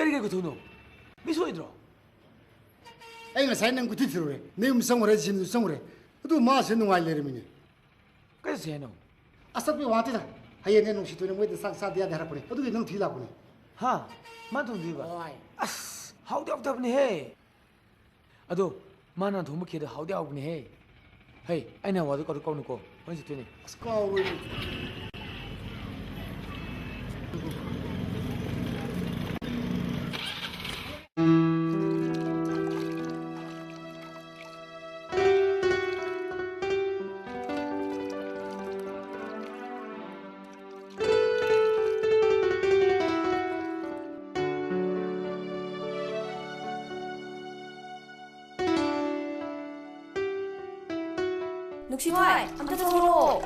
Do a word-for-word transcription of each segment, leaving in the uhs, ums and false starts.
ꯀꯔꯤ ꯀꯔꯤ ꯈꯨꯊꯨꯅꯣ? ꯃꯤ ꯁꯣꯏꯗ꯭ꯔꯣ? ꯑꯩ ꯉꯁꯥꯏ ꯅꯪ ꯀꯨꯊꯤ ꯊꯤꯔꯨꯔꯦ, ꯅꯌꯨꯝ ꯆꯪꯉꯨꯔꯦ, ꯖꯤꯝꯗꯨ ꯆꯪꯉꯨꯔꯦ, ꯑꯗꯨ ꯃꯥꯁꯦ ꯅꯨꯡꯉꯥꯏ ꯂꯩꯔꯝꯃꯤꯅꯦ꯫ ꯀꯩ ꯆꯠꯁꯦ ꯍꯥꯏꯅꯣ? ꯑꯁ, ꯆꯠꯄꯩ ꯋꯥ ꯅꯠꯇꯦꯗ꯫ ꯍꯌꯦꯡꯅꯦ ꯅꯨꯡꯁꯤꯇꯣꯟꯅ ꯃꯣꯏꯗ ꯆꯥꯛ ꯆꯥꯗ ꯌꯥꯗꯦ ꯍꯥꯏꯔꯛꯄꯅꯦ, ꯑꯗꯨꯒꯤ ꯅꯪ ꯊꯤ ꯂꯥꯛꯄꯅꯦ꯫ ꯍꯥ? ꯃꯥ ꯊꯣꯡꯗꯣꯏꯕ? ꯍꯣꯏ꯫ ꯑꯁ, ꯍꯥꯎꯗꯤ ꯍꯥꯎꯇꯕꯅꯦꯍꯦ꯫ ꯑꯗꯣ ꯃꯥꯅ ꯊꯣꯡꯕ ꯈꯦꯔꯗꯣ ꯍꯥꯎꯗꯤ ꯍꯥꯎꯕꯅꯦꯍꯦ꯫ ꯍꯩ, ꯑꯩꯅ ꯋꯥꯗꯣ ꯀꯥꯎꯗꯤ ꯀꯥꯎꯅꯨꯀꯣ꯫ ꯍꯣꯔꯦꯟ ꯆꯠꯇꯣꯏꯅꯦ꯫ ꯑꯁ, ꯀꯥꯎꯔꯣꯏ꯫ ꯅꯨꯡꯁꯤꯊꯣꯏ, ꯑꯝꯇ ꯊꯣꯛꯂꯛꯑꯣ꯫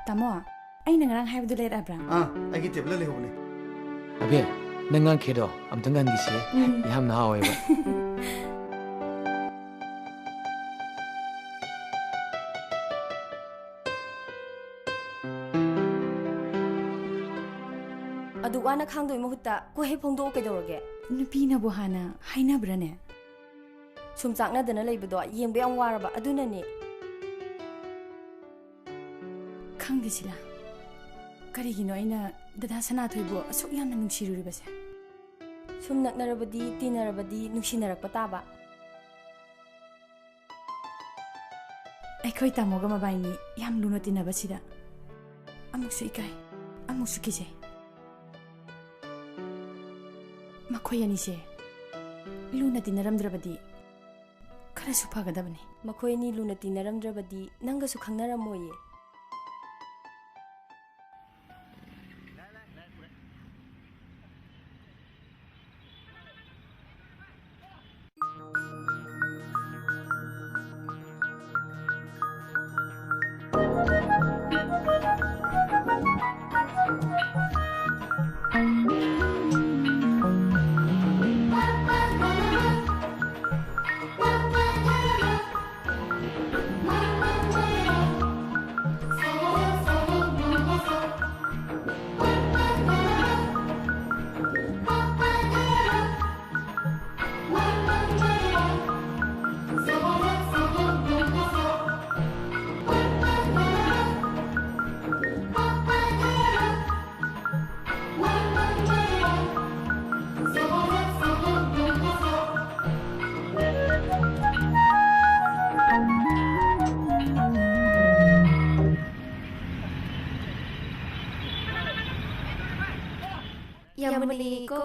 ꯇꯥꯃꯣ, ꯑꯩꯅ ꯉꯔꯥꯡ ꯍꯥꯏꯕꯗꯨ ꯂꯩꯔꯛꯑꯕ꯭ꯔꯥ? ꯑꯥ, ꯑꯩꯒꯤ ꯇꯦꯕꯜꯗ ꯂꯩꯍꯧꯕꯅꯦ꯫ ꯑꯕꯦ, ꯅꯪ ꯉꯔꯥꯡ ꯈꯦꯔꯗꯣ ꯑꯝꯇꯪ ꯉꯥꯟꯈꯤꯁꯦ꯫ ꯎꯝ꯫ ꯌꯥꯝꯅ ꯍꯥꯎꯋꯦꯕ꯫ ꯑꯗꯨꯛ ꯋꯥꯅ ꯈꯥꯡꯗꯣꯏ ꯃꯍꯨꯠꯇ ꯀꯣꯛ ꯍꯦꯛ ꯐꯣꯡꯗꯣꯛꯑꯣ ꯀꯩꯗꯧꯔꯒꯦ? ꯅꯨꯄꯤꯅꯕꯨ ꯍꯥꯟꯅ ꯍꯥꯏꯅꯕ꯭ꯔꯥꯅꯦ? ꯁꯨꯝ ꯆꯥꯛꯅꯗꯅ ꯂꯩꯕꯗꯣ ꯌꯦꯡꯕ ꯌꯥꯝ ꯋꯥꯔꯕ, ꯑꯗꯨꯅꯅꯦ꯫ ꯈꯪꯗꯦ ꯁꯤꯂꯥ, ꯀꯔꯤꯒꯤꯅꯣ ꯑꯩꯅ ꯗꯗꯥ ꯁꯅꯥꯊꯣꯏꯕꯨ ꯑꯁꯨꯛ ꯌꯥꯝꯅ ꯅꯨꯡꯁꯤꯔꯨꯔꯤꯕꯁꯦ? ꯁꯨꯝ ꯅꯛꯅꯔꯕꯗꯤ, ꯇꯤꯟꯅꯔꯕꯗꯤ ꯅꯨꯡꯁꯤꯅꯔꯛꯄ ꯇꯥꯕ꯫ ꯑꯩꯈꯣꯏ ꯇꯥꯃꯣꯒ ꯃꯕꯥꯏꯅꯤ ꯌꯥꯝ ꯂꯨꯅ ꯇꯤꯟꯅꯕꯁꯤꯗ ꯑꯃꯨꯛꯁꯨ ꯏꯀꯥꯏ, ꯑꯃꯨꯛꯁꯨ ꯀꯤꯖꯩ꯫ ꯃꯈꯣꯏ ꯑꯅꯤꯁꯦ ꯂꯨꯅ ꯇꯤꯟꯅꯔꯝꯗ꯭ꯔꯕꯗꯤ ꯈꯔꯁꯨ ꯐꯒꯗꯕꯅꯤ꯫ ꯃꯈꯣꯏ ꯑꯅꯤ ꯂꯨꯅ ꯇꯤꯟꯅꯔꯝꯗ꯭ꯔꯕꯗꯤ ꯅꯪꯒꯁꯨ ꯈꯪꯅꯔꯝꯃꯣꯏꯌꯦ꯫ ꯃꯂꯤꯀꯣ꯫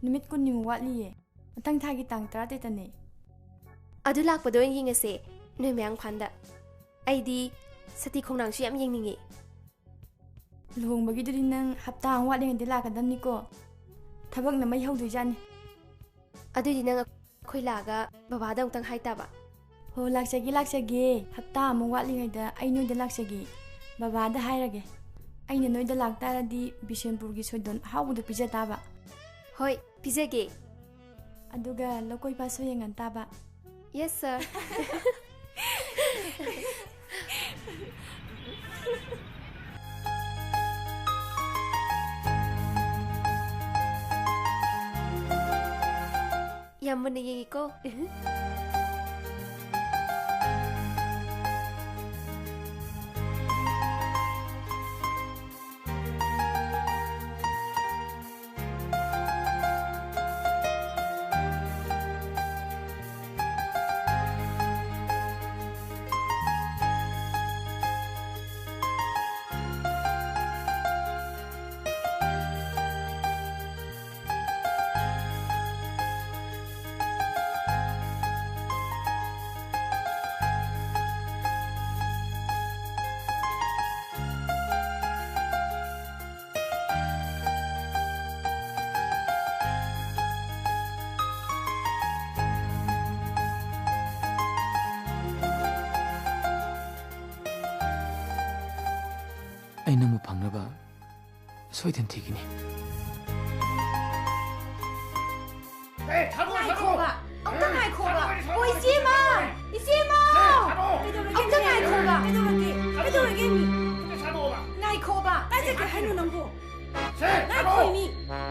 ꯅꯨꯃꯤꯠ ꯀꯨꯟꯅꯤꯃꯨꯛ ꯋꯥꯠꯂꯤꯌꯦ꯫ ꯃꯊꯪ ꯊꯥꯒꯤ ꯇꯥꯡ ꯇꯔꯥꯇꯔꯦꯠꯇꯅꯦ꯫ ꯑꯗꯨ ꯂꯥꯛꯄꯗ ꯑꯣꯏꯅ ꯌꯦꯡꯉꯁꯦ, ꯅꯣꯏ ꯃꯌꯥꯡ ꯏꯝꯐꯥꯜꯗ꯫ ꯑꯩꯗꯤ ꯁꯇꯤ ꯈꯣꯡꯅꯥꯡꯁꯨ ꯌꯥꯝ ꯌꯦꯡꯅꯤꯡꯉꯤ꯫ ꯂꯨꯍꯣꯡꯕꯒꯤꯗꯨꯗꯤ ꯅꯪ ꯍꯞꯇꯥ ꯑꯃ ꯋꯥꯠꯂꯤꯉꯩꯗ ꯂꯥꯛꯀꯗꯕꯅꯤꯀꯣ꯫ ꯊꯕꯛꯅ ꯃꯩ ꯍꯧꯗꯣꯏꯖꯥꯠꯅꯤ꯫ ꯑꯗꯨꯏꯗꯤ ꯅꯪ ꯑꯩꯈꯣꯏ ꯂꯥꯛꯑꯒ ꯕꯕꯥꯗ ꯑꯃꯨꯛꯇꯪ ꯍꯥꯏꯇꯥꯕ꯫ ꯍꯣ, ꯂꯥꯛꯆꯒꯦ, ꯂꯥꯛꯆꯒꯦ꯫ ꯍꯞꯇꯥ ꯑꯃ ꯋꯥꯠꯂꯤꯉꯩꯗ ꯑꯩ ꯅꯣꯏꯗ ꯂꯥꯛꯆꯒꯦ꯫ ꯕꯕꯥꯗ ꯍꯥꯏꯔꯒꯦ꯫ ꯑꯩꯅ ꯅꯣꯏꯗ ꯂꯥꯛꯇꯥꯔꯗꯤ ꯕꯤꯁꯦꯝꯄꯨꯔꯒꯤ ꯁꯣꯏꯗꯣꯟ ꯑꯍꯥꯎꯕꯗꯣ ꯄꯤꯖ ꯇꯥꯕ꯫ ꯍꯣꯏ, ꯄꯤꯖꯒꯦ꯫ ꯑꯗꯨꯒ ꯂꯧꯀꯣꯏ ꯄꯥꯠꯁꯨ ꯌꯦꯡꯍꯟ ꯇꯥꯕ꯫ Yes, sir. ꯌꯥꯝ ꯃꯨꯟꯅ ꯌꯦꯡꯉꯤꯀꯣ꯫ ꯑꯩ ꯅꯪꯕꯨ ꯐꯪꯅꯕ ꯁꯣꯏꯗꯅ ꯊꯤꯒꯅꯤ꯫ ꯑꯦ, ꯊꯥꯗꯣꯛꯑꯣ, ꯊꯥꯗꯣꯛꯑꯣ꯫ ꯉꯥꯏꯈꯣꯕ, ꯑꯝꯇ ꯉꯥꯏꯈꯣꯕ꯫ ꯊꯥꯗꯣꯛꯑꯣ, ꯍꯣ, ꯏꯆꯦꯃ! ꯊꯥꯗꯣꯛꯑꯣ꯫ ꯏꯆꯦꯃ! ꯑꯦ, ꯊꯥꯗꯣꯛꯑꯣ꯫ ꯀꯩꯗꯧꯔꯒꯦ? ꯑꯝꯇ ꯉꯥꯏꯈꯣꯕ꯫ ꯀꯩꯗꯧꯔꯒꯦ? ꯊꯥꯗꯣꯛꯑꯣ꯫ ꯀꯩꯗꯧꯔꯒꯦ ꯃꯤ? ꯑꯝꯇ ꯊꯥꯗꯣꯛꯑꯣꯕ꯫ ꯉꯥꯏꯈꯣꯕ꯫ ꯀꯥꯏ ꯆꯠꯀꯦ ꯍꯥꯏꯅꯣ ꯅꯪꯕꯨ? ꯁꯦ, ꯉꯥꯏꯈꯣ ꯊꯥꯗꯣꯛꯑꯣ꯫ ꯃꯤ꯫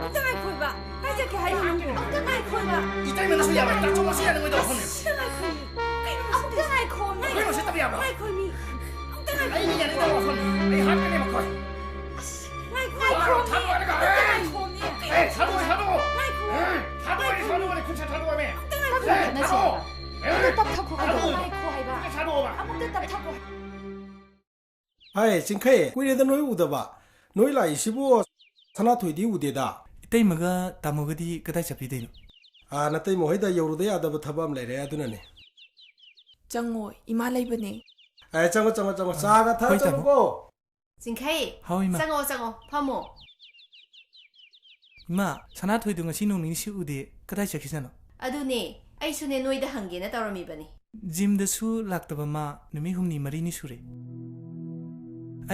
ꯑꯝꯇ ꯉꯥꯏꯈꯣꯕ꯫ ꯀꯥꯏ ꯆꯠꯀꯦ ꯍꯥꯏꯅꯣ ꯅꯪꯕꯨ? ꯑꯝꯇ ꯉꯥꯏꯈꯣꯕ꯫ ꯏꯇꯩꯃꯅꯁꯨ ꯌꯥꯔꯣꯏ, ꯇꯥꯆꯧꯅꯁꯨ ꯌꯥꯅꯤꯡꯉꯣꯏꯗꯧꯕ ꯋꯥꯐꯝꯅꯤ꯫ ꯑꯝꯇ ꯉꯥꯏꯈꯣ ꯃꯤ꯫ ꯀꯩꯅꯣ ꯑꯝꯇ ꯁꯤꯗꯤ? ꯉꯥꯏꯈꯣ ꯃꯤ꯫ ꯑꯩꯈꯣꯏꯅ ꯎꯁꯤꯠꯇꯕ ꯌꯥꯕ꯭ꯔꯣ? ꯉꯥꯏꯈꯣ ꯃꯤ꯫ ꯑꯝꯇ ꯉꯥꯏꯈꯣ꯫ ꯑꯩꯅ ꯌꯥꯅꯤꯡꯗꯕ ꯋꯥꯐꯝꯅꯤ꯫ ꯑꯩ ꯍꯥꯠꯀꯅꯤ ꯃꯈꯣꯏ꯫ ꯉꯥꯏꯈꯣ ꯊꯥꯗꯣꯛꯑꯣ ꯃꯤ꯫ ꯍꯥꯏꯔꯒ, ꯑꯝꯇ ꯑꯦ! ꯉꯥꯏꯈꯣ ꯃꯤ꯫ ꯑꯦ, ꯊꯥꯗꯣꯛꯑꯣ, ꯊꯥꯗꯣꯛꯑꯣ꯫ ꯉꯥꯏꯈꯣ꯫ ꯑꯦ, ꯊꯥꯗꯣꯛꯑꯣ, ꯉꯥꯏꯈꯣ ꯃꯤ꯫ ꯊꯥꯗꯣꯛꯑꯣ, ꯈꯨꯠꯁꯦ ꯊꯥꯗꯣꯛꯑꯣ ꯃꯤ꯫ ꯑꯝꯇ ꯉꯥꯏꯈꯣ꯫ ꯑꯦ, ꯊꯥꯗꯣꯛꯑꯣ꯫ ꯑꯦ, ꯇꯞꯊꯈꯣ꯫ ꯊꯥꯗꯣꯛꯑꯣ꯫ ꯉꯥꯏꯈꯣ ꯍꯥꯏꯕ꯫ ꯈꯨꯠꯁꯦ ꯊꯥꯗꯣꯛꯑꯣꯕ꯫ ꯑꯃꯨꯛꯇ ꯇꯞꯊꯈꯣ꯫ ꯍꯥꯏ, ꯆꯤꯡꯈꯩ, ꯀꯨꯏꯔꯦꯗ ꯅꯣꯏ ꯎꯗꯕ꯫ ꯅꯣꯏ ꯂꯥꯛꯏꯁꯤꯕꯨ ꯁꯅꯥꯊꯣꯏꯗꯤ ꯎꯗꯦꯗ꯫ ꯏꯇꯩꯃꯒ ꯇꯥꯃꯣꯒꯗꯤ ꯀꯗꯥꯏ ꯆꯠꯄꯤꯗꯣꯏꯅꯣ? ꯑꯥ, ꯅꯇꯩꯃ ꯍꯣꯏꯗ ꯌꯧꯔꯨꯗ ꯌꯥꯗꯕ ꯊꯕꯛ ꯑꯃ ꯂꯩꯔꯦ, ꯑꯗꯨꯅꯅꯦ꯫ ꯆꯪꯉꯣ, ꯏꯃꯥ ꯂꯩꯕꯅꯦ꯫ ꯑꯦ, ꯆꯪꯉꯣ, ꯆꯪꯉꯣ, ꯆꯪꯉꯣ꯫ ꯑꯥ, ꯆꯥꯒ ꯊꯛꯑ ꯍꯣꯏ, ꯇꯥꯃꯣ꯫ ꯆꯠꯂꯨꯀꯣ꯫ ꯆꯤꯡꯈꯩ, ꯍꯥꯎ, ꯏꯃꯥ꯫ ꯆꯪꯉꯣ, ꯆꯪꯉꯣ, ꯐꯝꯃꯣ꯫ ꯏꯃꯥ, ꯁꯅꯥꯊꯣꯏꯗꯣ ꯉꯁꯤ ꯅꯣꯡ ꯅꯤꯅꯤꯁꯤ ꯎꯗꯦ, ꯀꯗꯥꯏ ꯆꯠꯈꯤꯖꯥꯠꯅꯣ? ꯑꯗꯨꯅꯦ, ꯑꯩꯁꯨꯅꯦ ꯅꯣꯏꯗ ꯍꯪꯒꯦꯅ ꯇꯧꯔꯝꯃꯤꯕꯅꯤ꯫ ꯖꯤꯝꯗꯁꯨ ꯂꯥꯛꯇꯕ ꯃꯥ ꯅꯨꯃꯤꯠ ꯍꯨꯝꯅꯤ ꯃꯔꯤꯅꯤ ꯁꯨꯔꯦ꯫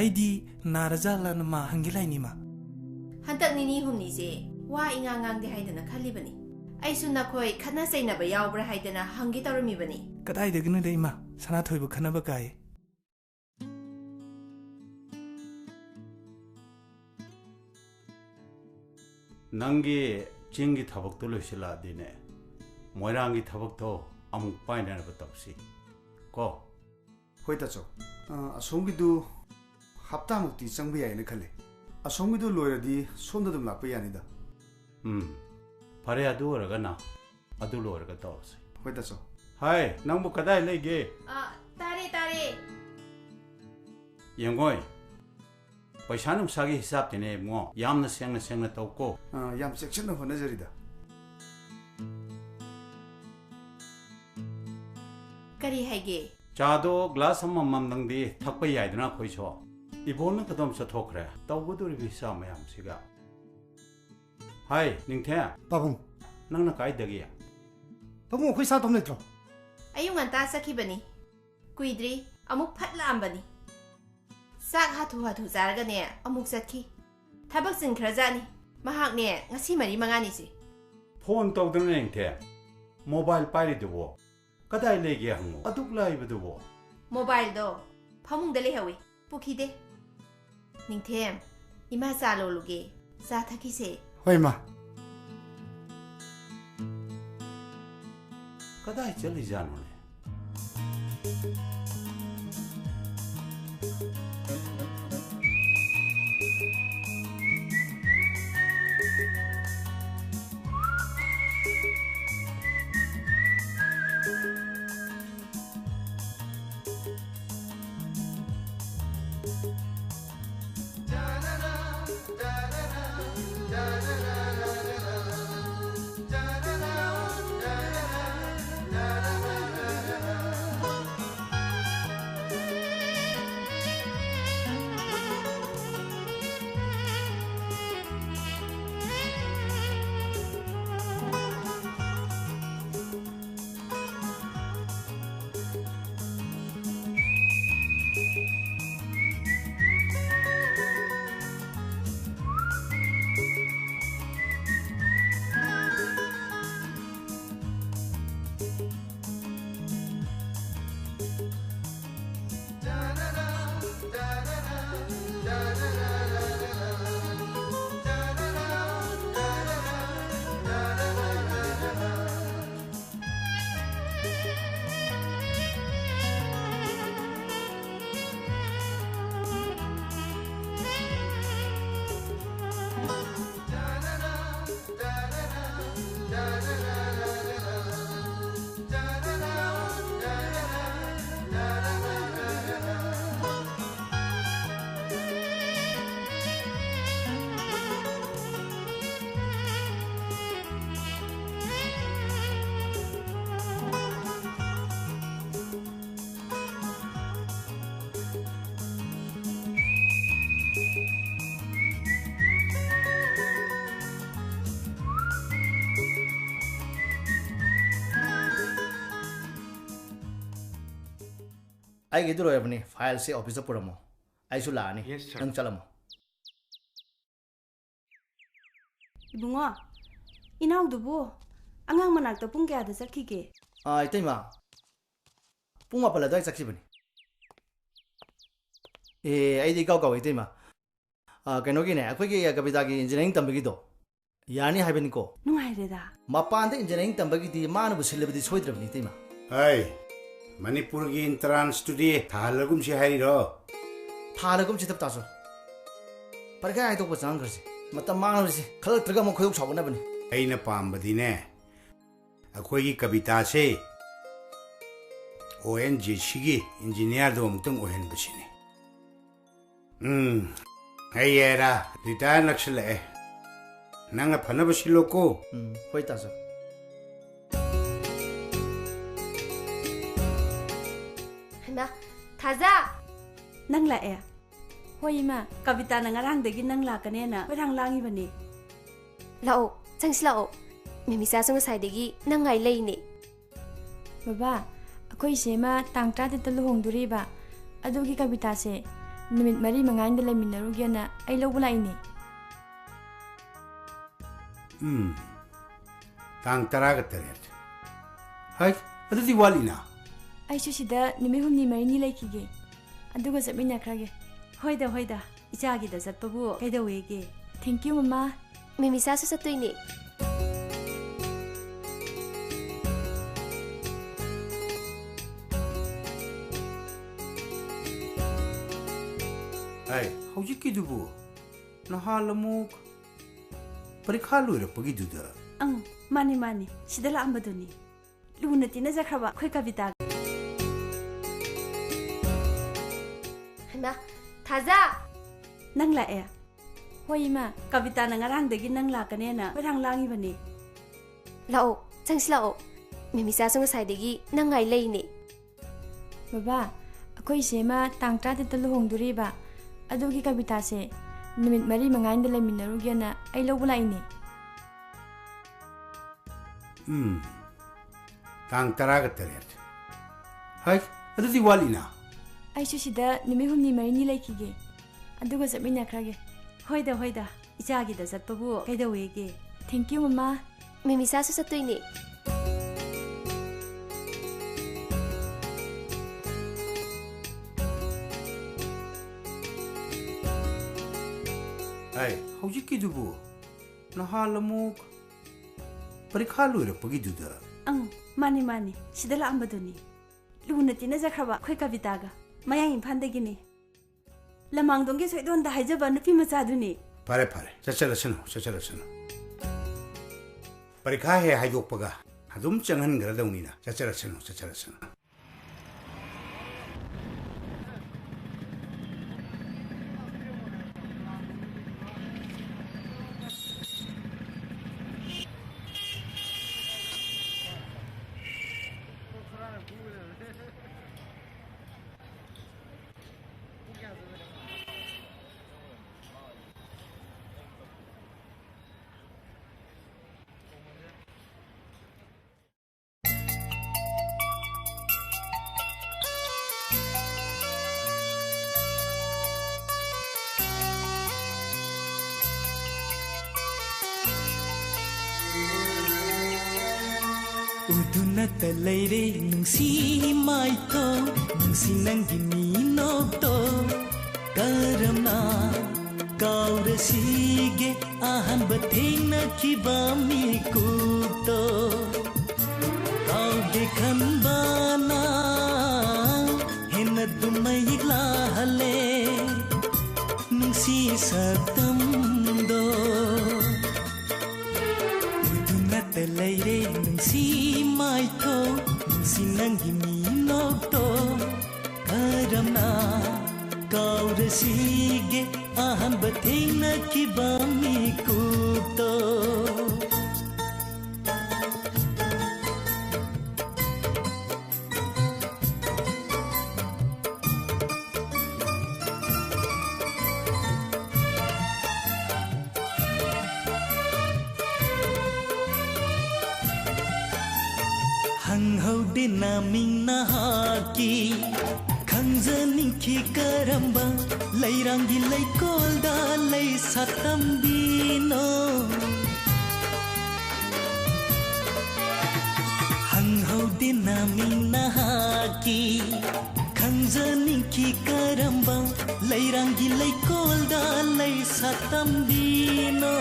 ꯑꯩꯗꯤ ꯅꯥꯔꯖꯥꯠꯂꯅ ꯃꯥ ꯍꯪꯒꯦ ꯂꯥꯛꯏꯅꯤ, ꯏꯃꯥ꯫ ꯍꯟꯗꯛ ꯅꯤꯅꯤ ꯍꯨꯝꯅꯤꯁꯦ ꯋꯥ ꯏꯉꯥꯡ ꯉꯥꯡꯗꯦ ꯍꯥꯏꯗꯅ ꯈꯜꯂꯤꯕꯅꯤ꯫ ꯑꯩꯁꯨ ꯅꯈꯣꯏ ꯈꯠꯅ ꯆꯩꯅꯕ ꯌꯥꯎꯕ꯭ꯔꯥ ꯍꯥꯏꯗꯅ ꯍꯪꯒꯦ ꯇꯧꯔꯝꯃꯤꯕꯅꯤ꯫ ꯀꯗꯥꯏꯗꯒꯤꯅꯣꯗ, ꯏꯃꯥ? ꯁꯅꯥꯊꯣꯏꯕꯨ ꯈꯠꯅꯕ ꯀꯥꯏ꯫ ꯅꯪꯒꯤ ꯆꯤꯡꯒꯤ ꯊꯕꯛꯇꯣ ꯂꯣꯏꯁꯤꯜꯂꯛꯑꯗꯤꯅꯦ, ꯃꯣꯏꯔꯥꯡꯒꯤ ꯊꯕꯛꯇꯣ ꯑꯃꯨꯛ ꯄꯥꯏꯅꯅꯕ ꯇꯧꯁꯤ ꯀꯣ꯫ ꯍꯣꯏ ꯇꯥꯆꯧ꯫ ꯑ, ꯑꯁꯣꯝꯒꯤꯗꯨ ꯍꯞꯇꯥꯃꯨꯛꯇꯤ ꯆꯪꯕ ꯌꯥꯏꯅ ꯈꯜꯂꯤ꯫ ꯑꯁꯣꯝꯒꯤꯗꯨ ꯂꯣꯏꯔꯗꯤ ꯁꯣꯝꯗ ꯑꯗꯨꯝ ꯂꯥꯛꯄ ꯌꯥꯅꯤꯗ꯫ ꯎꯝ, ꯐꯔꯦ, ꯑꯗꯨ ꯑꯣꯏꯔꯒꯅ ꯑꯗꯨ ꯂꯣꯏꯔꯒ ꯇꯧꯔꯁꯤ꯫ ꯍꯣꯏ ꯇꯥꯆꯧ꯫ ꯍꯥꯏ, ꯅꯪꯕꯨ ꯀꯗꯥꯏ ꯂꯩꯒꯦ? ꯑ, ꯇꯥꯔꯦ, ꯇꯥꯔꯦ꯫ ꯌꯦꯡꯉꯣꯏ, ꯄꯩꯁꯥ ꯅꯨꯡꯁꯥꯒꯤ ꯍꯤꯁꯥꯞꯇꯤꯅꯦ ꯏꯕꯨꯡꯉꯣ, ꯌꯥꯝꯅ ꯁꯦꯡꯅ ꯁꯦꯡꯅ ꯇꯧꯀꯣ꯫ ꯑ, ꯌꯥꯝ ꯆꯦꯛꯁꯤꯟꯅ ꯍꯣꯠꯅꯖꯔꯤꯗ꯫ ꯀꯔꯤ ꯍꯥꯏꯒꯦ? ꯆꯥꯗꯣ ꯒ꯭ꯂꯥꯁ ꯑꯃꯃꯝꯗꯪꯗꯤ ꯊꯛꯄ ꯌꯥꯏꯗꯅ ꯑꯩꯈꯣꯏꯁꯨ꯫ ꯏꯕꯣꯛꯅ ꯀꯗꯣꯝ ꯆꯠꯊꯣꯛꯈ꯭ꯔꯦ? ꯇꯧꯒꯗꯧꯔꯤꯕ ꯍꯤꯁꯥꯞ ꯃꯌꯥꯝꯁꯤꯒ꯫ ꯍꯥꯏ, ꯅꯤꯡꯊꯦꯝ꯫ ꯄꯥꯕꯨꯡ꯫ ꯅꯪꯅ ꯀꯥꯏꯗꯒꯤ? ꯄꯥꯕꯨꯡ, ꯑꯩꯈꯣꯏ ꯁꯥꯇꯣꯝ ꯂꯩꯇ꯭ꯔꯣ? ꯑꯌꯨꯛ ꯉꯟꯇꯥ ꯆꯠꯈꯤꯕꯅꯤ꯫ ꯀꯨꯏꯗ꯭ꯔꯤ, ꯑꯃꯨꯛ ꯐꯠ ꯂꯥꯛꯑꯝꯕꯅꯤ꯫ ꯆꯥꯛ ꯍꯥꯊꯨ ꯍꯥꯊꯨ ꯆꯥꯔꯒꯅꯦ, ꯑꯃꯨꯛ ꯆꯠꯈꯤ꯫ ꯊꯕꯛ ꯆꯤꯟꯈ꯭ꯔꯖꯥꯠꯅꯤ꯫ ꯃꯍꯥꯛꯅꯦ, ꯉꯁꯤ ꯃꯔꯤ ꯃꯉꯥꯅꯤꯁꯦ꯫ ꯐꯣꯟ ꯇꯧꯗꯅ ꯅꯤꯡꯊꯦꯝ꯫ ꯃꯣꯕꯥꯏꯜ ꯄꯥꯏꯔꯤꯗꯨꯕꯣ? ꯀꯗꯥꯏ ꯂꯩꯒꯦ ꯍꯪꯉꯨ꯫ ꯑꯗꯨꯛ ꯂꯥꯏꯕꯗꯨꯕꯣ? ꯃꯣꯕꯥꯏꯜꯗꯣ ꯐꯃꯨꯡꯗ ꯂꯩꯍꯧꯏ꯫ ꯄꯨꯈꯤꯗꯦ꯫ ꯅꯤꯡꯊꯦꯝ, ꯏꯃꯥ ꯆꯥ ꯂꯣꯜꯂꯨꯒꯦ꯫ ꯆꯥ ꯊꯛꯈꯤꯁꯦ꯫ ꯍꯣꯏ, ꯏꯃꯥ꯫ ꯀꯗꯥꯏ ꯆꯠꯂꯤꯖꯥꯠꯅꯣꯅꯦ? ꯑꯩꯒꯤꯗꯤ ꯂꯣꯏꯔꯕꯅꯤ꯫ ꯐꯥꯏꯜꯁꯦ ꯑꯣꯐꯤꯁꯇ ꯄꯨꯔꯝꯃꯣ꯫ ꯑꯩꯁꯨ ꯂꯥꯛꯑꯅꯤ꯫ Yes, sir. ꯅꯪ ꯆꯠꯂꯝꯃꯣ꯫ ꯏꯕꯨꯡꯉꯣ, ꯏꯅꯥꯎꯗꯨꯕꯨ ꯑꯉꯥꯡ ꯃꯅꯥꯛꯇ ꯄꯨꯡ ꯀꯌꯥꯗ ꯆꯠꯈꯤꯒꯦ? ꯑꯥ, ꯏꯇꯩꯃ, ꯄꯨꯡ ꯃꯥꯄꯜ ꯑꯗꯨꯋꯥꯏ ꯆꯠꯈꯤꯕꯅꯤ꯫ ꯑꯦ, ꯑꯩꯗꯤ ꯏꯀꯥꯎ ꯀꯥꯎꯋꯦ, ꯏꯇꯩꯃ꯫ ꯑꯥ, ꯀꯩꯅꯣꯒꯤꯅꯦ, ꯑꯩꯈꯣꯏꯒꯤ ꯀꯕꯤꯇꯥꯒꯤ engineering ꯇꯝꯕꯒꯤꯗꯣ ꯌꯥꯔꯅꯤ ꯍꯥꯏꯕꯅꯤꯀꯣ꯫ ꯅꯨꯡꯉꯥꯏꯔꯦꯗ꯫ ꯃꯄꯥꯟꯗ engineering ꯇꯝꯕꯒꯤꯗꯤ ꯃꯥꯅꯕꯨ ꯁꯤꯜꯂꯕꯗꯤ ꯁꯣꯏꯗ꯭ꯔꯕꯅꯤ, ꯏꯇꯩꯃ꯫ ꯍꯩ, ꯃꯅꯤꯄꯨꯔꯒꯤ entrance ꯇꯨꯗꯤ ꯊꯥꯍꯜꯂꯒꯨꯝꯁꯤ ꯍꯥꯏꯔꯤꯔꯣ? ꯊꯥꯍꯜꯂꯒꯨꯝꯁꯤ, ꯇꯞ ꯇꯥꯁꯨ꯫ ꯄꯔꯤꯈꯥ ꯍꯥꯏꯗꯣꯛꯄ ꯆꯪꯈ꯭ꯔꯁꯤ꯫ ꯃꯇꯝ ꯃꯥꯡꯅꯕꯁꯤ ꯈꯜꯂꯛꯇ꯭ꯔꯒ ꯑꯃꯨꯛ ꯈꯣꯏꯗꯧ ꯁꯥꯎꯒꯠꯅꯕꯅꯤ꯫ ꯑꯩꯅ ꯄꯥꯝꯕꯗꯤꯅꯦ, ꯑꯩꯈꯣꯏꯒꯤ ꯀꯕꯤꯇꯥꯁꯦ ꯑꯣ ꯑꯦꯟ ꯖꯤ ꯁꯤꯒꯤ engineer ꯗꯣ ꯑꯃꯨꯛꯇꯪ ꯑꯣꯏꯍꯟꯕꯁꯤꯅꯤ꯫ ꯎꯝ, ꯑꯩ ꯌꯥꯏꯔꯥ, retire ꯅꯛꯁꯤꯜꯂꯛꯑꯦ꯫ ꯅꯪꯅ ꯐꯅꯕ ꯁꯤꯜꯂꯣꯀꯣ꯫ ꯎꯝ, ꯍꯣꯏ, ꯇꯥꯆꯧ꯫ ꯍꯩꯃꯥ, ꯊꯥꯖ! ꯅꯪ ꯂꯥꯛꯑꯦ? ꯍꯣꯏ, ꯏꯃꯥ꯫ ꯀꯕꯤꯇꯥꯅ ꯉꯔꯥꯡꯗꯒꯤ ꯅꯪ ꯂꯥꯛꯀꯅꯦꯅ ꯈꯣꯏꯔꯥꯡ ꯂꯥꯡꯉꯤꯕꯅꯤ꯫ ꯂꯥꯛꯑꯣ, ꯆꯪꯁꯤ ꯂꯥꯛꯑꯣ꯫ ꯃꯦꯃꯤꯆꯥꯁꯨ ꯉꯁꯥꯏꯗꯒꯤ ꯅꯪ ꯉꯥꯏ ꯂꯩꯅꯦ꯫ ꯕꯕꯥ, ꯑꯩꯈꯣꯏ ꯏꯆꯦ ꯑꯃ ꯇꯥꯡ ꯇꯔꯥꯇꯔꯦꯠꯇ ꯂꯨꯍꯣꯡꯗꯣꯔꯤꯕ꯫ ꯑꯗꯨꯒꯤ ꯀꯕꯤꯇꯥꯁꯦ ꯅꯨꯃꯤꯠ ꯃꯔꯤ ꯃꯉꯥꯅꯤꯗ ꯂꯩꯃꯤꯟꯅꯔꯨꯒꯦꯅ ꯑꯩ ꯂꯧꯕ ꯂꯥꯛꯏꯅꯦ꯫ ꯎꯝ, ꯇꯥꯡ ꯇꯔꯥꯒ ꯇꯔꯦꯠ꯫ ꯍꯩ, ꯑꯗꯨꯗꯤ ꯋꯥꯠꯂꯤꯅ꯫ ꯑꯩꯁꯨ ꯁꯤꯗ ꯅꯨꯃꯤꯠ ꯍꯨꯝꯅꯤ ꯃꯔꯤꯅꯤ ꯂꯩꯈꯤꯒꯦ, ꯑꯗꯨꯒ ꯆꯠꯃꯤꯟꯅꯈ꯭ꯔꯒꯦ꯫ ꯍꯣꯏꯗ, ꯍꯣꯏꯗ, ꯏꯆꯥꯒꯤꯗ ꯆꯠꯄꯕꯨ ꯀꯩꯗꯧꯋꯦꯒꯦ? Thank you, ꯃꯃꯥ꯫ ꯃꯦꯃꯤꯆꯥꯁꯨ ꯆꯠꯇꯣꯏꯅꯦ꯫ ꯍꯥꯏ, ꯍꯧꯖꯤꯛꯀꯤꯗꯨꯕꯨ ꯅꯍꯥꯟ ꯑꯃꯨꯛ ꯄꯔꯤꯈꯥ ꯂꯣꯏꯔꯛꯄꯒꯤꯗꯨꯗ? ꯑꯪ, ꯃꯥꯅꯤ, ꯃꯥꯅꯤ, ꯁꯤꯗ ꯂꯥꯛꯑꯝꯕꯗꯨꯅꯤ꯫ ꯂꯨꯅ ꯇꯤꯟꯅꯖꯈ꯭ꯔꯕ ꯑꯩꯈꯣꯏ ꯀꯕꯤꯇꯥꯒ꯫ ꯍꯩꯃꯥ, ꯊꯥꯖ! ꯅꯪ ꯂꯥꯛꯑꯦ? ꯍꯣꯏ, ꯏꯃꯥ꯫ ꯀꯕꯤꯇꯥꯅ ꯉꯔꯥꯡꯗꯒꯤ ꯅꯪ ꯂꯥꯛꯀꯅꯦꯅ ꯈꯣꯏꯔꯥꯡ ꯂꯥꯡꯉꯤꯕꯅꯤ꯫ ꯂꯥꯛꯑꯣ, ꯆꯪꯁꯤ ꯂꯥꯛꯑꯣ꯫ ꯃꯦꯃꯤꯆꯥꯁꯨ ꯉꯁꯥꯏꯗꯒꯤ ꯅꯪ ꯉꯥꯏ ꯂꯩꯅꯦ꯫ ꯕꯕꯥ, ꯑꯩꯈꯣꯏ ꯏꯆꯦ ꯑꯃ ꯇꯥꯡ ꯇꯔꯥꯇꯔꯦꯠꯇ ꯂꯨꯍꯣꯡꯗꯣꯔꯤꯕ꯫ ꯑꯗꯨꯒꯤ ꯀꯕꯤꯇꯥꯁꯦ ꯅꯨꯃꯤꯠ ꯃꯔꯤ ꯃꯉꯥꯅꯤꯗ ꯂꯩꯃꯤꯟꯅꯔꯨꯒꯦꯅ ꯑꯩ ꯂꯧꯕ ꯂꯥꯛꯏꯅꯦ꯫ ꯎꯝ, ꯇꯥꯡ ꯇꯔꯥꯒ ꯇꯔꯦꯠ꯫ ꯍꯩ, ꯑꯗꯨꯗꯤ ꯋꯥꯠꯂꯤꯅ꯫ ꯑꯩꯁꯨ ꯁꯤꯗ ꯅꯨꯃꯤꯠ ꯍꯨꯝꯅꯤ ꯃꯔꯤꯅꯤ ꯂꯩꯈꯤꯒꯦ, ꯑꯗꯨꯒ ꯆꯠꯃꯤꯟꯅꯈ꯭ꯔꯒꯦ꯫ ꯍꯣꯏꯗ, ꯍꯣꯏꯗ, ꯏꯆꯥꯒꯤꯗ ꯆꯠꯄꯕꯨ ꯀꯩꯗꯧꯋꯦꯒꯦ? Thank you, ꯃꯃꯥ꯫ ꯃꯤꯃꯤꯁꯥꯁꯨ ꯆꯠꯇꯣꯏꯅꯦ꯫ ꯑꯩ ꯍꯧꯖꯤꯛꯀꯤꯗꯨꯕꯨ ꯅꯍꯥꯟ ꯑꯃꯨꯛ ꯄꯔꯤꯈꯥ ꯂꯣꯏꯔꯛꯄꯒꯤꯗꯨꯗ? ꯑꯪ, ꯃꯥꯅꯤ, ꯃꯥꯅꯤ, ꯁꯤꯗ ꯂꯥꯛꯑꯝꯕꯗꯨꯅꯤ꯫ ꯂꯨꯅ ꯇꯤꯟꯅꯖꯈ꯭ꯔꯕ ꯑꯩꯈꯣꯏ ꯀꯕꯤꯇꯥꯒ꯫ ꯃꯌꯥꯡ ꯏꯝꯐꯥꯜꯗꯒꯤꯅꯤ꯫ ꯂꯃꯥꯡꯗꯣꯡꯒꯤ ꯁꯣꯏꯗꯣꯟꯗ ꯍꯥꯏꯖꯕ ꯅꯨꯄꯤ ꯃꯆꯥꯗꯨꯅꯤ꯫ ꯐꯔꯦ, ꯐꯔꯦ, ꯆꯠꯆꯔꯁꯅꯨ, ꯆꯠꯆꯔꯁꯅꯨ꯫ ꯄꯔꯤꯈꯥ ꯍꯦꯛ ꯍꯥꯏꯗꯣꯛꯄꯒ ꯑꯗꯨꯝ ꯆꯪꯍꯟꯈ꯭ꯔꯗꯧꯅꯤꯅ꯫ ꯆꯠꯆꯔꯁꯅꯨ, ꯆꯠꯆꯔꯁꯅꯨ꯫ ꯎꯗꯨꯅꯇ ꯂꯩꯔꯦ ꯅꯨꯡꯁꯤ ꯃꯥꯏꯊꯣꯡ, ꯅꯨꯡꯁꯤ ꯅꯪꯒꯤ ꯃꯤꯅꯣꯛꯇꯣ꯫ ꯀꯔꯝꯅ ꯀꯥꯎꯔꯁꯤꯒꯦ ꯑꯍꯥꯟꯕ ꯊꯦꯡꯅꯈꯤꯕ ꯃꯤꯀꯨꯞꯇꯣ? ꯀꯥꯎꯒꯦ ꯈꯟꯕꯅ ꯍꯦꯟꯅ ꯑꯗꯨꯝ ꯃꯌꯦꯛ ꯂꯥꯍꯜꯂꯦ ꯅꯨꯡꯁꯤ ꯁꯛꯇꯝꯗꯣ꯫ ꯎꯗꯨꯅꯇ ꯂꯩꯔꯦ ꯅꯨꯡꯁꯤ ꯃꯥꯏꯊꯣꯡ, ꯅꯨꯡꯁꯤ ꯅꯪꯒꯤ ꯃꯤꯅꯣꯛꯇꯣ꯫ ꯀꯔꯝꯅ ꯀꯥꯎꯔꯁꯤꯒꯦ ꯑꯍꯥꯟꯕ ꯊꯦꯡꯅꯈꯤꯕ ꯃꯤꯀꯨꯞꯇꯣ? ꯍꯪꯍꯧꯗꯦ ꯅꯃꯤꯡ ꯅꯍꯥꯛꯀꯤ, ꯈꯪꯖꯅꯤꯡꯈꯤ ꯀꯔꯝꯕ ꯂꯩꯔꯥꯡꯒꯤ ꯂꯩꯀꯣꯜꯗ ꯂꯩ ꯁꯥꯠꯇꯝꯕꯤꯅꯣ? ꯍꯪꯍꯧꯗꯦ ꯅꯃꯤ ꯅꯍꯥꯛꯀꯤ, ꯈꯪꯖꯅꯤꯡꯈꯤ ꯀꯔꯝꯕ ꯂꯩꯔꯥꯡꯒꯤ ꯂꯩꯀꯣꯜꯗ ꯂꯩ ꯁꯥꯠꯇꯝꯕꯤꯅꯣ?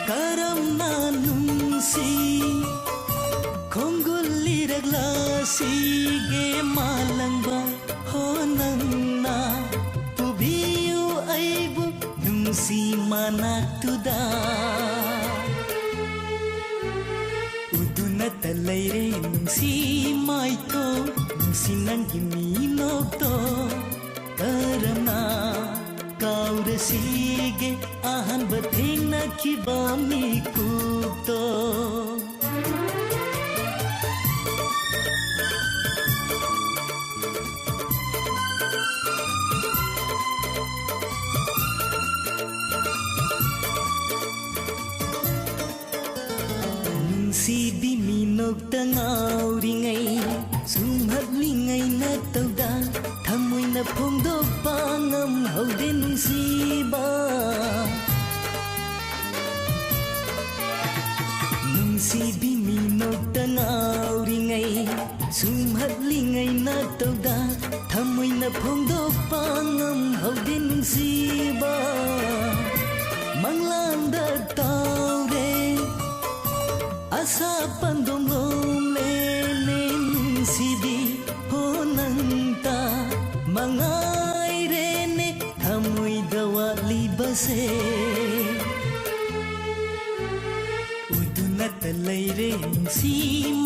ꯀꯔꯝꯅ ꯅꯨꯡꯁꯤ ꯈꯣꯡꯒꯨꯜ ꯂꯤꯔꯛꯂꯁꯤꯒꯦ ꯃꯥꯂꯪꯕ ꯍꯣ ꯅꯪꯅ ꯄꯨꯕꯤꯌꯨ ꯑꯩꯕꯨ ꯅꯨꯡꯁꯤ ꯃꯅꯥꯛꯇꯨꯗ꯫ ꯎꯗꯨꯅꯇ ꯂꯩꯔꯦ ꯅꯨꯡꯁꯤ ꯃꯥꯏꯊꯣꯡ, ꯅꯨꯡꯁꯤ ꯅꯪꯒꯤ ꯃꯤꯅꯣꯛꯇꯣ ꯀꯔꯝꯅ ꯀꯥꯎꯔꯁꯤꯒꯦ ꯑꯍꯥꯟꯕ ꯊꯦꯡꯅꯈꯤꯕ ꯃꯤꯀꯨꯞꯇꯣ? ꯅꯨꯡꯁꯤꯕꯤ ꯃꯤꯅꯣꯛꯇ ꯉꯥꯎꯔꯤꯉꯩ, ꯁꯨꯝꯍꯠꯂꯤꯉꯩ ꯅꯇꯧꯗ ꯊꯃꯣꯏꯅ ꯐꯣꯡꯗꯣꯛꯄ ꯉꯝꯍꯧꯗꯦ ꯅꯨꯡꯁꯤꯕ꯫ ꯅꯨꯡꯁꯤꯕꯤ ꯃꯤꯅꯣꯛꯇ ꯉꯥꯎꯔꯤꯉꯩ, ꯁꯨꯝꯍꯠꯂꯤꯉꯩ ꯅꯇꯧꯗ ꯊꯃꯣꯏꯅ ꯐꯣꯡꯗꯣꯛꯄ ꯉꯝꯍꯧꯗꯦ ꯅꯨꯡꯁꯤꯕ꯫ ꯃꯪꯂꯥꯟꯗ ꯇꯧꯔꯦ ꯑꯁꯥ ꯄꯥꯟꯗꯣꯝ ꯂꯣꯝꯂꯦꯅꯦ ꯅꯨꯡꯁꯤꯕꯤ ꯍꯣ ꯅꯪꯇ ꯃꯉꯥꯏꯔꯦꯅꯦ ꯊꯃꯣꯏꯗ ꯋꯥꯠꯂꯤꯕꯁꯦ꯫ ꯎꯗꯨꯅꯇ ꯂꯩꯔꯦ ꯅꯨꯡꯁꯤ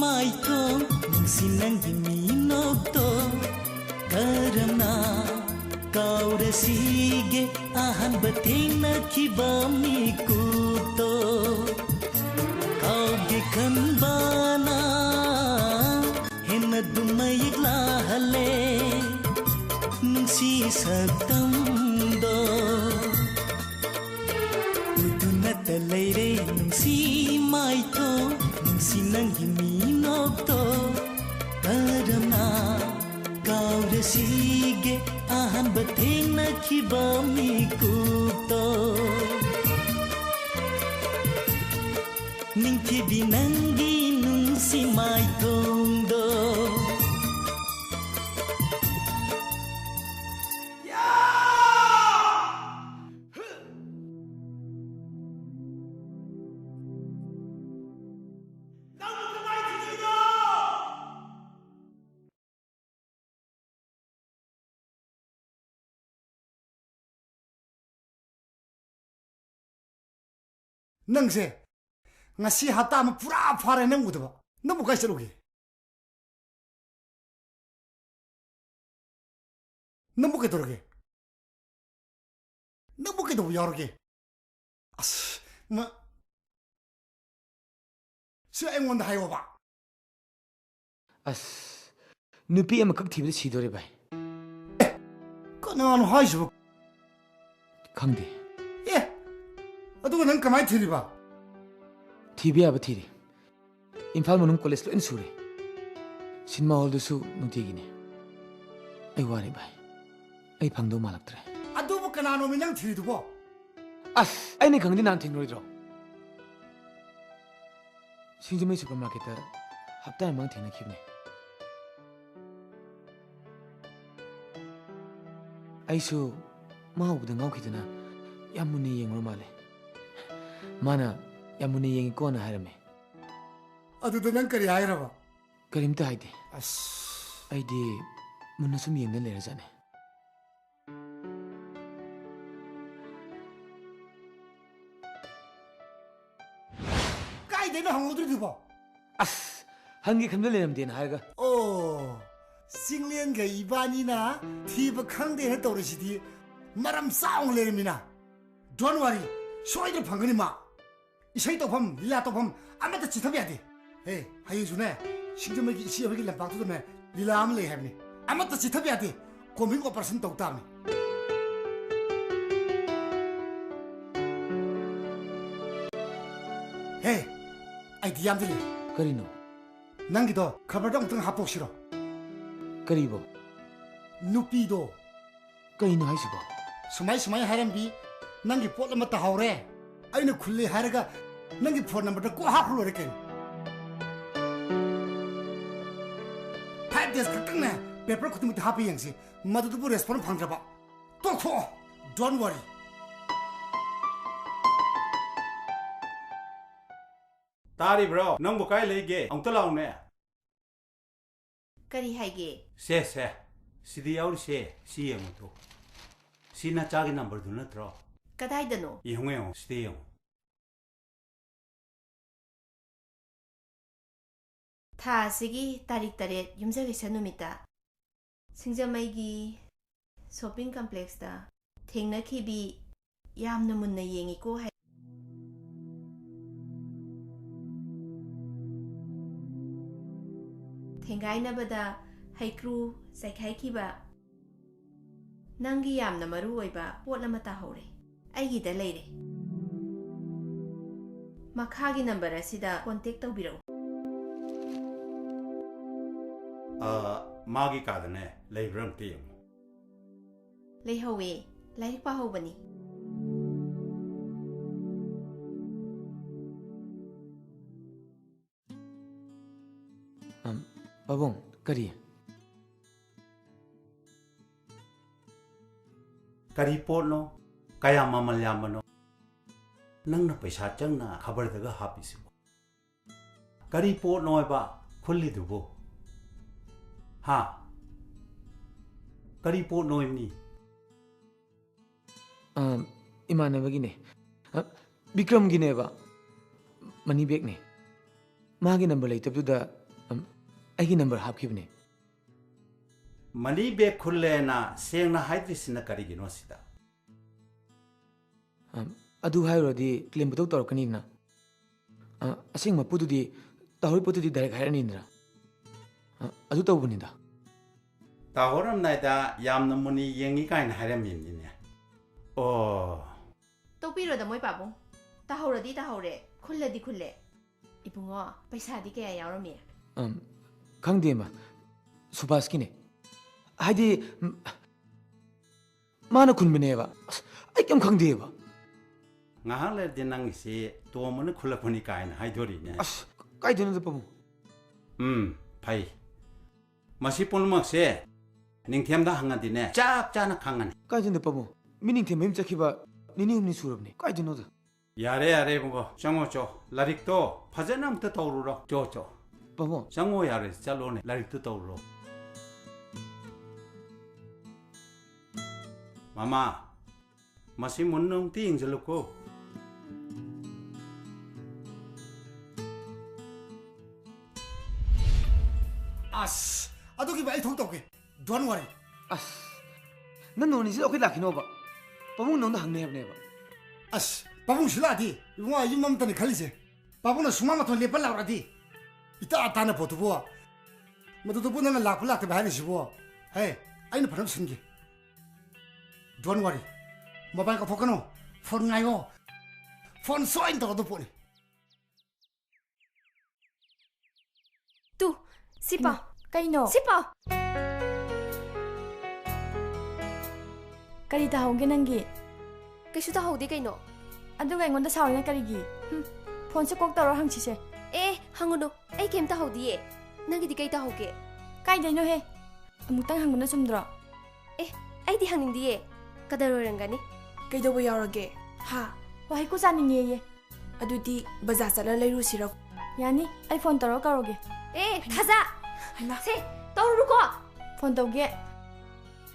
ꯃꯥꯏꯊꯣꯡ, ꯅꯨꯡꯁꯤ ꯅꯪꯒꯤ ꯃꯤꯅꯣꯛꯇꯣ ꯀꯔꯝꯅ ꯀꯥꯎꯔꯁꯤꯒꯦ ꯑꯍꯥꯟꯕ ꯊꯦꯡꯅꯈꯤꯕ ꯃꯤꯀꯨꯞꯇꯣ? ꯀꯥꯎꯒꯦ ꯈꯟꯕꯅ ꯍꯦꯟꯅ ꯑꯗꯨꯝ ꯃꯌꯦꯛ ꯂꯥꯍꯜꯂꯦ ꯅꯨꯡꯁꯤ ꯁꯛꯇꯝꯗꯣ꯫ ꯎꯗꯨꯅꯇ ꯂꯩꯔꯦ ꯅꯨꯡꯁꯤ ꯃꯥꯏꯊꯣꯡ, ꯅꯨꯡꯁꯤ ꯅꯪꯒꯤ ꯃꯤꯅꯣꯛꯇꯣ ꯀꯔꯝꯅ ꯁꯤꯒꯦ ꯑꯍꯥꯟꯕ ꯊꯦꯡꯅꯈꯤꯕ ꯃꯤꯀꯨꯞꯇꯣ, ꯅꯤꯡꯊꯤꯕꯤ ꯅꯪꯒꯤ ꯅꯨꯡꯁꯤ ꯃꯥꯏꯊꯣꯡꯗꯣ꯫ ꯅꯪꯁꯦ ꯉꯁꯤ ꯍꯞꯇꯥ ꯑꯃ ꯄꯨꯔꯥ ꯐꯥꯔꯦ ꯅꯪ ꯎꯗꯕ꯫ ꯅꯪꯕꯨ ꯀꯥꯏ ꯆꯠꯂꯨꯒꯦ? ꯅꯪꯕꯨ ꯀꯩꯗꯧꯔꯒꯦ? ꯅꯪꯕꯨ ꯀꯩꯗꯧꯕ ꯌꯥꯎꯔꯒꯦ? ꯑꯁ, ꯃ-, ꯁꯤ ꯑꯩꯉꯣꯟꯗ ꯍꯥꯏꯌꯣꯕ꯫ ꯑꯁ, ꯅꯨꯄꯤ ꯑꯃꯈꯛ ꯊꯤꯕꯗ ꯁꯤꯗꯣꯔꯦ ꯚꯥꯏ꯫ ꯀꯅꯥꯅꯣ ꯍꯥꯏꯁꯤꯕꯣ? ꯈꯪꯗꯦ꯫ ꯑꯦ, ꯑꯗꯨꯒ ꯅꯪ ꯀꯃꯥꯏꯅ ꯊꯤꯔꯤꯕ? ꯊꯤꯕ ꯌꯥꯕ ꯊꯤꯔꯤ꯫ ꯏꯝꯐꯥꯜ ꯃꯅꯨꯡ ꯀꯣꯂꯦꯖ ꯂꯣꯏꯅ ꯁꯨꯔꯦ꯫ ꯁꯤꯅꯦꯃꯥ ꯍꯣꯜꯗꯨꯁꯨ ꯅꯨꯡꯇꯤꯒꯤꯅꯦ꯫ ꯑꯩ ꯋꯥꯔꯦ ꯚꯥꯏ꯫ ꯑꯩ ꯐꯪꯗꯧ ꯃꯥꯜꯂꯛꯇ꯭ꯔꯦ꯫ ꯑꯗꯨꯕꯨ ꯀꯅꯥꯅꯣꯃꯤ ꯅꯪ ꯊꯤꯔꯤꯗꯨꯕꯣ? ꯑꯁ, ꯑꯩꯅ ꯈꯪꯗꯤ ꯅꯍꯥꯟ ꯊꯦꯡꯅꯔꯣꯏꯗ꯭ꯔꯣ? ꯁꯤꯡꯖꯃꯩ ꯁꯨꯄꯔ ꯃꯥꯔꯀꯦꯠꯇ ꯍꯞꯇꯥ ꯑꯃ ꯃꯃꯥꯡ ꯊꯦꯡꯅꯈꯤꯕꯅꯦ꯫ ꯑꯩꯁꯨ ꯃꯥ ꯎꯕꯗ ꯉꯥꯎꯈꯤꯗꯅ ꯌꯥꯝ ꯃꯨꯟꯅ ꯌꯦꯡꯉꯨꯔ ꯃꯥꯜꯂꯦ꯫ ꯃꯥꯅ "ꯌꯥꯝ ꯃꯨꯟꯅ ꯌꯦꯡꯉꯤꯀꯣꯅ" ꯍꯥꯏꯔꯝꯃꯦ꯫ ꯑꯗꯨꯗ ꯅꯪ ꯀꯔꯤ ꯍꯥꯏꯔꯕ? ꯀꯔꯤꯝꯇ ꯍꯥꯏꯗꯦ꯫ ꯑꯁ꯫ ꯑꯩꯗꯤ ꯃꯨꯟꯅ ꯁꯨꯝ ꯌꯦꯡꯗꯨꯅ ꯂꯩꯔꯖꯥꯠꯅꯦ꯫ ꯀꯥꯏꯗꯩꯅꯣ ꯍꯪꯍꯧꯗ꯭ꯔꯤꯗꯨꯕꯣ? ꯑꯁ, ꯍꯪꯒꯦ ꯈꯟꯕ ꯂꯩꯔꯝꯗꯦꯅ ꯍꯥꯏꯔꯒ꯫ ꯑꯣ, ꯆꯤꯡꯂꯦꯟꯒ ꯏꯕꯥꯅꯤꯅ ꯊꯤꯕ ꯈꯪꯗꯦꯅ ꯇꯧꯔꯤꯁꯤꯗꯤ ꯃꯔꯝ ꯆꯥꯎꯅ ꯂꯩꯔꯝꯃꯤꯅ꯫ Don't worry, ꯁꯣꯏꯗꯅ ꯐꯪꯒꯅꯤ ꯃꯥ꯫ ꯏꯁꯩ ꯇꯧꯐꯝ, ꯂꯤꯂꯥ ꯇꯧꯐꯝ ꯑꯃꯠꯇ ꯆꯤꯠꯊꯕ ꯌꯥꯗꯦ꯫ ꯍꯦ, ꯍꯌꯦꯡꯁꯨꯅꯦ, ꯁꯤꯡꯖꯃꯩꯒꯤ ꯏꯆꯦ ꯍꯣꯏꯒꯤ ꯂꯝꯄꯥꯛꯇꯨꯗꯅꯦ ꯂꯤꯂꯥ ꯑꯃ ꯂꯩ ꯍꯥꯏꯕꯅꯤ꯫ ꯑꯃꯠꯇ ꯆꯤꯠꯊꯕ ꯌꯥꯗꯦ꯫ Combing operation ꯇꯧ ꯇꯥꯕꯅꯤ꯫ ꯍꯦ, idea ꯑꯃꯗꯤ ꯂꯩ꯫ ꯀꯔꯤꯅꯣ? ꯅꯪꯒꯤꯗꯣ ꯈꯕꯔꯗ ꯑꯃꯨꯛꯇꯪ ꯍꯥꯞꯇꯣꯛꯁꯤꯔꯣ? ꯀꯔꯤꯕꯣ? ꯅꯨꯄꯤꯗꯣ꯫ ꯀꯩꯅꯣ ꯍꯥꯏꯁꯤꯕꯣ? ꯁꯨꯃꯥꯏ ꯁꯨꯃꯥꯏ ꯍꯥꯏꯔꯝꯕꯤ, "ꯅꯪꯒꯤ ꯄꯣꯠ ꯑꯃ ꯇꯥꯍꯧꯔꯦ, ꯑꯩꯅ ꯈꯨꯜꯂꯦ" ꯍꯥꯏꯔꯒ ꯅꯪꯒꯤ ꯐꯣꯟ ꯅꯝꯕꯔꯗ ꯀꯣꯛ ꯍꯥꯞꯈ꯭ꯔ ꯂꯣꯏꯔꯦ ꯀꯩꯅꯣ꯫ Five days ꯈꯛꯇꯪꯅꯦ, ꯄꯦꯄꯔ ꯈꯨꯗꯤꯡꯃꯛꯇ ꯍꯥꯞꯄ ꯌꯦꯡꯁꯤ, ꯃꯗꯨꯗꯨꯕꯨ ꯔꯦꯁꯄꯣꯟ ꯐꯪꯗ꯭ꯔꯕ ꯇꯣꯛꯊꯣꯛꯑꯣ꯫ Don't worry. ꯇꯥꯔꯤꯕ꯭ꯔꯣ? ꯅꯪꯕꯨ ꯀꯥꯏ ꯂꯩꯒꯦ? ꯑꯃꯨꯛꯇ ꯂꯥꯎꯅꯦ꯫ ꯀꯔꯤ ꯍꯥꯏꯒꯦ? ꯁꯦ, ꯁꯦ, ꯁꯤꯗ ꯌꯥꯎꯔꯤꯁꯦ, ꯁꯤ ꯌꯦꯡꯉꯨ ꯇꯨ꯫ ꯁꯤ ꯅꯆꯥꯒꯤ ꯅꯝꯕꯔꯗꯨ ꯅꯠꯇ꯭ꯔꯣ? ꯀꯗꯥꯏꯗꯅꯣ? ꯌꯦꯡꯉꯨ, ꯌꯦꯡꯉꯨ, ꯁꯤꯗ ꯌꯦꯡꯉꯨ꯫ ꯊꯥ ꯑꯁꯤꯒꯤ ꯇꯥꯔꯤꯛ ꯇꯔꯦꯠ ꯌꯨꯝꯖꯀꯩꯁ ꯅꯨꯃꯤꯠꯇ ꯁꯤꯡꯖꯃꯩꯒꯤ ꯁꯣꯞꯄꯤꯡ ꯀꯝꯄ꯭ꯂꯦꯛꯁꯇ ꯊꯦꯡꯅꯈꯤꯕꯤ ꯌꯥꯝꯅ ꯃꯨꯟꯅ ꯌꯦꯡꯉꯤꯀꯣ ꯍꯥꯏ꯫ ꯊꯦꯡꯒꯥꯏꯅꯕꯗ ꯍꯩꯀ꯭ꯔꯨ ꯆꯥꯏꯈꯥꯏꯈꯤꯕ ꯅꯪꯒꯤ ꯌꯥꯝꯅ ꯃꯔꯨ ꯑꯣꯏꯕ ꯄꯣꯠ ꯑꯃ ꯇꯥꯍꯧꯔꯦ꯫ ꯑꯩꯒꯤꯗ ꯂꯩꯔꯦ꯫ ꯃꯈꯥꯒꯤ ꯅꯝꯕꯔ ꯑꯁꯤꯗ ꯀꯣꯟꯇꯦꯛ ꯇꯧꯕꯤꯔꯛꯎ꯫ ꯑ, ꯃꯥꯒꯤ ꯀꯥꯗꯅꯦ, ꯂꯩꯕ꯭ꯔꯥ ꯑꯝꯇ ꯌꯦꯡꯉꯨ꯫ ꯂꯩꯍꯧꯋꯦ꯫ ꯂꯥꯏꯔꯤꯛ ꯄꯥꯍꯧꯕꯅꯤ꯫ ꯑꯝ, ꯄꯥꯕꯨꯡ, ꯀꯔꯤ? ꯀꯔꯤ ꯄꯣꯠꯅꯣ? ꯀꯌꯥꯝ ꯃꯃꯜ ꯌꯥꯝꯕꯅꯣ? ꯅꯪꯅ ꯄꯩꯁꯥ ꯆꯪꯅ ꯈꯕꯔꯗꯒ ꯍꯥꯞꯄꯤꯁꯤꯕꯣ? ꯀꯔꯤ ꯄꯣꯠꯅꯣ ꯍꯥꯏꯕ ꯈꯨꯜꯂꯤꯗꯨꯕꯨ? ꯍꯥ? ꯀꯔꯤ ꯄꯣꯠꯅꯣ ꯍꯥꯏꯕꯅꯤ? ꯑ, ꯏꯃꯥꯟꯅꯕꯒꯤꯅꯦ꯫ ꯑ, ꯕꯤꯀ꯭ꯔꯝꯒꯤꯅꯦꯕ꯫ ꯃꯅꯤ ꯕꯦꯒꯅꯦ꯫ ꯃꯥꯒꯤ ꯅꯝꯕꯔ ꯂꯩꯇꯕꯗꯨꯗ, ꯑꯝ, ꯑꯩꯒꯤ ꯅꯝꯕꯔ ꯍꯥꯞꯈꯤꯕꯅꯦ꯫ ꯃꯅꯤ ꯕꯦꯒ ꯈꯨꯜꯂꯦꯅ ꯁꯦꯡꯅ ꯍꯥꯏꯗ꯭ꯔꯤꯁꯤꯅ ꯀꯔꯤꯒꯤꯅꯣ ꯁꯤꯗ? ꯑꯝ, ꯑꯗꯨ ꯍꯥꯏꯔꯨꯔꯗꯤ ꯀ꯭ꯂꯦꯝ ꯄꯨꯇꯧ ꯇꯧꯔꯛꯀꯅꯤꯗꯅ꯫ ꯑ, ꯑꯁꯦꯡꯕ ꯄꯣꯠꯇꯨꯗꯤ, ꯇꯥꯍꯧꯔꯤ ꯄꯣꯠꯇꯨꯗꯤ ꯗꯥꯏꯔꯦꯛ ꯍꯥꯏꯔꯛꯑꯅꯤꯗꯅ꯫ ꯑ, ꯑꯗꯨ ꯇꯧꯕꯅꯤꯗ꯫ ꯇꯥꯍꯧꯔꯝꯗꯥꯏꯗ ꯌꯥꯝꯅ ꯃꯨꯟꯅ ꯌꯦꯡꯉꯤ ꯀꯥꯏꯅ ꯍꯥꯏꯔꯝꯃꯤꯕꯅꯤꯅꯦ꯫ ꯑꯣ꯫ ꯇꯣꯛꯄꯤꯔꯣꯗ ꯃꯣꯏ ꯄꯥꯕꯨꯡ꯫ ꯇꯥꯍꯧꯔꯗꯤ ꯇꯥꯍꯧꯔꯦ, ꯈꯨꯜꯂꯗꯤ ꯈꯨꯜꯂꯦ꯫ ꯏꯕꯨꯡꯉꯣ, ꯄꯩꯁꯥꯗꯤ ꯀꯌꯥ ꯌꯥꯎꯔꯝꯃꯤ? ꯑꯝ, ꯈꯪꯗꯦ, ꯏꯃꯥ꯫ ꯁꯨꯕꯥꯁꯀꯤꯅꯦ꯫ ꯍꯥꯏꯗꯤ, ꯎꯝ, ꯃꯥꯅ ꯈꯨꯟꯕꯅꯦꯕ꯫ ꯑꯁ, ꯑꯩ ꯀꯩꯝ ꯈꯪꯗꯦꯕ꯫ ꯉꯥꯏꯍꯥꯛ ꯂꯩꯔꯗꯤ ꯅꯪꯒꯤꯁꯤ ꯇꯣꯝꯕꯅ ꯈꯨꯜꯂꯛꯄꯅꯤ ꯀꯥꯏꯅ ꯍꯥꯏꯗꯣꯔꯤꯅꯦ꯫ ꯑꯁ, ꯀꯥꯏꯗꯩꯅꯣꯗ, ꯄꯥꯕꯨꯡ? ꯎꯝ, ꯐꯩ꯫ ꯃꯁꯤ ꯄꯨꯝꯅꯃꯛꯁꯦ ꯅꯤꯡꯊꯦꯝꯗ ꯍꯪꯉꯗꯤꯅꯦ, ꯆꯞ ꯆꯥꯅ ꯈꯪꯉꯅꯤ꯫ ꯀꯥꯏꯗꯩꯅꯣ, ꯄꯥꯕꯨꯡ? ꯃꯤ ꯅꯤꯡꯊꯦꯝ ꯃꯌꯨꯝ ꯆꯠꯈꯤꯕ ꯅꯤꯅꯤ ꯍꯨꯝꯅꯤ ꯁꯨꯔꯕꯅꯤ꯫ ꯀꯥꯏꯗꯩꯅꯣꯗ? ꯌꯥꯔꯦ, ꯌꯥꯔꯦ, ꯏꯕꯨꯡꯉꯣ꯫ ꯆꯪꯉꯣ, ꯆꯣ꯫ ꯂꯥꯏꯔꯤꯛꯇꯣ ꯐꯖꯅ ꯑꯝꯇ ꯇꯧꯔꯨꯔꯣ꯫ ꯆꯣ, ꯆꯣ꯫ ꯄꯥꯕꯨꯡ꯫ ꯆꯪꯉꯣ, ꯌꯥꯔꯦ꯫ ꯆꯠꯂꯣꯅꯦ꯫ ꯂꯥꯏꯔꯤꯛꯇꯣ ꯇꯧꯔꯨꯔꯣ꯫ ꯃꯃꯥ, ꯃꯁꯤ ꯃꯨꯟꯅ ꯑꯃꯨꯛꯇ ꯌꯦꯡꯁꯤꯜꯂꯨꯀꯣ꯫ ꯑꯁ, ꯑꯗꯨꯒꯤꯕꯨ ꯑꯩ ꯊꯣꯛ ꯇꯧꯒꯦ꯫ Don't worry꯫ ꯑꯁ, ꯅꯪ ꯅꯣꯡ ꯅꯤꯅꯤꯁꯤꯗ ꯑꯩꯈꯣꯏ ꯂꯥꯛꯈꯤꯅꯣꯕ꯫ ꯄꯥꯕꯨꯡ ꯅꯉꯣꯟꯗ ꯍꯪꯅꯤ ꯍꯥꯏꯕꯅꯦꯕ꯫ ꯑꯁ, ꯄꯥꯕꯨꯡ ꯁꯤ ꯂꯥꯛꯑꯗꯤ ꯏꯕꯨꯡꯉꯣ, ꯑꯩ ꯌꯨꯝ ꯑꯃꯠꯇꯅꯤ ꯈꯜꯂꯤꯁꯦ꯫ ꯄꯥꯕꯨꯡꯅ ꯁꯨꯃꯥꯡ ꯃꯇꯣꯟ ꯂꯦꯞꯄ ꯂꯥꯎꯔꯛꯑꯗꯤ? ꯏꯇꯥ ꯇꯥꯅ ꯄꯣꯠꯇꯨꯕꯨ꯫ ꯃꯗꯨꯗꯨꯕꯨ ꯅꯪꯅ ꯂꯥꯛꯄ ꯂꯥꯛꯇꯕ ꯍꯥꯏꯔꯤꯁꯤꯕꯨ? ꯍꯦ, ꯑꯩꯅ ꯐꯖꯅ ꯁꯤꯟꯒꯦ꯫ Don't worry꯫ Mobile ꯀꯥꯎꯊꯣꯛꯀꯅꯨ꯫ Phone ꯉꯥꯏꯌꯣ꯫ Phone ꯁꯣꯏꯅ ꯇꯧꯔꯗꯧ ꯄꯣꯠꯅꯤ꯫ ꯇꯨ, ꯁꯤ ꯄꯥꯎ꯫ ꯀꯩꯅꯣ? ꯁꯤ ꯄꯥꯎ꯫ ꯀꯔꯤ ꯇꯥꯍꯧꯒꯦ ꯅꯪꯒꯤ? ꯀꯩꯁꯨ ꯇꯥꯍꯧꯗꯦ ꯀꯩꯅꯣ꯫ ꯑꯗꯨꯒ ꯑꯩꯉꯣꯟꯗ ꯁꯥꯎꯔꯤꯅ ꯀꯔꯤꯒꯤ? ꯍꯨꯝ, phoneꯁꯦ ꯀꯣꯛ ꯇꯧꯔ ꯍꯪꯁꯤꯁꯦ꯫ ꯑꯦ, ꯍꯪꯉꯨꯅꯨ꯫ ꯑꯩ ꯀꯩꯝ ꯇꯥꯍꯧꯗꯤꯌꯦ꯫ ꯅꯪꯒꯤꯗꯤ ꯀꯩ ꯇꯥꯍꯧꯒꯦ? ꯀꯥꯏꯗꯩꯅꯣꯍꯦ? ꯑꯃꯨꯛꯇꯪ ꯍꯪꯕꯅ ꯆꯨꯝꯗ꯭ꯔꯣ? ꯑꯦ, ꯑꯩꯗꯤ ꯍꯪꯅꯤꯡꯗꯤꯌꯦ꯫ ꯀꯗꯔ ꯑꯣꯏꯔꯝꯒꯅꯤ꯫ ꯀꯩꯗꯧꯕ ꯌꯥꯎꯔꯒꯦ? ꯍꯥ? ꯋꯥꯍꯩꯀꯨ ꯆꯥꯅꯤꯡꯉꯦꯌꯦ꯫ ꯑꯗꯨꯗꯤ ꯕꯖꯥꯔ ꯆꯠꯂ ꯂꯩꯔꯨꯁꯤꯔꯣ? ꯌꯥꯅꯤ, ꯑꯩ phone ꯇꯧꯔ ꯀꯧꯔꯒꯦ꯫ ꯑꯦ, ꯊꯥꯖ! ꯍꯩꯃꯥ꯫ ꯁꯦ, ꯇꯧꯔꯨꯅꯨꯀꯣ! Phone ꯇꯧꯒꯦ꯫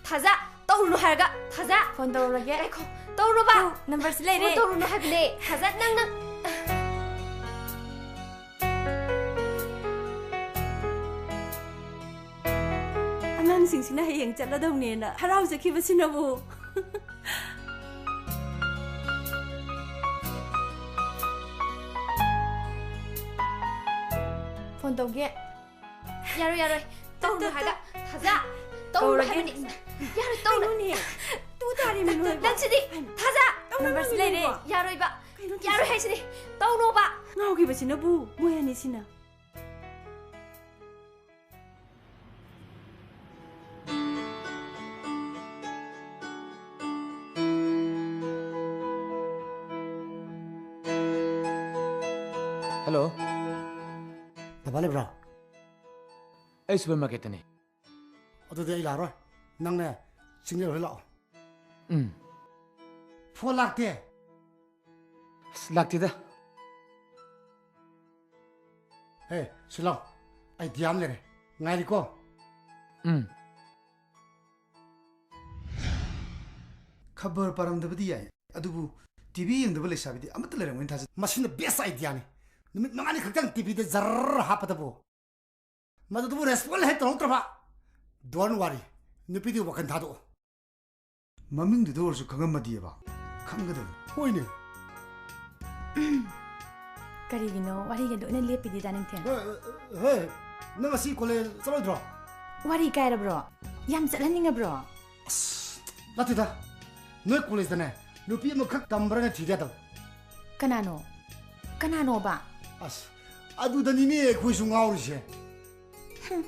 ꯊꯥꯖ, ꯇꯧꯔꯨꯅꯨ ꯍꯥꯏꯔꯒ, ꯊꯥꯖ! Phone ꯇꯧꯔꯒꯦ꯫ ꯉꯥꯏꯈꯣ, ꯇꯧꯔꯨꯅꯣꯕ! ꯇꯨ, numberꯁꯤ ꯂꯩꯔꯦ꯫ Phone ꯇꯧꯔꯨꯅꯨ ꯍꯥꯏꯕꯅꯦ, ꯊꯥꯖ, ꯅꯪ, ꯅꯪ꯫ ꯑꯉꯥꯡꯁꯤꯡꯁꯤꯅ ꯍꯌꯦꯡ ꯆꯠꯂꯗꯧꯅꯦꯅ ꯍꯔꯥꯎꯖꯈꯤꯕꯁꯤꯅꯕꯨ꯫ Phone ꯇꯧꯒꯦ꯫ ꯌꯥꯔꯣꯏ, ꯌꯥꯔꯣꯏ꯫ ꯇꯧꯔꯨꯅꯨ ꯍꯥꯏꯔꯒ꯫ ꯊꯥꯖ! ꯇꯧꯔꯨꯅꯨ ꯀꯧꯔꯒꯦ꯫ ꯍꯥꯏꯕꯅꯤ꯫ ꯌꯥꯔꯣꯏ, ꯇꯧꯔꯨꯅꯨ꯫ ꯀꯩꯅꯣꯅꯦ? ꯇꯨ ꯇꯥꯔꯦꯃꯤ ꯅꯣꯏꯕꯣ꯫ ꯅꯪꯁꯤꯗꯤ! ꯊꯥꯖ! ꯇꯧꯔꯨꯅꯨ numberꯁꯤ ꯂꯩꯔꯦ꯫ ꯅꯣꯏꯕꯣ꯫ ꯀꯩꯅꯣ ꯇꯧꯔꯤꯁꯦ? ꯌꯥꯔꯣꯏ ꯍꯥꯏꯁꯤꯅꯤ꯫ ꯇꯧꯅꯣꯕ! ꯉꯥꯎꯈꯤꯕꯁꯤꯅꯕꯨ ꯃꯣꯏ ꯑꯅꯤꯁꯤꯅ꯫ ꯍꯜꯂꯣ꯫ ꯕꯕꯥ ꯂꯩꯕ꯭ꯔꯣ? ꯑꯩ ꯁꯨꯄꯔ ꯃꯥꯔꯀꯦꯠꯇꯅꯦ꯫ ꯑꯗꯨꯗꯤ ꯑꯩ ꯂꯥꯛꯑꯔꯣꯏ꯫ ꯅꯪꯅꯦ, ꯁꯤꯡꯅꯦ ꯍꯣꯏ ꯂꯥꯛꯑꯣ꯫ ꯎꯝ꯫ ꯐꯣꯟ ꯂꯥꯛꯇꯦ꯫ ꯑꯁ, ꯂꯥꯛꯇꯦꯗ꯫ ꯍꯦ, ꯁꯤꯂꯥꯎ꯫ ꯑꯥꯏꯗꯤꯌꯥ ꯑꯃ ꯂꯩꯔꯦ꯫ ꯉꯥꯏꯔꯤꯀꯣ? ꯎꯝ꯫ ꯈꯕꯔ ꯄꯥꯔꯝꯗꯕꯗꯤ ꯌꯥꯏ, ꯑꯗꯨꯕꯨ ꯇꯤ ꯚꯤ ꯌꯦꯡꯗꯕ ꯂꯩꯁꯥꯕꯤꯗꯤ ꯑꯃꯠꯇ ꯂꯩꯔꯝꯒꯅꯤ ꯊꯥꯖꯗꯦ꯫ ꯃꯁꯤꯅ ꯕꯦꯁ ꯑꯥꯏꯗꯤꯌꯥꯅꯤ꯫ ꯅꯨꯃꯤꯠ ꯃꯉꯥꯅꯤ ꯈꯛꯇꯪ ꯇꯤ ꯚꯤꯗ ꯖꯔꯔ ꯍꯥꯞꯄꯗꯕꯨ꯫ ꯃꯗꯨꯗꯨꯕꯨ ꯔꯦꯁꯄꯣꯟ ꯍꯦꯛ ꯇꯧꯔꯛꯇ꯭ꯔꯕ, don't worry, ꯅꯨꯄꯤꯗꯨꯒꯤ ꯋꯥꯈꯜ ꯊꯥꯗꯣꯛꯑꯣ꯫ ꯃꯃꯤꯡꯗꯨꯗ ꯑꯣꯏꯔꯁꯨ ꯈꯪꯉꯝꯃꯗꯤꯕ꯫ ꯈꯪꯒꯗꯕꯅꯤ꯫ ꯍꯣꯏꯅꯦ꯫ ꯀꯔꯤꯒꯤꯅꯣ ꯋꯥꯔꯤꯒ ꯂꯣꯏꯅ ꯂꯦꯞꯄꯤꯗꯤ, ꯗꯥ ꯅꯤꯡꯊꯦꯝ? ꯍꯦ, ꯍꯦ, ꯅꯪ ꯉꯁꯤ ꯀꯣꯂꯦꯖ ꯆꯠꯂꯣꯏꯗ꯭ꯔꯣ? ꯋꯥꯔꯤ ꯀꯥꯏꯔꯕ꯭ꯔꯣ? ꯌꯥꯝ ꯆꯠꯍꯟꯅꯤꯡꯉꯕ꯭ꯔꯣ? ꯑꯁ, ꯅꯠꯇꯦꯗ꯫ ꯅꯣꯏ ꯀꯣꯂꯦꯖꯇꯅꯦ, ꯅꯨꯄꯤ ꯑꯃꯈꯛ ꯇꯝꯕ꯭ꯔꯥꯅ ꯊꯤꯗ ꯇꯧ꯫ ꯀꯅꯥꯅꯣ? ꯀꯅꯥꯅꯣꯕ? ꯑꯁ, ꯑꯗꯨꯗꯅꯤꯅꯦ ꯑꯩꯈꯣꯏꯁꯨ ꯉꯥꯎꯔꯤꯁꯦ꯫ ꯍꯨꯝ꯫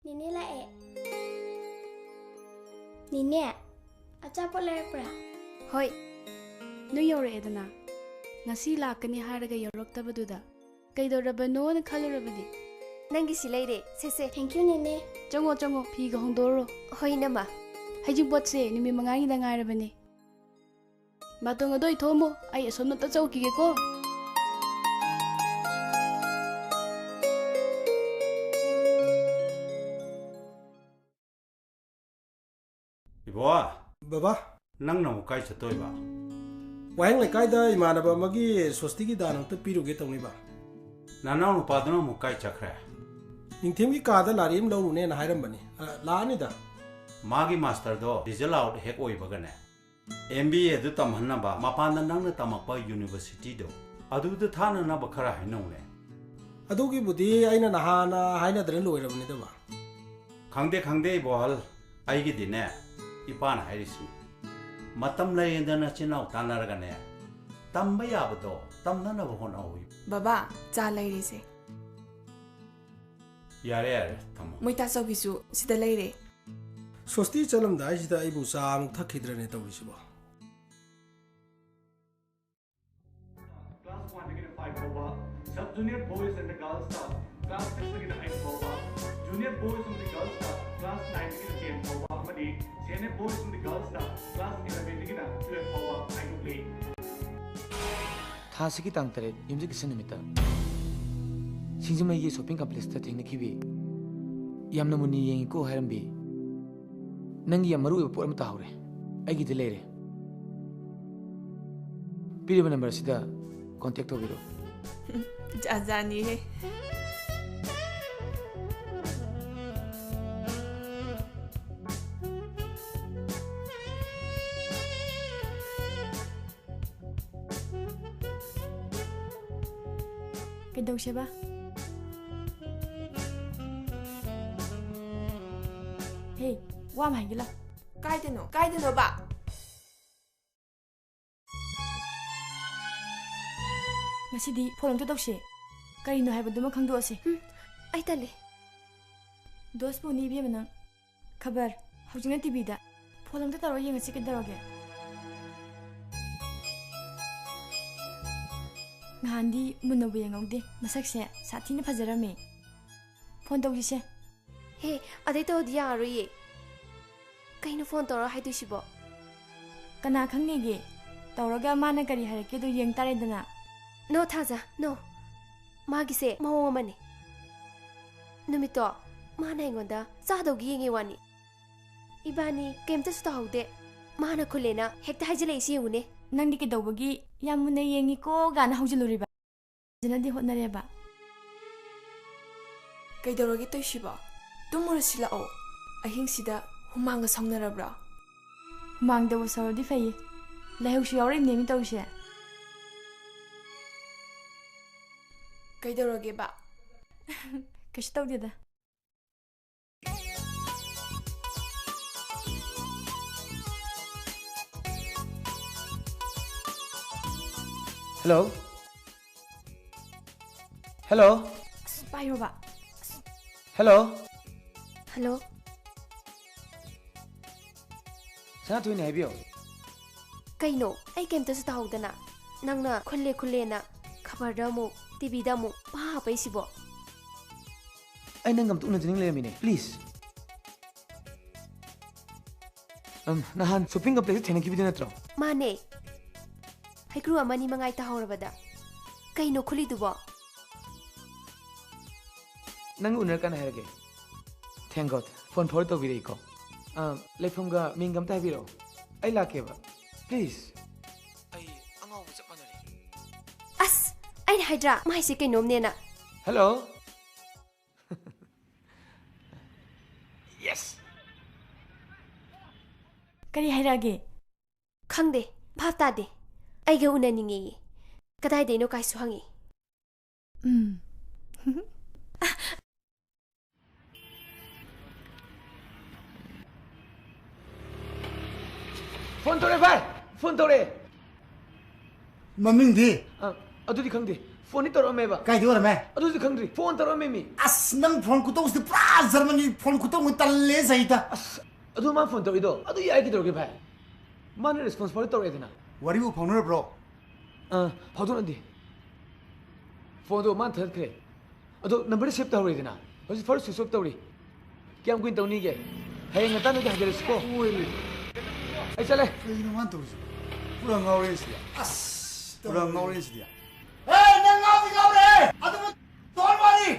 ꯅꯦꯅꯦ ꯂꯥꯛꯑꯦ꯫ ꯅꯦꯅꯦ, ꯑꯆꯥꯄꯣꯠ ꯂꯩꯔꯛꯄ꯭ꯔꯥ? ꯍꯣꯏ, ꯅꯣꯏ ꯌꯧꯔꯛꯑꯦꯗꯅ꯫ ꯉꯁꯤ ꯂꯥꯛꯀꯅꯤ ꯍꯥꯏꯔꯒ ꯌꯧꯔꯛꯇꯕꯗꯨꯗ ꯀꯩꯗꯧꯔꯕꯅꯣꯅ ꯈꯜꯂꯨꯔꯕꯅꯦ꯫ ꯅꯪꯒꯤ ꯁꯤ ꯂꯩꯔꯦ, ꯁꯦ, ꯁꯦ꯫ Thank you, ꯅꯦꯅꯦ꯫ ꯆꯪꯉꯣ, ꯆꯪꯉꯣ, ꯐꯤꯒ ꯍꯣꯡꯗꯣꯛꯎꯔꯣ꯫ ꯍꯣꯏ, ꯏꯅꯝꯃ꯫ ꯍꯩꯖꯤꯡꯄꯣꯠꯁꯦ ꯅꯨꯃꯤꯠ ꯃꯉꯥꯅꯤꯗ ꯉꯥꯏꯔꯕꯅꯦ꯫ ꯕꯥꯇꯣꯟ ꯑꯗꯣ ꯏꯊꯣꯛꯑꯝꯃꯣ, ꯑꯩ ꯑꯁꯣꯝꯗ ꯑꯝꯇ ꯆꯧꯈꯤꯒꯦꯀꯣ꯫ ꯏꯕꯣ! ꯕꯕꯥ! ꯅꯪꯅ ꯑꯃꯨꯛ ꯀꯥꯏ ꯆꯠꯇꯣꯏꯕ? ꯋꯥꯍꯦꯡ ꯂꯩꯀꯥꯏꯗ ꯏꯃꯥꯟꯅꯕ ꯑꯃꯒꯤ ꯁꯣꯁꯇꯤꯒꯤ ꯗꯥꯟ ꯑꯝꯇ ꯄꯤꯔꯨꯒꯦ ꯇꯧꯅꯤꯕ꯫ ꯅꯅꯥꯎ ꯅꯨꯄꯥꯗꯨꯅ ꯑꯃꯨꯛ ꯀꯥꯏ ꯆꯠꯈ꯭ꯔꯦ? ꯅꯤꯡꯊꯦꯝꯒꯤ ꯀꯥꯗ ꯂꯥꯏꯔꯤꯛ ꯑꯃ ꯂꯧꯔꯨꯅꯦꯅ ꯍꯥꯏꯔꯝꯕꯅꯤ꯫ ꯑ, ꯂꯥꯛꯑꯅꯤꯗ꯫ ꯃꯥꯒꯤ ꯃꯥꯁꯇꯔꯗꯣ ꯔꯤꯖꯜ ꯑꯥꯎꯠ ꯍꯦꯛ ꯑꯣꯏꯕꯒꯅꯦ, ꯑꯦꯝ ꯕꯤ ꯑꯦꯗꯨ ꯇꯝꯍꯟꯅꯕ ꯃꯄꯥꯟꯗ ꯅꯪꯅ ꯇꯝꯃꯛꯄ ꯌꯨꯅꯤꯚꯔꯁꯤꯇꯤꯗꯣ, ꯑꯗꯨꯗ ꯊꯥꯅꯅꯕ ꯈꯔ ꯍꯥꯏꯅꯧꯅꯦ꯫ ꯑꯗꯨꯒꯤꯕꯨꯗꯤ ꯑꯩꯅ ꯅꯍꯥꯟꯅ ꯍꯥꯏꯅꯗꯅ ꯂꯣꯏꯔꯕꯅꯤꯗ, ꯕꯥ꯫ ꯈꯪꯗꯦ, ꯈꯪꯗꯦ, ꯏꯕꯣꯍꯜ꯫ ꯑꯩꯒꯤꯗꯤꯅꯦ, ꯏꯄꯥꯅ ꯍꯥꯏꯔꯤꯁꯤꯅꯤ, ꯃꯇꯝ ꯂꯩꯔꯤꯉꯩꯗ ꯅꯆꯤꯟ ꯅꯅꯥꯎ ꯇꯥꯟꯅꯔꯒꯅꯦ, ꯇꯝꯕ ꯌꯥꯕꯗꯣ ꯇꯝꯅꯅꯕ ꯍꯣꯠꯅꯍꯧ꯫ ꯕꯕꯥ, ꯆꯥ ꯂꯩꯔꯤꯁꯦ꯫ ꯌꯥꯔꯦ, ꯌꯥꯔꯦ, ꯊꯝꯃꯣ꯫ ꯃꯣꯏ ꯇꯥꯆꯧꯕꯤꯁꯨ ꯁꯤꯗ ꯂꯩꯔꯦ꯫ ꯁꯣꯁꯇꯤ ꯆꯠꯂꯝꯗꯥꯏꯁꯤꯗ ꯑꯩꯕꯨ ꯆꯥ ꯑꯃꯨꯛ ꯊꯛꯈꯤꯗ꯭ꯔꯅꯦ ꯇꯧꯔꯤꯁꯤꯕꯣ꯫ Class one ꯗꯒꯤꯅ five ꯐꯥꯎꯕ sub junior boys and the girls ꯇ, class six ꯗꯒꯤꯅ eight ꯐꯥꯎꯕ junior boys and the girls ꯇ, class nine ꯗꯒꯤꯅ ten ꯐꯥꯎꯕ ꯑꯃꯗꯤ senior boys and the girls ꯇ, class eleven ꯗꯒꯤꯅ twelve ꯐꯥꯎꯕ ꯈꯥꯏꯗꯣꯛꯂꯤ꯫ ꯊꯥ ꯑꯁꯤꯒꯤ ꯇꯥꯡ ꯇꯔꯦꯠ ꯌꯨꯝꯁꯀꯩꯁ ꯅꯨꯃꯤꯠꯇ ꯁꯤꯡꯖꯃꯩꯒꯤ shopping complex ꯇ ꯊꯦꯡꯅꯈꯤꯕꯤ, ꯌꯥꯝꯅ ꯃꯨꯟꯅ ꯌꯦꯡꯉꯤꯀꯣ ꯍꯥꯏꯔꯝꯕꯤ, ꯅꯪꯒꯤ ꯌꯥꯝ ꯃꯔꯨ ꯑꯣꯏꯕ ꯄꯣꯠ ꯑꯃ ꯇꯥꯍꯧꯔꯦ꯫ ꯑꯩꯒꯤꯗ ꯂꯩꯔꯦ꯫ ꯄꯤꯔꯤꯕ number ꯑꯁꯤꯗ contact ꯇꯧꯕꯤꯔꯣ꯫ ꯖꯥꯠ ꯖꯥꯠꯅꯤꯍꯦ꯫ ꯀꯩꯗꯧꯁꯦꯕ? ꯍꯦ, ꯋꯥ ꯑꯃ ꯍꯥꯏꯒꯦ ꯂꯥꯎ꯫ ꯀꯥꯏꯗꯅꯣ? ꯀꯥꯏꯗꯅꯣꯕ? ꯉꯁꯤꯗꯤ phone ꯑꯝꯇ ꯇꯧꯁꯦ꯫ ꯀꯔꯤꯅꯣ ꯍꯥꯏꯕꯗꯨꯃ ꯈꯪꯗꯣꯛꯑꯁꯦ꯫ ꯍꯨꯝ, ꯑꯩ ꯇꯜꯂꯦ꯫ ꯗꯣꯁꯄꯨꯅꯤ ꯏꯕꯦꯝꯃ ꯅꯪ꯫ ꯈꯕꯔ, ꯍꯧꯖꯤꯛꯅ ꯇꯤꯚꯤꯗ꯫ Phone ꯑꯝꯇ ꯇꯧꯔ ꯌꯦꯡꯉꯁꯤ ꯀꯩꯗꯧꯔꯒꯦ? ꯅꯍꯥꯟꯗꯤ ꯃꯨꯟꯅꯕꯨ ꯌꯦꯡꯍꯧꯗꯦ꯫ ꯃꯁꯛꯁꯦ ꯁꯥꯊꯤꯅ ꯐꯖꯔꯝꯃꯦ꯫ Phone ꯇꯧꯁꯤꯁꯦ꯫ ꯍꯦ, ꯑꯗꯩ ꯇꯧꯔꯗꯤ ꯌꯥꯔꯣꯏꯌꯦ꯫ ꯀꯩꯅꯣ phone ꯇꯧꯔ ꯍꯥꯏꯗꯣꯏꯁꯤꯕꯣ? ꯀꯅꯥ ꯈꯪꯅꯤꯒꯦ? ꯇꯧꯔꯒ ꯃꯥꯅ ꯀꯔꯤ ꯍꯥꯏꯔꯛꯀꯦꯗꯣ ꯌꯦꯡ ꯇꯥꯔꯦꯗꯅ꯫ No, ꯊꯥꯖ, no꯫ ꯃꯥꯒꯤꯁꯦ ꯃꯑꯣꯡ ꯑꯃꯅꯤ꯫ ꯅꯨꯃꯤꯠꯇꯣ ꯃꯥꯅ ꯑꯩꯉꯣꯟꯗ ꯆꯥꯗꯧꯒꯤ ꯌꯦꯡꯉꯤ ꯋꯥꯅꯤ꯫ ꯏꯕꯥꯅꯤ ꯀꯩꯝꯇꯁꯨ ꯇꯧꯍꯧꯗꯦ꯫ ꯃꯥꯅ ꯈꯨꯜꯂꯦꯅ ꯍꯦꯛꯇ ꯍꯥꯏꯖꯤꯜꯂꯛꯏꯁꯤ ꯌꯦꯡꯉꯨꯅꯦ꯫ ꯅꯪꯗꯤ ꯀꯩꯗꯧꯕꯒꯤ ꯌꯥꯝ ꯃꯨꯟꯅ ꯌꯦꯡꯉꯤꯀꯣ ꯒꯥꯅ ꯍꯧꯖꯤꯜꯂꯨꯔꯤꯕ? ꯐꯖꯅꯗꯤ ꯍꯣꯠꯅꯔꯦꯕ꯫ ꯀꯩꯗꯧꯔꯒꯦ ꯇꯧꯏꯁꯤꯕꯣ? ꯇꯨꯝꯃꯨꯔꯁꯤ ꯂꯥꯛꯑꯣ꯫ ꯑꯍꯤꯡꯁꯤꯗ ꯍꯨꯃꯥꯡꯒ ꯁꯧꯅꯔꯕ꯭ꯔꯣ? ꯍꯨꯃꯥꯡꯗꯕꯨ ꯁꯧꯔꯗꯤ ꯐꯩꯌꯦ꯫ ꯂꯥꯏꯍꯧꯁꯨ ꯌꯥꯎꯔꯛꯏꯕꯅꯦꯃꯤ ꯇꯧꯔꯤꯁꯦ꯫ ꯀꯩꯗꯧꯔꯒꯦꯕ? ꯀꯩꯁꯨ ꯇꯧꯗꯦꯗ꯫ Hello? Hello? ꯑꯁ, ꯄꯥꯏꯌꯣꯕ꯫ ꯑꯁ꯫ Hello? Hello? ꯁꯅꯥꯊꯣꯏꯅꯦ, ꯍꯥꯏꯕꯤꯌꯣ꯫ ꯀꯩꯅꯣ? ꯑꯩ ꯀꯩꯝꯇꯁꯨ ꯇꯥꯍꯧꯗꯅ ꯅꯪꯅ ꯈꯨꯜꯂꯦ ꯈꯨꯜꯂꯦꯅ ꯈꯕꯔꯗ ꯑꯃꯨꯛ, ꯇꯤꯚꯤꯗ ꯑꯃꯨꯛ ꯄꯥ ꯍꯥꯞꯄꯛꯏꯁꯤꯕꯣ? ꯑꯩ ꯅꯪꯒ ꯑꯝꯇ ꯎꯅꯖꯅꯤꯡ ꯂꯩꯔꯝꯃꯤꯅꯦ, please꯫ ꯎꯝ, ꯅꯍꯥꯟ shopping complex ꯇ ꯊꯦꯡꯅꯈꯤꯕꯗꯨ ꯅꯠꯇ꯭ꯔꯣ? ꯃꯥꯅꯦ꯫ ꯍꯩꯀ꯭ꯔꯨ ꯑꯃꯅꯤ ꯃꯉꯥꯏ ꯇꯥꯍꯧꯔꯕꯗ꯫ ꯀꯩꯅꯣ ꯈꯨꯜꯂꯤꯗꯨꯕꯣ? ꯅꯪ ꯎꯅꯔꯀꯥꯟꯗ ꯍꯥꯏꯔꯒꯦ꯫ Thank God, phone forward ꯇꯧꯕꯤꯔꯛꯏꯀꯣ꯫ ꯑꯥ, ꯂꯩꯐꯝꯒ ꯃꯤꯡꯒ ꯑꯝꯇ ꯍꯥꯏꯕꯤꯔꯛꯑꯣ꯫ ꯑꯩ ꯂꯥꯛꯀꯦꯕ, please꯫ ꯑꯩ ꯑꯉꯥꯎꯕ ꯆꯞ ꯃꯥꯟꯅꯔꯦ꯫ ꯑꯁ, ꯑꯩꯅ ꯍꯥꯏꯗ꯭ꯔꯥ, ꯃꯥꯏꯁꯦ ꯀꯩꯅꯣꯝꯅꯦꯅ꯫ Hello꯫ Yes꯫ ꯀꯔꯤ ꯍꯥꯏꯔꯛꯑꯒꯦ? ꯈꯪꯗꯦ, ꯚꯥꯞ ꯇꯥꯗꯦ꯫ ꯑꯩꯒ ꯎꯅꯅꯤꯡꯉꯦꯌꯦ꯫ ꯀꯗꯥꯏꯗꯩꯅꯣ ꯀꯥꯏꯁꯨ ꯍꯪꯉꯤ꯫ ꯎꯝ꯫ Phone ꯇꯧꯔꯛꯑꯦ ꯚꯥꯏ, phone ꯇꯧꯔꯛꯑꯦ꯫ ꯃꯃꯤꯡꯗꯤ? ꯑ, ꯑꯗꯨꯗꯤ ꯈꯪꯗꯦ꯫ Phone ꯗꯤ ꯇꯧꯔꯛꯑꯝꯃꯦꯕ꯫ ꯀꯥꯏꯗ ꯑꯣꯏꯔꯝꯃꯦ? ꯑꯗꯨꯗꯤ ꯈꯪꯗ꯭ꯔꯤ꯫ Phone ꯇꯧꯔꯛꯑꯝꯃꯦ ꯃꯤ꯫ ꯑꯁ, ꯅꯪ phone ꯈꯨꯇꯧꯁꯤꯗꯤ ꯄꯨꯔꯥ German ꯒꯤ phone ꯈꯨꯇꯧ ꯑꯃ ꯇꯜꯂꯦ, ꯖꯩꯗ꯫ ꯑꯁ, ꯑꯗꯨ ꯃꯥ phone ꯇꯧꯔꯛꯏꯗꯣ, ꯑꯗꯨ ꯌꯥꯏ ꯀꯩꯗꯧꯔꯒꯦ ꯚꯥꯏ? ꯃꯥꯅ response ꯐꯥꯎꯗꯤ ꯇꯧꯔꯛꯑꯦꯗꯅ꯫ ꯋꯥꯔꯤꯕꯨ ꯐꯥꯎꯅꯔꯕ꯭ꯔꯣ? ꯑ, ꯐꯥꯎꯗꯣꯛꯅꯗꯦ꯫ Phone ꯗꯣ ꯃꯥꯅ ꯊꯥꯗꯠꯈ꯭ꯔꯦ꯫ ꯑꯗꯣ number ꯗꯤ save ꯇꯧꯍꯧꯔꯦꯗꯅ꯫ ꯍꯧꯖꯤꯛ first switch off ꯇꯧꯔꯤ꯫ ꯀꯌꯥꯝ ꯀꯨꯏꯅ ꯇꯧꯅꯤꯒꯦ? ꯍꯌꯦꯡ ꯉꯟꯇꯥ ꯅꯣꯏꯗ ꯍꯥꯏꯖꯔꯛꯁꯤꯀꯣ꯫ ꯍꯣꯏꯅꯦ꯫ ꯑꯩ ꯆꯠꯂꯦ꯫ ꯀꯩꯅꯣ ꯃꯥꯅ ꯇꯧꯔꯤꯁꯤꯕꯣ? ꯄꯨꯔꯥ ꯉꯥꯎꯔꯦ ꯁꯤꯗꯤ꯫ ꯑꯁ, ꯄꯨꯔꯥ ꯉꯥꯎꯔꯦ ꯁꯤꯗꯤ꯫ ꯑꯦ, ꯅꯪ ꯉꯥꯎꯗꯤ ꯉꯥꯎꯔꯦ! ꯑꯗꯨꯕꯨ ꯇꯣꯟ ꯋꯥꯔꯤ!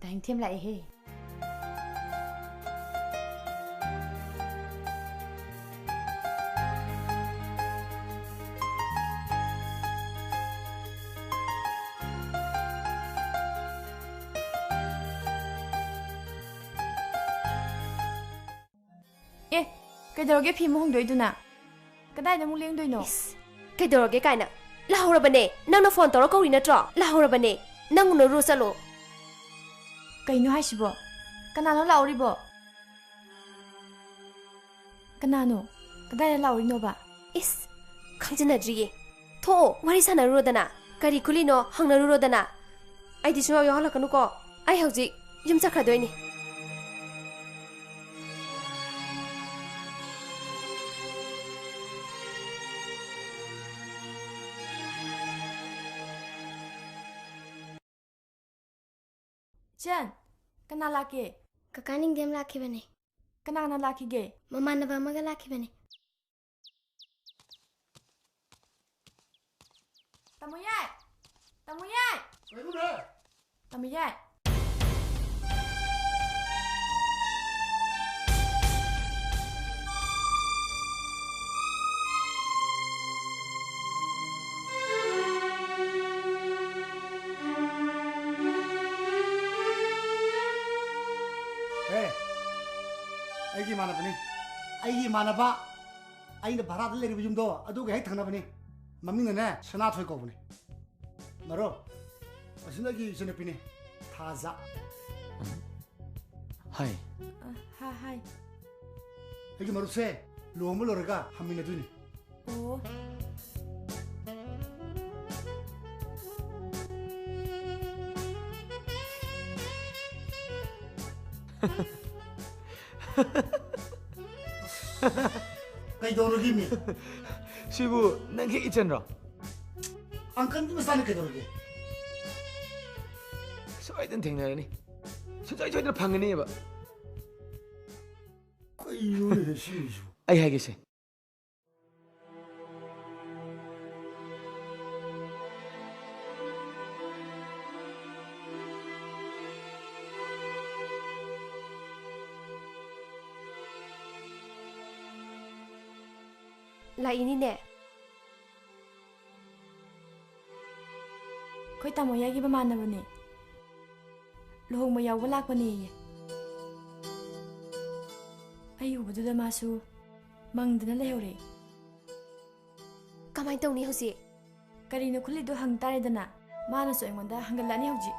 ꯗꯥꯏꯅꯤꯡꯊꯦꯝ ꯂꯥꯛꯑꯦꯍꯦ꯫ ꯀꯩꯗꯧꯔꯒꯦ ꯐꯤ ꯑꯃꯨꯛ ꯍꯣꯡꯗꯣꯛꯏꯗꯨꯅ? ꯀꯗꯥꯏꯗ ꯑꯃꯨꯛ ꯂꯦꯡꯗꯣꯏꯅꯣ? ꯏꯁ, ꯀꯩꯗꯧꯔꯒꯦ ꯀꯥꯏꯅ꯫ ꯂꯥꯛꯍꯧꯔꯕꯅꯦ꯫ ꯅꯪꯅ ꯐꯣꯟ ꯇꯧꯔ ꯀꯧꯔꯤ ꯅꯠꯇ꯭ꯔꯣ? ꯂꯥꯛꯍꯧꯔꯕꯅꯦ꯫ ꯅꯪ ꯎꯅꯔꯨꯔꯣ ꯆꯠꯂꯣ꯫ ꯀꯩꯅꯣ ꯍꯥꯏꯁꯤꯕꯣ? ꯀꯅꯥꯅꯣ ꯂꯥꯛꯍꯧꯔꯤꯕꯣ? ꯀꯅꯥꯅꯣ? ꯀꯗꯥꯏꯗ ꯂꯥꯛꯍꯧꯔꯤꯅꯣꯕ? ꯏꯁ, ꯈꯪꯖꯤꯟꯅꯗ꯭ꯔꯤꯌꯦ꯫ ꯊꯣꯛꯑꯣ, ꯋꯥꯔꯤ ꯁꯥꯟꯅꯔꯨꯔꯣꯗꯅ꯫ ꯀꯔꯤ ꯈꯨꯜꯂꯤꯅꯣ ꯍꯪꯅꯔꯨꯔꯣꯗꯅ꯫ ꯑꯩꯗꯤ ꯁꯨꯡꯌꯥꯎ ꯌꯥꯎꯍꯜꯂꯛꯀꯅꯨꯀꯣ꯫ ꯑꯩ ꯍꯧꯖꯤꯛ ꯌꯨꯝ ꯆꯠꯈ꯭ꯔꯗꯣꯏꯅꯤ꯫ ꯏꯆꯟ, ꯀꯅꯥ ꯂꯥꯛꯀꯦ? ꯀꯀꯥ ꯅꯤꯡꯊꯦꯝ ꯂꯥꯛꯈꯤꯕꯅꯦ꯫ ꯀꯅꯥ ꯀꯅꯥ ꯂꯥꯛꯈꯤꯒꯦ? ꯃꯃꯥꯟꯅꯕ ꯑꯃꯒ ꯂꯥꯛꯈꯤꯕꯅꯦ꯫ ꯇꯥꯃꯣ ꯌꯥꯏ! ꯇꯥꯃꯣ ꯌꯥꯏ! ꯀꯩꯅꯣꯅꯦ? ꯇꯥꯃꯣ ꯌꯥꯏ! ꯑꯦ, ꯑꯩꯒꯤ ꯏꯃꯥꯟꯅꯕꯅꯤ꯫ ꯑꯩꯒꯤ ꯏꯃꯥꯟꯅꯕ꯫ ꯑꯩꯅ ꯚꯔꯥꯗ ꯂꯩꯔꯤꯕ ꯌꯨꯝꯗꯣ ꯑꯗꯨꯒ ꯍꯦꯛ ꯊꯪꯅꯕꯅꯤ꯫ ꯃꯃꯤꯡꯅꯅꯦ ꯁꯅꯥꯊꯣꯏ ꯀꯧꯕꯅꯤ꯫ ꯃꯔꯨꯞ, ꯑꯁꯤꯅ ꯑꯩꯒꯤ ꯏꯆꯟꯅꯨꯄꯤꯅꯤ, ꯊꯥꯖ꯫ ꯍꯥꯏ꯫ ꯑ, ꯍꯥ-, ꯍꯥꯏ꯫ ꯑꯩꯒꯤ ꯃꯔꯨꯞꯁꯦ ꯂꯨꯍꯣꯡꯕ ꯂꯣꯏꯔꯒ ꯍꯟꯃꯤꯟꯅꯗꯣꯏꯅꯤ꯫ ꯑꯣ꯫ ꯀꯩꯗꯧꯔꯒꯦ ꯃꯤ? ꯁꯤꯕꯨ ꯅꯪꯒꯤ ꯏꯆꯟꯔꯣ? ꯑꯪꯀꯜꯒꯤ ꯃꯆꯥꯅꯤ ꯀꯩꯗꯧꯔꯒꯦ? ꯁꯣꯏꯗꯅ ꯊꯦꯡꯅꯔꯅꯤ꯫ ꯁꯨꯡꯁꯣꯏ ꯁꯣꯏꯗꯅ ꯐꯪꯒꯅꯤꯕ꯫ ꯀꯩꯅꯣꯅꯦ ꯁꯤꯁꯤꯕꯨ? ꯑꯩ ꯍꯥꯏꯒꯦꯁꯦ꯫ ꯂꯥꯛꯏꯅꯤꯅꯦ꯫ ꯑꯩꯈꯣꯏ ꯇꯥꯃꯣ ꯌꯥꯏꯒꯤ ꯃꯃꯥꯟꯅꯕꯅꯦ꯫ ꯂꯨꯍꯣꯡꯕ ꯌꯥꯎꯕ ꯂꯥꯛꯄꯅꯦꯌꯦ꯫ ꯑꯩ ꯎꯕꯗꯨꯗ ꯃꯥꯁꯨ ꯃꯪꯗꯅ ꯂꯩꯍꯧꯔꯦ꯫ ꯀꯃꯥꯏꯅ ꯇꯧꯅꯤ ꯍꯧꯖꯤꯛ? ꯀꯔꯤꯅꯣ ꯈꯨꯜꯂꯤꯗꯣ ꯍꯪ ꯇꯥꯔꯦꯗꯅ꯫ ꯃꯥꯅꯁꯨ ꯑꯩꯉꯣꯟꯗ ꯍꯪꯒꯠꯂꯛꯑꯅꯤ ꯍꯧꯖꯤꯛ꯫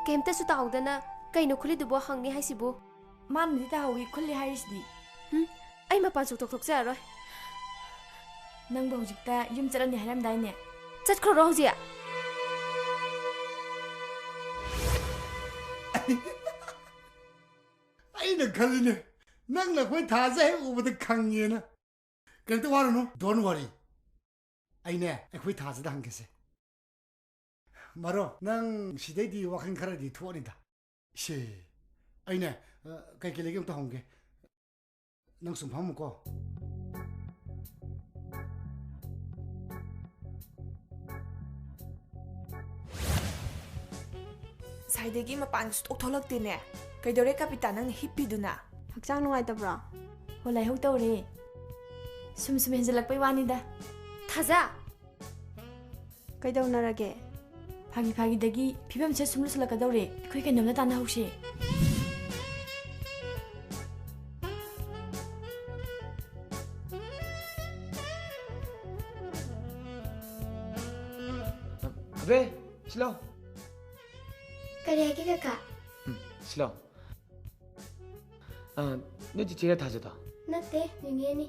ꯀꯩꯝꯇꯁꯨ ꯇꯥꯍꯧꯗꯅ ꯀꯩꯅꯣ ꯈꯨꯜꯂꯤꯗꯨꯕꯣ ꯍꯪꯅꯤ ꯍꯥꯏꯁꯤꯕꯨ? ꯃꯥꯅꯗꯤ ꯇꯥꯍꯧꯋꯤ ꯈꯨꯜꯂꯤ ꯍꯥꯏꯔꯤꯁꯤꯗꯤ꯫ ꯍꯨꯝ, ꯑꯩ ꯃꯄꯥꯟ ꯁꯨꯛꯊꯣꯛ ꯊꯣꯛꯆꯔꯔꯣꯏ꯫ ꯅꯪꯕꯨ ꯍꯧꯖꯤꯛꯇ ꯌꯨꯝ ꯆꯠꯂꯅꯤ ꯍꯥꯏꯔꯝꯗꯥꯏꯅꯦ? ꯆꯠꯈ꯭ꯔꯣꯔꯣ ꯍꯧꯖꯤꯛ? ꯑꯩꯅ ꯈꯜꯂꯤꯅꯦ, ꯅꯪꯅ ꯑꯩꯈꯣꯏ ꯊꯥꯖ ꯍꯦꯛ ꯎꯕꯗ ꯈꯪꯉꯦꯅ꯫ ꯀꯩꯝꯇ ꯋꯥꯔꯨꯅꯨ, don't worry꯫ ꯑꯩꯅꯦ, ꯑꯩꯈꯣꯏ ꯊꯥꯖꯗ ꯍꯪꯒꯦꯁꯦ꯫ ꯃꯔꯣ, ꯅꯪ ꯁꯤꯗꯩꯗꯤ ꯋꯥꯈꯜ ꯈꯔꯗꯤ ꯊꯣꯛꯑꯅꯤꯗ꯫ ꯏꯁꯦ, ꯑꯩꯅꯦ, ꯑ, ꯀꯩ ꯀꯩ ꯂꯩꯒꯦ ꯑꯝꯇ ꯍꯪꯒꯦ꯫ ꯅꯪ ꯁꯨꯝ ꯐꯝꯃꯨꯀꯣ꯫ ꯉꯁꯥꯏꯗꯒꯤ ꯃꯄꯥꯟ ꯁꯨꯛꯊꯣꯛ ꯊꯣꯛꯂꯛꯇꯦꯅꯦ꯫ ꯀꯩꯗꯧꯔꯦ ꯀꯄꯤꯇꯥ, ꯅꯪꯅ ꯍꯤꯞꯄꯤꯗꯨꯅ? ꯍꯛꯆꯥꯡ ꯅꯨꯡꯉꯥꯏꯇꯕ꯭ꯔꯣ? ꯍꯣ, ꯂꯥꯏꯍꯧ ꯇꯧꯔꯦ꯫ ꯁꯨꯝ ꯁꯨꯝ ꯍꯦꯟꯖꯜꯂꯛꯄꯩ ꯋꯥꯅꯤꯗ꯫ ꯊꯥꯖ! ꯀꯩꯗꯧꯅꯔꯒꯦ? ꯐꯥꯒꯤ ꯐꯥꯒꯤꯗꯒꯤ ꯐꯤꯕꯝꯁꯦ ꯁꯨꯝ ꯂꯨꯁꯜꯂꯛꯀꯗꯧꯔꯦ꯫ ꯑꯩꯈꯣꯏ ꯀꯩꯅꯣꯝꯗ ꯇꯥꯟꯅꯍꯧꯁꯦ꯫ ꯑꯕꯦ, ꯁꯤꯂꯥꯎ꯫ ꯀꯔꯤ ꯍꯥꯏꯒꯦ ꯀꯀꯥ? ꯎꯝ, ꯁꯤꯂꯥꯎ꯫ ꯑ, ꯅꯣꯏ ꯆꯤꯆꯦꯔ ꯊꯥꯖꯗꯣ? ꯅꯠꯇꯦ, ꯅꯦꯅꯦꯅꯤ꯫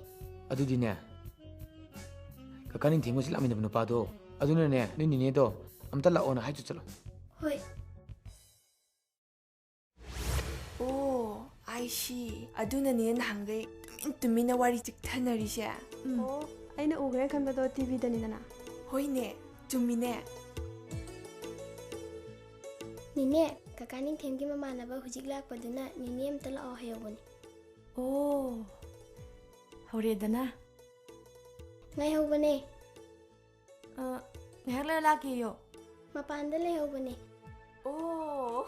ꯑꯗꯨꯗꯤꯅꯦ, ꯀꯀꯥ ꯅꯤꯡꯊꯦꯝꯒꯁꯨ ꯂꯥꯛꯃꯤꯟꯅꯕ ꯅꯨꯄꯥꯗꯣ, ꯑꯗꯨꯅꯅꯦ, ꯅꯣꯏ ꯅꯦꯅꯦꯗꯣ ꯑꯝꯇ ꯂꯥꯛꯑꯣꯅ ꯍꯥꯏ ꯆꯠꯂꯣ꯫ ꯍꯣꯏ꯫ ꯑꯣ, I see. ꯑꯗꯨꯅꯅꯦ ꯅꯍꯥꯟꯈꯩ ꯇꯨꯃꯤꯟ ꯇꯨꯃꯤꯟꯅ ꯋꯥꯔꯤ ꯆꯤꯛꯊꯅꯔꯤꯁꯦ꯫ ꯎꯝ꯫ ꯑꯣ, ꯑꯩꯅ ꯎꯈ꯭ꯔꯦ ꯈꯟꯕꯗꯣ ꯇꯤꯚꯤꯗꯅꯤꯗꯅ꯫ ꯍꯣꯏꯅꯦ, ꯆꯨꯝꯃꯤꯅꯦ꯫ ꯅꯦꯅꯦ, ꯀꯀꯥ ꯅꯤꯡꯊꯦꯝꯒꯤ ꯃꯃꯥꯟꯅꯕ ꯍꯧꯖꯤꯛ ꯂꯥꯛꯄꯗꯨꯅ ꯅꯦꯅꯦ ꯑꯝꯇ ꯂꯥꯛꯑꯣ ꯍꯥꯏꯍꯧꯕꯅꯦ꯫ ꯑꯣ, ꯍꯧꯔꯦꯗꯅ꯫ ꯉꯥꯏꯍꯧꯕꯅꯦ꯫ ꯑ, ꯉꯥꯏꯍꯥꯛ ꯂꯩꯔ ꯂꯥꯛꯀꯦꯌꯣ꯫ ꯃꯄꯥꯟꯗ ꯂꯩꯍꯧꯕꯅꯦ꯫ ꯑꯣ꯫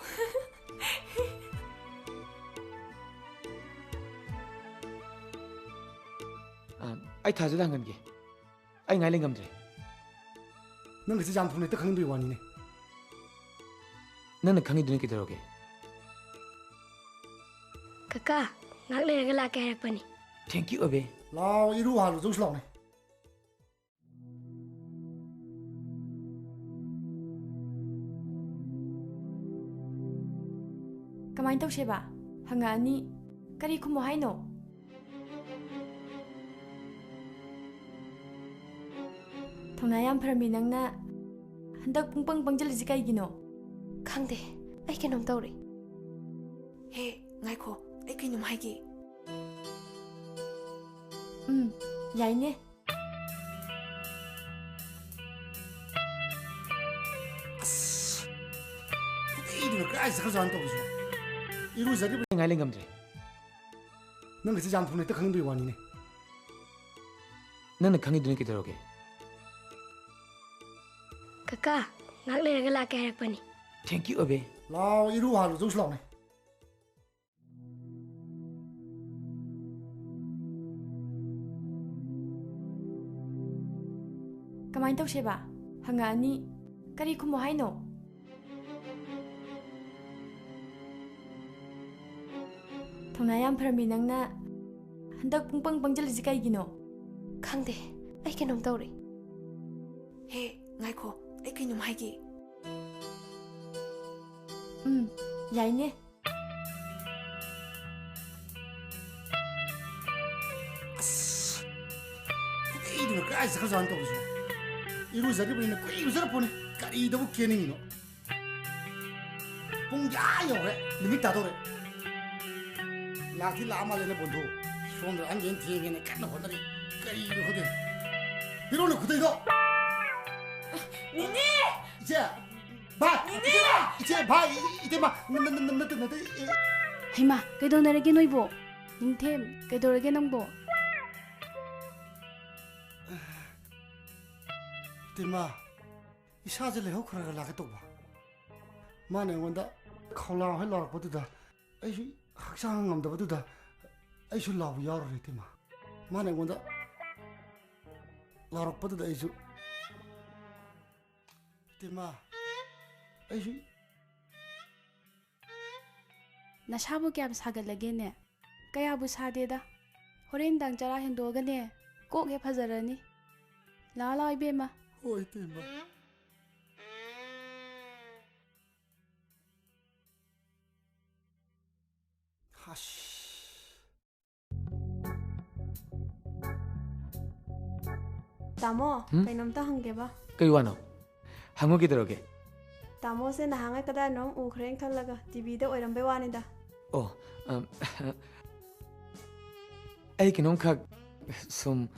ꯑ, ꯑꯩ ꯊꯥꯖꯗ ꯍꯪꯒꯟꯒꯦ꯫ ꯑꯩ ꯉꯥꯏ ꯂꯩ ꯉꯝꯗ꯭ꯔꯦ꯫ ꯅꯪꯒꯤꯁꯦ ꯌꯥꯝ ꯊꯨꯅ ꯍꯦꯛꯇ ꯈꯪꯕꯒꯤ ꯋꯥꯅꯤꯅꯦ꯫ ꯅꯪꯅ ꯈꯪꯉꯤꯗꯨꯅꯤ ꯀꯩꯗꯧꯔꯒꯦ? ꯀꯀꯥ, ꯉꯥꯏꯍꯥꯛ ꯂꯩꯔꯒ ꯂꯥꯛꯀꯦ ꯍꯥꯏꯔꯛꯄꯅꯤ꯫ Thank you, ꯑꯕꯦ꯫ ꯂꯥꯎ, ꯏꯔꯨ ꯍꯥꯜꯂꯨ, ꯆꯧꯁꯤ ꯂꯥꯎꯅꯦ꯫ ꯀꯃꯥꯏꯅ ꯇꯧꯁꯦꯕ? ꯍꯪꯉꯛꯑꯅꯤ꯫ ꯀꯔꯤ ꯈꯨꯝꯃꯣ ꯍꯥꯏꯅꯣ? ꯊꯧꯅꯥ ꯌꯥꯝ ꯐꯔꯝꯃꯤ ꯅꯪꯅ꯫ ꯍꯟꯗꯛ ꯄꯨꯡꯄꯪ ꯄꯪꯖꯜꯂꯤꯁꯤ ꯀꯩꯒꯤꯅꯣ? ꯈꯪꯗꯦ, ꯑꯩ ꯀꯩꯅꯣꯝ ꯇꯧꯔꯦ꯫ ꯍꯦ, ꯉꯥꯏꯈꯣ, ꯑꯩ ꯀꯩꯅꯣꯝ ꯍꯥꯏꯒꯦ꯫ ꯎꯝ, ꯌꯥꯏꯅꯦ꯫ ꯑꯁ, ꯈꯨꯗꯩꯗꯨꯅ ꯀꯥꯏ ꯆꯠꯈ꯭ꯔꯖꯥꯠꯅꯣ ꯇꯧꯔꯤꯁꯤꯕꯣ? ꯏꯔꯨꯖꯔꯤꯕ ꯉꯥꯏ ꯂꯩꯉꯝꯗ꯭ꯔꯦ꯫ ꯅꯪꯒꯤꯁꯦ ꯌꯥꯝ ꯊꯨꯅ ꯍꯦꯛꯇ ꯈꯪꯗꯣꯏ ꯋꯥꯅꯤꯅꯦ꯫ ꯅꯪꯅ ꯈꯪꯉꯤꯗꯨꯅꯤ ꯀꯩꯗꯧꯔꯒꯦ? ꯀꯀꯥ, ꯉꯥꯏꯍꯥꯛ ꯂꯩꯔꯒ ꯂꯥꯛꯀꯦ ꯍꯥꯏꯔꯛꯄꯅꯤ꯫ Thank you, ꯑꯕꯦ꯫ ꯂꯥꯎ, ꯏꯔꯨ ꯍꯥꯜꯂꯨ, ꯆꯧꯁꯤ ꯂꯥꯎꯅꯦ꯫ ꯀꯃꯥꯏꯅ ꯇꯧꯁꯦꯕ? ꯍꯪꯉꯛꯑꯅꯤ꯫ ꯀꯔꯤ ꯈꯨꯝꯃꯣ ꯍꯥꯏꯅꯣ? ꯊꯧꯅꯥ ꯌꯥꯝ ꯐꯔꯝꯃꯤ ꯅꯪꯅ꯫ ꯍꯟꯗꯛ ꯄꯨꯡꯄꯪ ꯄꯪꯖꯜꯂꯤꯁꯤ ꯀꯩꯒꯤꯅꯣ? ꯈꯪꯗꯦ, ꯑꯩ ꯀꯩꯅꯣꯝ ꯇꯧꯔꯦ꯫ ꯍꯦ, ꯉꯥꯏꯈꯣ, ꯑꯩ ꯀꯩꯅꯣꯝ ꯍꯥꯏꯒꯦ꯫ ꯎꯝ, ꯌꯥꯏꯅꯦ꯫ ꯑꯁ, ꯈꯨꯗꯩꯗꯨꯅ ꯀꯥꯏ ꯆꯠꯈ꯭ꯔꯖꯥꯠꯅꯣ ꯇꯧꯔꯤꯁꯤꯕꯣ? ꯏꯔꯨꯖꯔꯤꯕꯅꯤꯅ ꯀꯨꯏ ꯏꯔꯨꯖꯔꯛꯄꯅꯤ꯫ ꯀꯔꯤꯗꯕꯨ ꯀꯦꯅꯤꯡꯉꯤꯅꯣ? ꯄꯨꯡ ꯑꯥ ꯌꯧꯔꯦ, ꯅꯨꯃꯤꯠ ꯇꯥꯗꯧꯔꯦ꯫ ꯂꯥꯛꯇꯤ ꯂꯥꯛꯑ ꯃꯥꯜꯂꯦ ꯅꯕꯣꯟꯗꯣ꯫ ꯁꯣꯝꯗ ꯑꯍꯟꯈꯩꯅ ꯊꯦꯡꯉꯦꯅ ꯀꯟꯅ ꯍꯣꯠꯅꯔꯤ꯫ ꯀꯔꯤꯅꯣ ꯈꯪꯗꯦ꯫ ꯄꯤꯔꯛꯎꯅꯦ ꯈꯨꯗꯩꯗꯣ꯫ ꯅꯦꯅꯦ! ꯏꯆꯦ! ꯚꯥꯏ! ꯅꯦꯅꯦ! ꯏꯆꯦ, ꯚꯥꯏ! ꯏꯇꯩꯃ! ꯅ-, ꯅ-, ꯅ-, ꯅꯠꯇꯦ, ꯅꯠꯇꯦ, ꯏ-, ꯍꯩꯃꯥ, ꯀꯩꯗꯧꯅꯔꯒꯦ ꯅꯣꯏꯕꯣ? ꯅꯤꯡꯊꯦꯝ, ꯀꯩꯗꯧꯔꯒꯦ ꯅꯪꯕꯣ? ꯏꯇꯩꯃ, ꯏꯁꯥꯁꯦ ꯂꯩꯍꯧ ꯈꯔ ꯈꯔ ꯂꯥꯛꯀꯦ ꯇꯧꯕ꯫ ꯃꯥꯅ ꯑꯩꯉꯣꯟꯗ ꯈꯧꯂꯥꯡ ꯍꯣꯏ ꯂꯥꯎꯔꯛꯄꯗꯨꯗ ꯑꯩꯁꯨ ꯍꯛꯆꯥꯡ ꯉꯝꯗꯕꯗꯨꯗ ꯑꯩꯁꯨ ꯂꯥꯎꯕ ꯌꯥꯎꯔꯨꯔꯦ, ꯏꯇꯩꯃ꯫ ꯃꯥꯅ ꯑꯩꯉꯣꯟꯗ ꯂꯥꯎꯔꯛꯄꯗꯨꯗ ꯑꯩꯁꯨ, ꯏꯇꯩꯃ, ꯑꯩꯁꯨ ꯅꯁꯥꯕꯨ ꯀꯌꯥꯝ ꯁꯥꯒꯠꯂꯒꯦꯅꯦ? ꯀꯌꯥꯕꯨ ꯁꯥꯗꯦꯗ꯫ ꯍꯣꯔꯦꯟꯗꯥꯡ ꯆꯔꯥ ꯍꯦꯟꯗꯣꯛꯑꯒꯅꯦ, ꯀꯣꯛ ꯍꯦꯛ ꯐꯖꯔꯅꯤ꯫ ꯂꯥꯛꯑꯣ, ꯂꯥꯛꯑꯣ, ꯏꯕꯦꯝꯃ꯫ ꯍꯣꯏ, ꯏꯇꯩꯃ꯫ ꯍꯁ꯫ ꯇꯥꯃꯣ, ꯍꯨꯝ? ꯀꯩꯅꯣꯝꯇ ꯍꯪꯒꯦꯕ꯫ ꯀꯩ ꯋꯥꯅꯣ? ꯍꯪꯉꯨ, ꯀꯩꯗꯧꯔꯒꯦ? ꯇꯥꯃꯣꯁꯦ ꯅꯍꯥꯟꯉꯩ ꯀꯗꯥꯏꯅꯣꯝ ꯎꯈ꯭ꯔꯦꯅ ꯈꯜꯂꯒ, ꯇꯤꯚꯤꯗ ꯑꯣꯏꯔꯝꯕꯩ ꯋꯥꯅꯤꯗ꯫ ꯑꯣ, ꯑꯝ, ꯑꯩ ꯀꯩꯅꯣꯝꯈꯛ ꯁꯨꯝ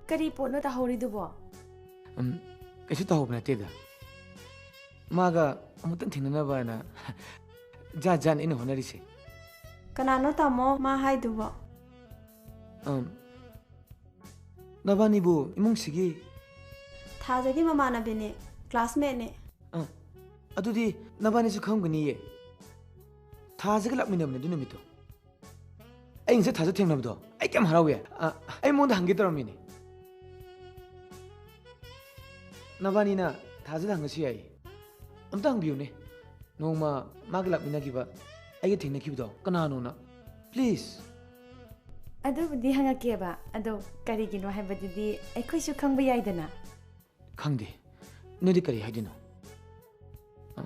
ꯀꯔꯤ ꯄꯣꯠꯅꯣ ꯇꯥꯍꯧꯔꯤꯗꯨꯕꯣ? ꯎꯝ, ꯀꯩꯁꯨ ꯇꯧꯍꯧꯕ ꯅꯠꯇꯦꯗ꯫ ꯃꯥꯒ ꯑꯃꯨꯛꯇꯪ ꯊꯦꯡꯅꯅꯕꯅ ꯖꯥꯠ ꯖꯥꯠꯅꯤ ꯑꯩꯅ ꯍꯣꯠꯅꯔꯤꯁꯦ꯫ ꯀꯅꯥꯅꯣ ꯇꯥꯃꯣ ꯃꯥ ꯍꯥꯏꯗꯨꯕꯣ? ꯎꯝ, ꯅꯕꯥꯅꯤꯕꯨ ꯏꯃꯨꯡꯁꯤꯒꯤ ꯊꯥꯖꯒꯤ ꯃꯃꯥꯟꯅꯕꯤꯅꯦ, ꯀ꯭ꯂꯥꯁꯃꯦꯠꯅꯦ꯫ ꯑꯥ, ꯑꯗꯨꯗꯤ ꯅꯕꯥꯅꯤꯁꯨ ꯈꯪꯒꯅꯤꯌꯦ꯫ ꯊꯥꯖꯒ ꯂꯥꯛꯃꯤꯟꯅꯕꯅꯦ ꯑꯗꯨ ꯅꯨꯃꯤꯠꯇꯣ꯫ ꯑꯩ ꯉꯁꯥꯏ ꯊꯥꯖ ꯊꯦꯡꯅꯕꯗꯣ ꯑꯩ ꯀꯌꯥꯝ ꯍꯔꯥꯎꯏ꯫ ꯑ, ꯑꯩ ꯃꯉꯣꯟꯗ ꯍꯪꯒꯦ ꯇꯧꯔꯝꯃꯤꯅꯦ꯫ ꯅꯕꯥꯅꯤꯅ ꯊꯥꯖꯗ ꯍꯪꯉꯁꯨ ꯌꯥꯏ꯫ ꯑꯝꯇ ꯍꯪꯕꯤꯌꯨꯅꯦ, ꯅꯣꯡꯃ ꯃꯥꯒ ꯂꯥꯛꯃꯤꯟꯅꯈꯤꯕ, ꯑꯩꯒ ꯊꯦꯡꯅꯈꯤꯕꯗꯣ ꯀꯅꯥꯅꯣꯅ꯫ Please꯫ ꯑꯗꯨꯕꯨꯗꯤ ꯍꯪꯉꯛꯀꯦꯕ, ꯑꯗꯣ ꯀꯔꯤꯒꯤꯅꯣ ꯍꯥꯏꯕꯗꯨꯗꯤ ꯑꯩꯈꯣꯏꯁꯨ ꯈꯪꯕ ꯌꯥꯏꯗꯅ꯫ ꯈꯪꯗꯦ, ꯅꯣꯏꯗꯤ ꯀꯔꯤ ꯍꯥꯏꯗꯣꯏꯅꯣ? ꯑ,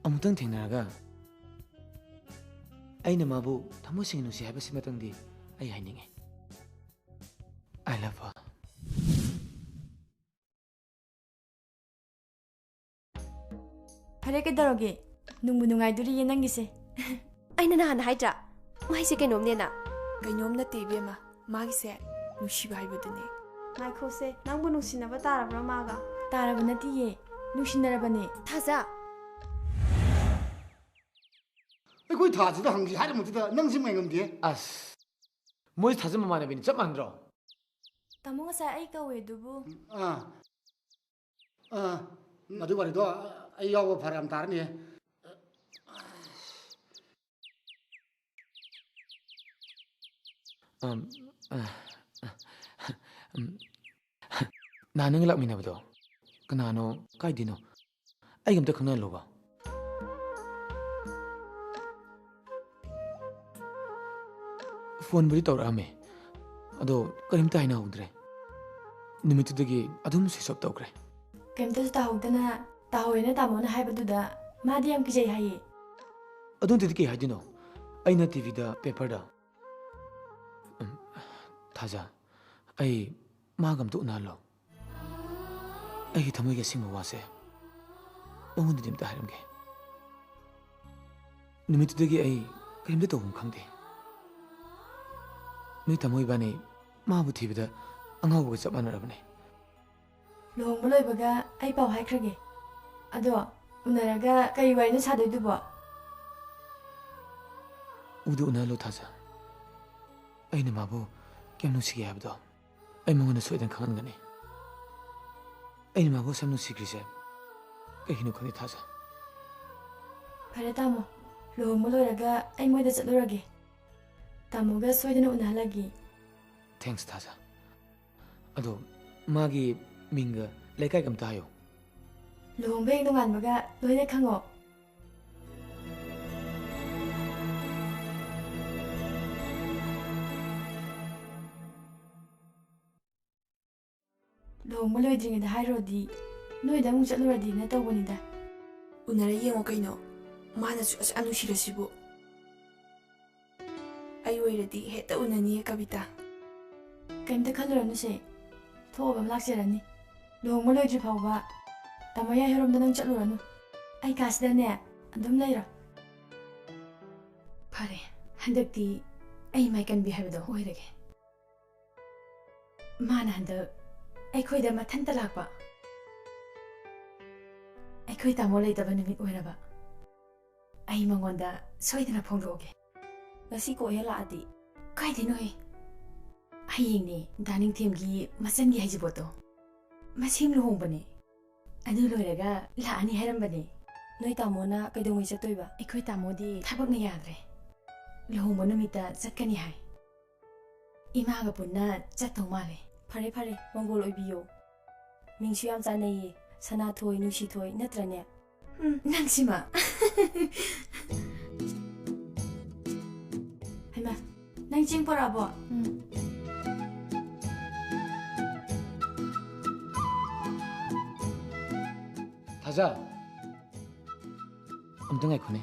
ꯑꯃꯨꯛꯇꯪ ꯊꯦꯡꯅꯔꯒ ꯑꯩꯅ ꯃꯥꯕꯨ ꯊꯃꯣꯏ ꯁꯦꯡꯅ ꯅꯨꯡꯁꯤ ꯍꯥꯏꯕꯁꯤꯃꯇꯪꯗꯤ ꯑꯩ ꯍꯥꯏꯅꯤꯡꯉꯤ꯫ I love her. ꯐꯔꯦ, ꯀꯩꯗꯧꯔꯒꯦ? ꯅꯨꯡꯕꯨ ꯅꯨꯡꯉꯥꯏꯗꯣꯔꯤꯌꯦ ꯅꯪꯒꯤꯁꯦ꯫ ꯑꯩꯅ ꯅꯍꯥꯟ ꯍꯥꯏꯗ꯭ꯔꯥ, ꯃꯥꯏꯁꯦ ꯀꯩꯅꯣꯝꯅꯦꯅ? ꯀꯩꯅꯣꯝ ꯅꯠꯇꯦ ꯏꯕꯦꯝꯃ, ꯃꯥꯒꯤꯁꯦ ꯅꯨꯡꯁꯤꯕ ꯍꯥꯏꯕꯗꯨꯅꯦ꯫ ꯉꯥꯏꯈꯣꯁꯦ, ꯅꯪꯕꯨ ꯅꯨꯡꯁꯤꯅꯕ ꯇꯥꯔꯕ꯭ꯔꯣ ꯃꯥꯒ? ꯇꯥꯔꯕ ꯅꯠꯇꯤꯌꯦ, ꯅꯨꯡꯁꯤꯅꯔꯕꯅꯦ꯫ ꯊꯥꯖ! ꯑꯩꯈꯣꯏ ꯊꯥꯖꯗ ꯍꯪꯁꯤ ꯍꯥꯏꯔꯝꯕꯗꯨꯗ ꯅꯪꯁꯤ ꯉꯥꯏꯉꯝꯗꯦ꯫ ꯑꯁ, ꯃꯣꯏ ꯊꯥꯖ ꯃꯃꯥꯟꯅꯕꯤꯅꯤ, ꯆꯞ ꯃꯥꯟꯅꯗ꯭ꯔꯣ? ꯇꯥꯃꯣ, ꯉꯁꯥꯏ ꯑꯩ ꯀꯧꯋꯦ ꯑꯗꯨꯕꯨ꯫ ꯑꯥ, ꯑꯥ, ꯃꯗꯨ ꯋꯥꯔꯤꯗꯣ ꯑꯩ ꯌꯥꯎꯕ ꯐꯔꯛ ꯌꯥꯝ ꯇꯥꯔꯅꯤ꯫ ꯑꯝ, ꯑ, ꯑꯝ, ꯅꯍꯥꯟ ꯅꯪꯒ ꯂꯥꯛꯃꯤꯟꯅꯕꯗꯣ ꯀꯅꯥꯅꯣ, ꯀꯥꯏꯗꯩꯅꯣ? ꯑꯩꯒ ꯑꯝꯇ ꯈꯪꯅꯍꯜꯂꯨꯕ꯫ ꯐꯣꯟꯕꯨꯗꯤ ꯇꯧꯔꯛꯑꯝꯃꯦ, ꯑꯗꯣ ꯀꯔꯤꯝꯇ ꯍꯥꯏꯅꯍꯧꯗ꯭ꯔꯦ꯫ ꯅꯨꯃꯤꯠꯇꯨꯗꯒꯤ ꯑꯗꯨꯝ switch off ꯇꯧꯈ꯭ꯔꯦ꯫ ꯀꯩꯝꯇꯁꯨ ꯇꯥꯍꯧꯗꯅ ꯇꯥꯍꯧꯋꯦꯅ ꯇꯥꯃꯣꯅ ꯍꯥꯏꯕꯗꯨꯗ ꯃꯥꯗꯤ ꯌꯥꯝ ꯀꯤꯖꯩ ꯍꯥꯏꯌꯦ꯫ ꯑꯗꯨꯗꯨꯗꯤ ꯀꯩ ꯍꯥꯏꯗꯣꯏꯅꯣ? ꯑꯩꯅ ꯇꯤꯚꯤꯗ, ꯄꯦꯄꯔꯗ꯫ ꯎꯝ, ꯊꯥꯖ, ꯑꯩ ꯃꯥꯒ ꯑꯝꯇ ꯎꯅꯍꯜꯂꯣ꯫ ꯑꯩꯒꯤ ꯊꯃꯣꯏꯒꯤ ꯑꯁꯦꯡꯕ ꯋꯥꯁꯦ ꯃꯉꯣꯟꯗꯗꯤ ꯑꯝꯇ ꯍꯥꯏꯔꯝꯒꯦ꯫ ꯅꯨꯃꯤꯠꯇꯨꯗꯒꯤ ꯑꯩ ꯀꯔꯤꯝꯇ ꯇꯧꯐꯝ ꯈꯪꯗꯦ꯫ ꯅꯣꯏ ꯇꯥꯃꯣ ꯏꯕꯥꯅꯤ ꯃꯥꯕꯨ ꯊꯤꯕꯗ ꯑꯉꯥꯎꯕꯒ ꯆꯞ ꯃꯥꯟꯅꯔꯕꯅꯦ꯫ ꯂꯨꯍꯣꯡꯕ ꯂꯣꯏꯕꯒ ꯑꯩ ꯄꯥꯎ ꯍꯥꯏꯈ꯭ꯔꯒꯦ꯫ ꯑꯗꯣ ꯎꯅꯔꯒ ꯀꯔꯤ ꯋꯥꯔꯤꯅꯣ ꯁꯥꯗꯣꯏꯗꯨꯕꯣ? ꯎꯗꯤ ꯎꯅꯍꯜꯂꯣ ꯊꯥꯖ꯫ ꯑꯩꯅ ꯃꯥꯕꯨ ꯀꯌꯥꯝ ꯅꯨꯡꯁꯤꯒꯦ ꯍꯥꯏꯕꯗꯣ ꯑꯩ ꯃꯉꯣꯟꯗ ꯁꯣꯏꯗꯅ ꯈꯪꯍꯟꯒꯅꯤ꯫ ꯑꯩꯅ ꯃꯥꯕꯨ ꯑꯁꯨꯛ ꯅꯨꯡꯁꯤꯈ꯭ꯔꯤꯁꯦ ꯀꯩꯒꯤꯅꯣ ꯈꯪꯗꯦ ꯊꯥꯖ꯫ ꯐꯔꯦ ꯇꯥꯃꯣ, ꯂꯨꯍꯣꯡꯕ ꯂꯣꯏꯔꯒ ꯑꯩ ꯃꯣꯏꯗ ꯆꯠꯂꯨꯔꯒꯦ꯫ ꯇꯥꯃꯣꯒ ꯁꯣꯏꯗꯅ ꯎꯅꯍꯜꯂꯒꯦ꯫ Thanks ꯊꯥꯖ꯫ ꯑꯗꯣ ꯃꯥꯒꯤ ꯃꯤꯡꯒ ꯂꯩꯀꯥꯏꯒ ꯑꯝꯇ ꯍꯥꯏꯌꯣ꯫ ꯂꯨꯍꯣꯡꯕ ꯍꯦꯛ ꯅꯣꯡꯉꯥꯟꯕꯒ ꯂꯣꯏꯅ ꯈꯪꯉꯣ꯫ ꯂꯨꯍꯣꯡꯕ ꯂꯣꯏꯗ꯭ꯔꯤꯉꯩꯗ ꯍꯥꯏꯔꯨꯔꯗꯤ ꯅꯣꯏꯗ ꯑꯃꯨꯛ ꯆꯠꯂꯨꯔꯗꯤꯅ ꯇꯧꯕꯅꯤꯗ꯫ ꯎꯅꯔ ꯌꯦꯡꯉꯣ ꯀꯩꯅꯣ, ꯃꯥꯅꯁꯨ ꯑꯁꯨꯛ ꯌꯥꯝ ꯅꯨꯡꯁꯤꯔꯁꯤꯕꯨ꯫ ꯑꯩ ꯑꯣꯏꯔꯗꯤ ꯍꯦꯛꯇ ꯎꯅꯅꯤꯌꯦ ꯀꯕꯤꯇꯥ꯫ ꯀꯩꯝꯇ ꯈꯜꯂꯨꯔꯅꯨꯁꯦ, ꯊꯣꯛꯑꯒ ꯑꯃ ꯂꯥꯛꯆꯔꯅꯤ꯫ ꯂꯨꯍꯣꯡꯕ ꯂꯣꯏꯗ꯭ꯔꯤ ꯐꯥꯎꯕ ꯇꯥꯃꯣ ꯌꯥꯏꯍꯣꯏꯔꯣꯝꯗ ꯅꯪ ꯆꯠꯂꯨꯔꯅꯨ꯫ ꯑꯩ ꯀꯥꯁꯤꯗꯅꯦ ꯑꯗꯨꯝ ꯂꯩꯔꯣ꯫ ꯐꯔꯦ, ꯍꯟꯗꯛꯇꯤ ꯑꯩ ꯃꯥꯏꯀꯟꯕꯤ ꯍꯥꯏꯕꯗꯣ ꯑꯣꯏꯔꯒꯦ꯫ ꯃꯥꯅ ꯍꯟꯗꯛ ꯑꯩꯈꯣꯏꯗ ꯃꯊꯟꯇ ꯂꯥꯛꯄ, ꯑꯩꯈꯣꯏ ꯇꯥꯃꯣ ꯂꯩꯇꯕ ꯅꯨꯃꯤꯠ ꯑꯣꯏꯔꯕ, ꯑꯩ ꯃꯉꯣꯟꯗ ꯁꯣꯏꯗꯅ ꯐꯣꯡꯗꯣꯛꯑꯒꯦ꯫ ꯉꯁꯤ ꯀꯣꯛ ꯍꯦꯛ ꯂꯥꯛꯑꯗꯤ? ꯀꯥꯏꯗꯩꯅꯣꯍꯦ? ꯍꯌꯦꯡꯅꯦ ꯗꯥ ꯅꯤꯡꯊꯦꯝꯒꯤ ꯃꯆꯟꯒꯤ ꯍꯩꯖꯤꯕꯣꯠꯇꯣ꯫ ꯃꯁꯦꯝ ꯂꯨꯍꯣꯡꯕꯅꯦ꯫ ꯑꯗꯨ ꯂꯣꯏꯔꯒ ꯂꯥꯛꯑꯅꯤ ꯍꯥꯏꯔꯝꯕꯅꯦ꯫ ꯅꯣꯏ ꯇꯥꯃꯣꯅ ꯀꯩꯗꯧꯉꯩ ꯆꯠꯇꯣꯏꯕ? ꯑꯩꯈꯣꯏ ꯇꯥꯃꯣꯗꯤ ꯊꯕꯛꯅ ꯌꯥꯗ꯭ꯔꯦ꯫ ꯂꯨꯍꯣꯡꯕ ꯅꯨꯃꯤꯠꯇ ꯆꯠꯀꯅꯤ ꯍꯥꯏ꯫ ꯏꯃꯥꯒ ꯄꯨꯟꯅ ꯆꯠꯇꯧ ꯃꯥꯜꯂꯦ꯫ ꯐꯔꯦ ꯐꯔꯦ, ꯃꯪꯒꯣꯜ ꯑꯣꯏꯕꯤꯌꯣ꯫ ꯃꯤꯡꯁꯨ ꯌꯥꯝ ꯆꯥꯟꯅꯩꯌꯦ, ꯁꯅꯥꯊꯣꯏ, ꯅꯨꯡꯁꯤꯊꯣꯏ, ꯅꯠꯇ꯭ꯔꯅꯦ? ꯎꯝ, ꯅꯪꯁꯤꯃ꯫ ꯍꯩꯃꯥ, ꯅꯪ ꯆꯦꯡ ꯄꯨꯔꯛꯑꯕꯣ? ꯎꯝ꯫ ꯊꯥꯖ, ꯑꯝꯇ ꯉꯥꯏꯈꯣꯅꯦ꯫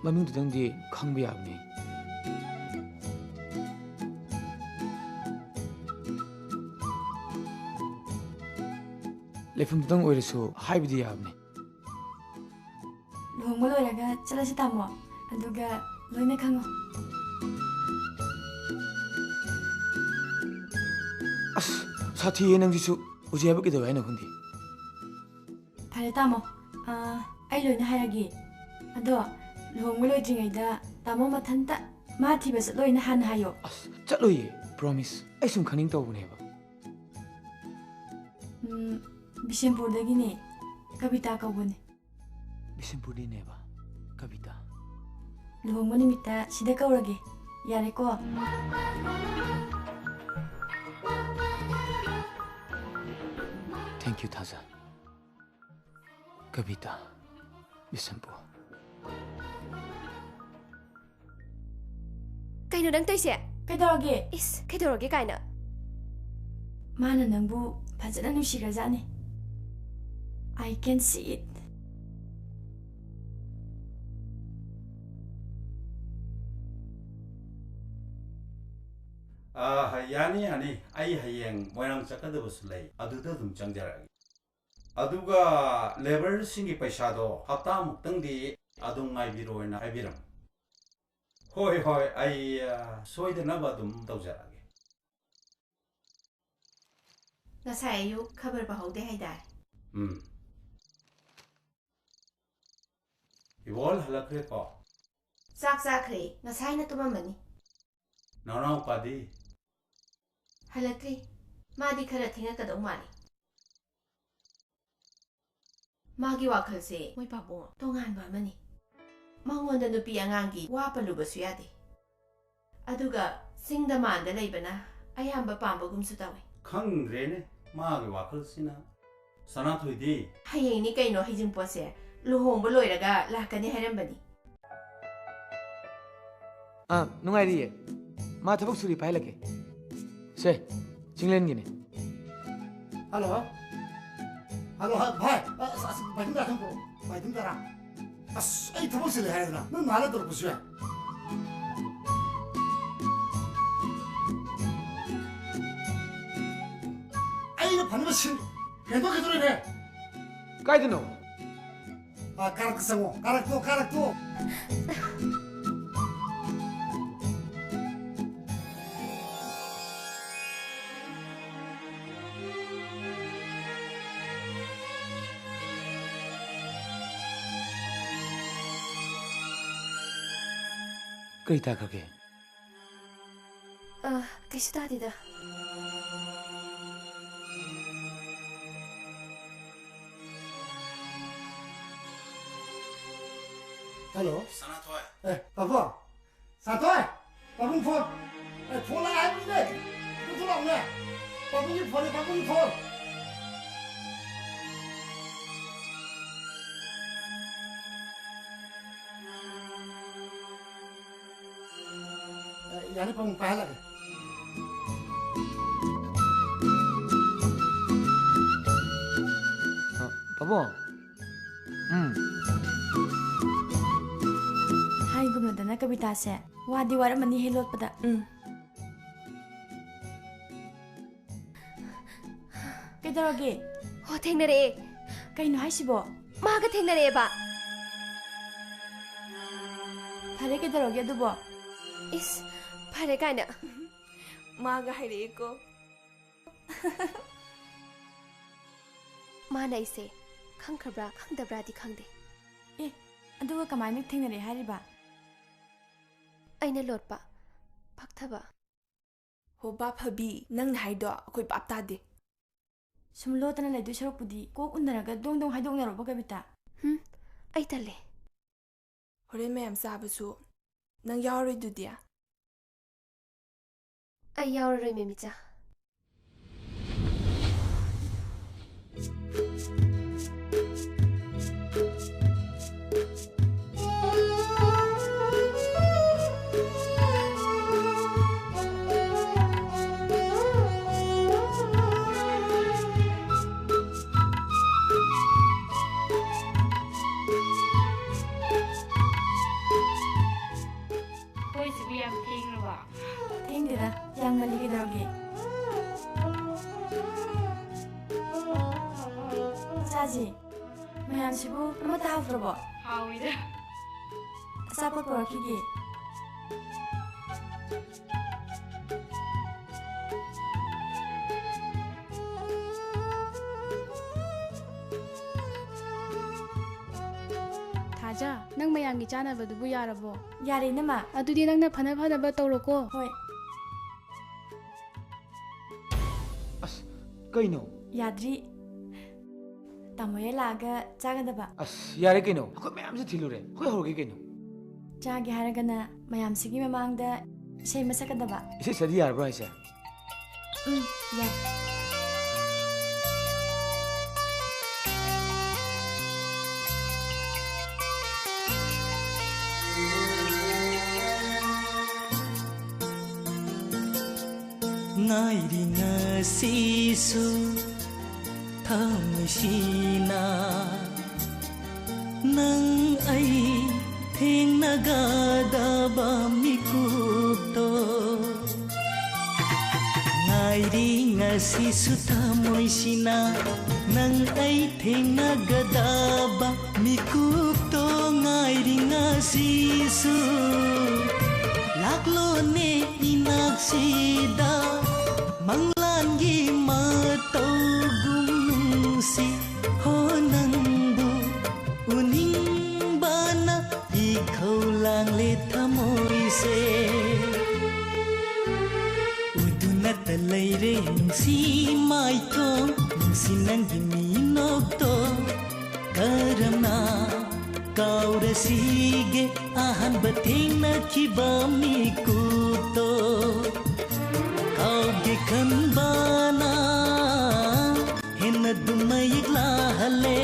ꯃꯃꯤꯡꯗꯨꯗꯪꯗꯤ ꯈꯪꯕ ꯌꯥꯕꯅꯦ꯫ ꯂꯩꯐꯝꯗꯨꯗꯪ ꯑꯣꯏꯔꯁꯨ ꯍꯥꯏꯕꯗꯤ ꯌꯥꯕꯅꯦ꯫ ꯂꯨꯍꯣꯡꯕ ꯂꯣꯏꯔꯒ ꯆꯠꯂꯁꯤ ꯇꯥꯃꯣ, ꯑꯗꯨꯒ ꯂꯣꯏꯅ ꯈꯪꯉꯣ꯫ ꯑꯁ, ꯁꯥꯊꯤꯌꯦ ꯅꯪꯁꯤꯁꯨ꯫ ꯎꯖꯤ ꯍꯥꯏꯕ ꯀꯩꯗꯧꯋꯦ ꯍꯥꯏꯅꯣ ꯈꯪꯗꯦ꯫ ꯐꯔꯦ ꯇꯥꯃꯣ, ꯑꯥ, ꯑꯩ ꯂꯣꯏꯅ ꯍꯥꯏꯔꯒꯦ꯫ ꯑꯗꯣ ꯂꯨꯍꯣꯡꯕ ꯂꯣꯏꯗ꯭ꯔꯤꯉꯩꯗ ꯇꯥꯃꯣ ꯃꯊꯟꯇ ꯃꯥ ꯊꯤꯕ ꯆꯠꯂꯣꯏꯅ ꯍꯥꯟꯅ ꯍꯥꯏꯌꯣ꯫ ꯑꯁ, ꯆꯠꯂꯣꯏꯌꯦ, promise꯫ ꯑꯩ ꯁꯨꯝ ꯈꯪꯅꯤꯡ ꯇꯧꯕꯅꯦꯕ꯫ ꯎꯝ, ꯕꯤꯁꯦꯝꯄꯨꯔꯗꯒꯤꯅꯦ꯫ ꯀꯕꯤꯇꯥ ꯀꯧꯕꯅꯦ꯫ ꯕꯤꯁꯦꯝꯄꯨꯔꯗꯩꯅꯦꯕ, ꯀꯕꯤꯇꯥ꯫ ꯂꯨꯍꯣꯡꯕ ꯅꯨꯃꯤꯠꯇ ꯁꯤꯗ ꯀꯧꯔꯒꯦ꯫ ꯌꯥꯔꯦꯀꯣ? Thank you, ꯊꯥꯖ꯫ ꯀꯕꯤꯇꯥ, ꯕꯤꯁꯦꯝꯄꯨꯔ꯫ ꯀꯩꯅꯣ ꯅꯪ ꯇꯧꯏꯁꯦ? ꯀꯩꯗꯧꯔꯒꯦ? ꯏꯁ, ꯀꯩꯗꯧꯔꯒꯦ ꯀꯥꯏꯅ꯫ ꯃꯥꯅ ꯅꯪꯕꯨ ꯐꯖꯅ ꯅꯨꯡꯁꯤꯈ꯭ꯔꯖꯥꯠꯅꯤ꯫ I can see it. ꯑꯥ, ꯌꯥꯅꯤ, ꯌꯥꯅꯤ꯫ ꯑꯩ ꯍꯌꯦꯡ ꯃꯣꯏꯔꯥꯡ ꯆꯠꯀꯗꯕꯁꯨ ꯂꯩ, ꯑꯗꯨꯗ ꯑꯗꯨꯝ ꯆꯪꯖꯔꯛꯑꯒꯦ꯫ ꯑꯗꯨꯒ labourꯁꯤꯡꯒꯤ ꯄꯩꯁꯥꯗꯣ ꯍꯞꯇꯥꯃꯨꯛꯇꯪꯗꯤ ꯑꯗꯨꯝ ꯉꯥꯏꯕꯤꯔꯣꯅ ꯍꯥꯏꯕꯤꯔꯝꯃꯨ꯫ ꯍꯣꯏ, ꯍꯣꯏ, ꯑꯩ, ꯑ, ꯁꯣꯏꯗꯅꯕ ꯑꯗꯨꯝ ꯇꯧꯖꯔꯛꯑꯒꯦ꯫ ꯉꯁꯥꯏ ꯑꯌꯨꯛ ꯈꯕꯔ ꯄꯥꯍꯧꯗꯦ ꯍꯥꯏꯗꯥꯏ? ꯎꯝ꯫ ꯏꯕꯣꯜ ꯍꯜꯂꯛꯈ꯭ꯔꯦꯀꯣ? ꯆꯥꯛ ꯆꯥꯈ꯭ꯔꯦ, ꯉꯁꯥꯏꯅ ꯇꯨꯝꯃꯝꯃꯅꯤ꯫ ꯅꯅꯥꯎꯄꯥꯗꯤ? ꯍꯜꯂꯛꯇ꯭ꯔꯤ꯫ ꯃꯥꯗꯤ ꯈꯔ ꯊꯦꯡꯉꯛꯀꯗꯧ ꯃꯥꯜꯂꯤ꯫ ꯃꯥꯒꯤ ꯋꯥꯈꯜꯁꯦ, ꯃꯣꯏ ꯄꯥꯕꯨꯡ, ꯇꯣꯉꯥꯟꯕ ꯑꯃꯅꯤ꯫ ꯃꯉꯣꯟꯗ ꯅꯨꯄꯤ ꯑꯉꯥꯡꯒꯤ ꯋꯥ ꯄꯜꯂꯨꯕꯁꯨ ꯌꯥꯗꯦ꯫ ꯑꯗꯨꯒ ꯆꯤꯡꯗ ꯃꯥꯟꯗ ꯂꯩꯕꯅ ꯑꯌꯥꯝꯕ ꯄꯥꯝꯕꯒꯨꯝꯁꯨ ꯇꯧꯏ꯫ ꯈꯪꯗ꯭ꯔꯦꯅꯦ, ꯃꯥꯒꯤ ꯋꯥꯈꯜꯁꯤꯅ꯫ ꯁꯅꯥꯊꯣꯏꯗꯤ? ꯍꯌꯦꯡꯅꯤ ꯀꯩꯅꯣ ꯍꯩꯖꯤꯡꯄꯣꯠꯁꯦ꯫ ꯂꯨꯍꯣꯡꯕ ꯂꯣꯏꯔꯒ ꯂꯥꯛꯀꯅꯤ ꯍꯥꯏꯔꯝꯕꯅꯤ꯫ ꯑꯥ, ꯅꯨꯡꯉꯥꯏꯔꯤꯌꯦ꯫ ꯃꯥ ꯊꯕꯛ ꯁꯨꯔꯤ, ꯄꯥꯏꯍꯜꯂꯛꯀꯦ꯫ ꯁꯦ, ꯆꯤꯡꯂꯦꯟꯒꯤꯅꯦ꯫ ꯍꯜꯂꯣ꯫ ꯍꯜꯂꯣ, ꯍ-, ꯚꯥꯏ꯫ ꯑꯁ, ꯑꯁ, ꯚꯥꯏ, ꯇꯔꯥ ꯊꯝꯈꯣ꯫ ꯚꯥꯏ, ꯇꯔꯥ꯫ ꯑꯁ, ꯑꯩ ꯊꯕꯛ ꯆꯤꯜꯂꯦ ꯍꯥꯏꯗꯅ ꯅꯪ ꯅꯍꯥꯟꯅ ꯇꯧꯔꯛꯄꯁꯨ ꯌꯥꯏ꯫ ꯑꯩꯅ ꯐꯅꯕ ꯁꯤꯟ ꯍꯦꯟꯗꯣꯛꯈꯤꯗꯣꯔꯦꯅꯦ꯫ ꯀꯥꯏꯗꯅꯣ? ꯑ, ꯀꯥꯔꯛꯇ ꯆꯪꯉꯣ꯫ ꯀꯥꯔꯛꯇꯣ, ꯀꯥꯔꯛꯇꯣ꯫ ꯀꯔꯤ ꯇꯥꯈ꯭ꯔꯒꯦ? ꯑ, ꯀꯩꯁꯨ ꯇꯥꯗꯦꯗ꯫ ꯍꯜꯂꯣ꯫ ꯁꯅꯥꯊꯣꯏ꯫ ꯑꯦ, ꯄꯥꯕꯨꯡ꯫ ꯁꯅꯥꯊꯣꯏ! ꯄꯥꯕꯨꯡ ꯐꯣꯟ꯫ ꯑꯦ, ꯐꯣꯟ ꯂꯥꯛꯑꯦ ꯍꯥꯏꯕꯅꯤꯅꯦ꯫ ꯑꯗꯨ ꯊꯣꯛꯂꯛꯑꯣꯅꯦ꯫ ꯄꯥꯕꯨꯡꯒꯤ ꯐꯣꯟꯅꯦ, ꯄꯥꯕꯨꯡꯒꯤ ꯐꯣꯟ꯫ ꯑꯦ, ꯌꯥꯅꯤ, ꯄꯥꯕꯨꯡ ꯄꯥꯏꯍꯜꯂꯒꯦ꯫ ꯑ, ꯄꯥꯕꯨꯡ꯫ ꯎꯝ꯫ ꯍꯥꯏꯒꯨꯝꯅꯗꯅ ꯀꯕꯤꯇꯥꯁꯦ ꯋꯥꯗꯤ ꯋꯥꯔꯝꯃꯅꯤꯍꯦ ꯂꯣꯠꯄꯗ꯫ ꯎꯝ꯫ ꯀꯩꯗꯧꯔꯒꯦ? ꯍꯣ, ꯊꯦꯡꯅꯔꯛꯑꯦ꯫ ꯀꯩꯅꯣ ꯍꯥꯏꯁꯤꯕꯣ? ꯃꯥꯒ ꯊꯦꯡꯅꯔꯛꯑꯦꯕ꯫ ꯐꯔꯦ, ꯀꯩꯗꯧꯔꯒꯦ ꯑꯗꯨꯕꯣ? ꯏꯁ, ꯐꯔꯦ ꯀꯥꯏꯅ꯫ ꯃꯥꯒ ꯍꯥꯏꯔꯛꯑꯦꯀꯣ꯫ ꯃꯥꯅ ꯑꯩꯁꯦ ꯈꯪꯈ꯭ꯔꯕ꯭ꯔꯥ ꯈꯪꯗꯕ꯭ꯔꯥꯗꯤ ꯈꯪꯗꯦ꯫ ꯑꯦ, ꯑꯗꯨꯒ ꯀꯃꯥꯏꯅ ꯊꯦꯡꯅꯔꯦ ꯍꯥꯏꯔꯤꯕ? ꯑꯩꯅ ꯂꯣꯠꯄ, ꯐꯛꯊꯕ꯫ ꯍꯣ, ꯚꯥꯞ ꯐꯕꯤ, ꯅꯪꯅ ꯍꯥꯏꯗꯣ ꯑꯩꯈꯣꯏ ꯚꯥꯞ ꯇꯥꯗꯦ꯫ ꯁꯨꯝ ꯂꯣꯠꯇꯅ ꯂꯩꯗꯣꯏ ꯁꯔꯨꯛꯄꯨꯗꯤ ꯀꯣꯛ ꯎꯅꯔꯒ ꯗꯣꯡ ꯗꯣꯡ ꯍꯥꯏꯗꯣꯛꯅꯔꯣꯕ, ꯀꯕꯤꯇꯥ꯫ ꯍꯨꯝ, ꯑꯩ ꯇꯜꯂꯦ꯫ ꯍꯣꯔꯦꯟ ꯃꯌꯥꯝ ꯆꯥꯕꯁꯨ ꯅꯪ ꯌꯥꯎꯔꯣꯏꯗꯨꯗꯤ? ꯑꯩ ꯌꯥꯎꯔꯔꯣꯏ, ꯃꯦꯃꯤꯆꯥ꯫ ꯑꯩꯈꯣꯏꯁꯤꯕꯨ ꯌꯥꯝ ꯊꯦꯡꯂꯕꯣ? ꯊꯦꯡꯗꯦꯗ, ꯌꯥꯝ ꯉꯜꯂꯤ꯫ ꯀꯩꯗꯧꯔꯒꯦ? ꯆꯥꯁꯦ꯫ ꯃꯌꯥꯝꯁꯤꯕꯨ ꯑꯃꯠꯇ ꯍꯥꯎꯇ꯭ꯔꯕꯣ? ꯍꯥꯎꯋꯤꯗ꯫ ꯑꯆꯥꯄꯣꯠ ꯄꯨꯔꯛꯈꯤꯒꯦ꯫ ꯊꯥꯖ, ꯅꯪ ꯃꯌꯥꯝꯒꯤ ꯆꯥꯅꯕꯗꯨꯕꯨ ꯌꯥꯔꯕꯣ? ꯌꯥꯔꯦ, ꯏꯅꯝꯃ꯫ ꯑꯗꯨꯗꯤ ꯅꯪꯅ ꯐꯅ ꯐꯅꯕ ꯇꯧꯔꯣꯀꯣ꯫ ꯍꯣꯏ꯫ ꯑꯁ, ꯀꯩꯅꯣ? ꯌꯥꯗ꯭ꯔꯤ꯫ ꯇꯥꯃꯣ ꯍꯦꯛ ꯂꯥꯛꯑꯒ ꯆꯥꯒꯗꯕ꯫ ꯑꯁ, ꯌꯥꯔꯦ ꯀꯩꯅꯣ? ꯑꯩꯈꯣꯏ ꯃꯌꯥꯝꯁꯦ ꯊꯤꯜꯂꯨꯔꯦ꯫ ꯑꯩꯈꯣꯏ ꯍꯧꯔꯒꯦ ꯀꯩꯅꯣ? ꯆꯥꯒꯦ ꯍꯥꯏꯔꯒꯅ ꯃꯌꯥꯝꯁꯤꯒꯤ ꯃꯃꯥꯡꯗ ꯏꯁꯩ ꯑꯃ ꯁꯛꯀꯗꯕ꯫ ꯏꯁꯩ ꯁꯛꯑꯗꯤ ꯌꯥꯔꯕ꯭ꯔꯣ ꯍꯥꯏꯁꯦ? ꯎꯝ, ꯌꯥꯏ꯫ ꯉꯥꯏꯔꯤ ꯉꯁꯤꯁꯨ ꯊꯃꯣꯏꯁꯤꯅ ꯅꯪ ꯑꯩ ꯊꯦꯡꯅꯒꯗꯕ ꯃꯤꯀꯨꯞꯇꯣ꯫ ꯉꯥꯏꯔꯤ ꯉꯁꯤꯁꯨ ꯊꯃꯣꯏꯁꯤꯅ ꯅꯪ ꯑꯩ ꯊꯦꯡꯅꯒꯗꯕ ꯃꯤꯀꯨꯞꯇꯣ ꯉꯥꯏꯔꯤ ꯉꯁꯤꯁꯨ꯫ ꯂꯥꯛꯂꯣꯅꯦ ꯏꯅꯥꯛꯁꯤꯗ ꯃꯪꯂꯥꯟꯒꯤ ꯃꯇꯧꯒꯨꯝ ꯅꯨꯡꯁꯤ꯫ ꯍꯣ ꯅꯪꯕꯨ ꯎꯅꯤꯡꯕꯅ ꯏꯈꯧ ꯂꯥꯡꯂꯦ ꯊꯃꯣꯏꯁꯦ꯫ ꯎꯗꯨꯅꯇ ꯂꯩꯔꯦ ꯅꯨꯡꯁꯤ ꯃꯥꯏꯊꯣꯡ, ꯅꯨꯡꯁꯤ ꯅꯪꯒꯤ ꯃꯤꯅꯣꯛꯇꯣ꯫ ꯀꯔꯝꯅ ꯀꯥꯎꯔꯁꯤꯒꯦ ꯑꯍꯥꯟꯕ ꯊꯦꯡꯅꯈꯤꯕ ꯃꯤꯀꯨꯞꯇꯣ? ꯀꯥꯎꯒꯦ ꯈꯟꯕꯅ ꯍꯦꯟꯅ ꯑꯗꯨꯝ ꯃꯌꯦꯛ ꯂꯥꯍꯜꯂꯦ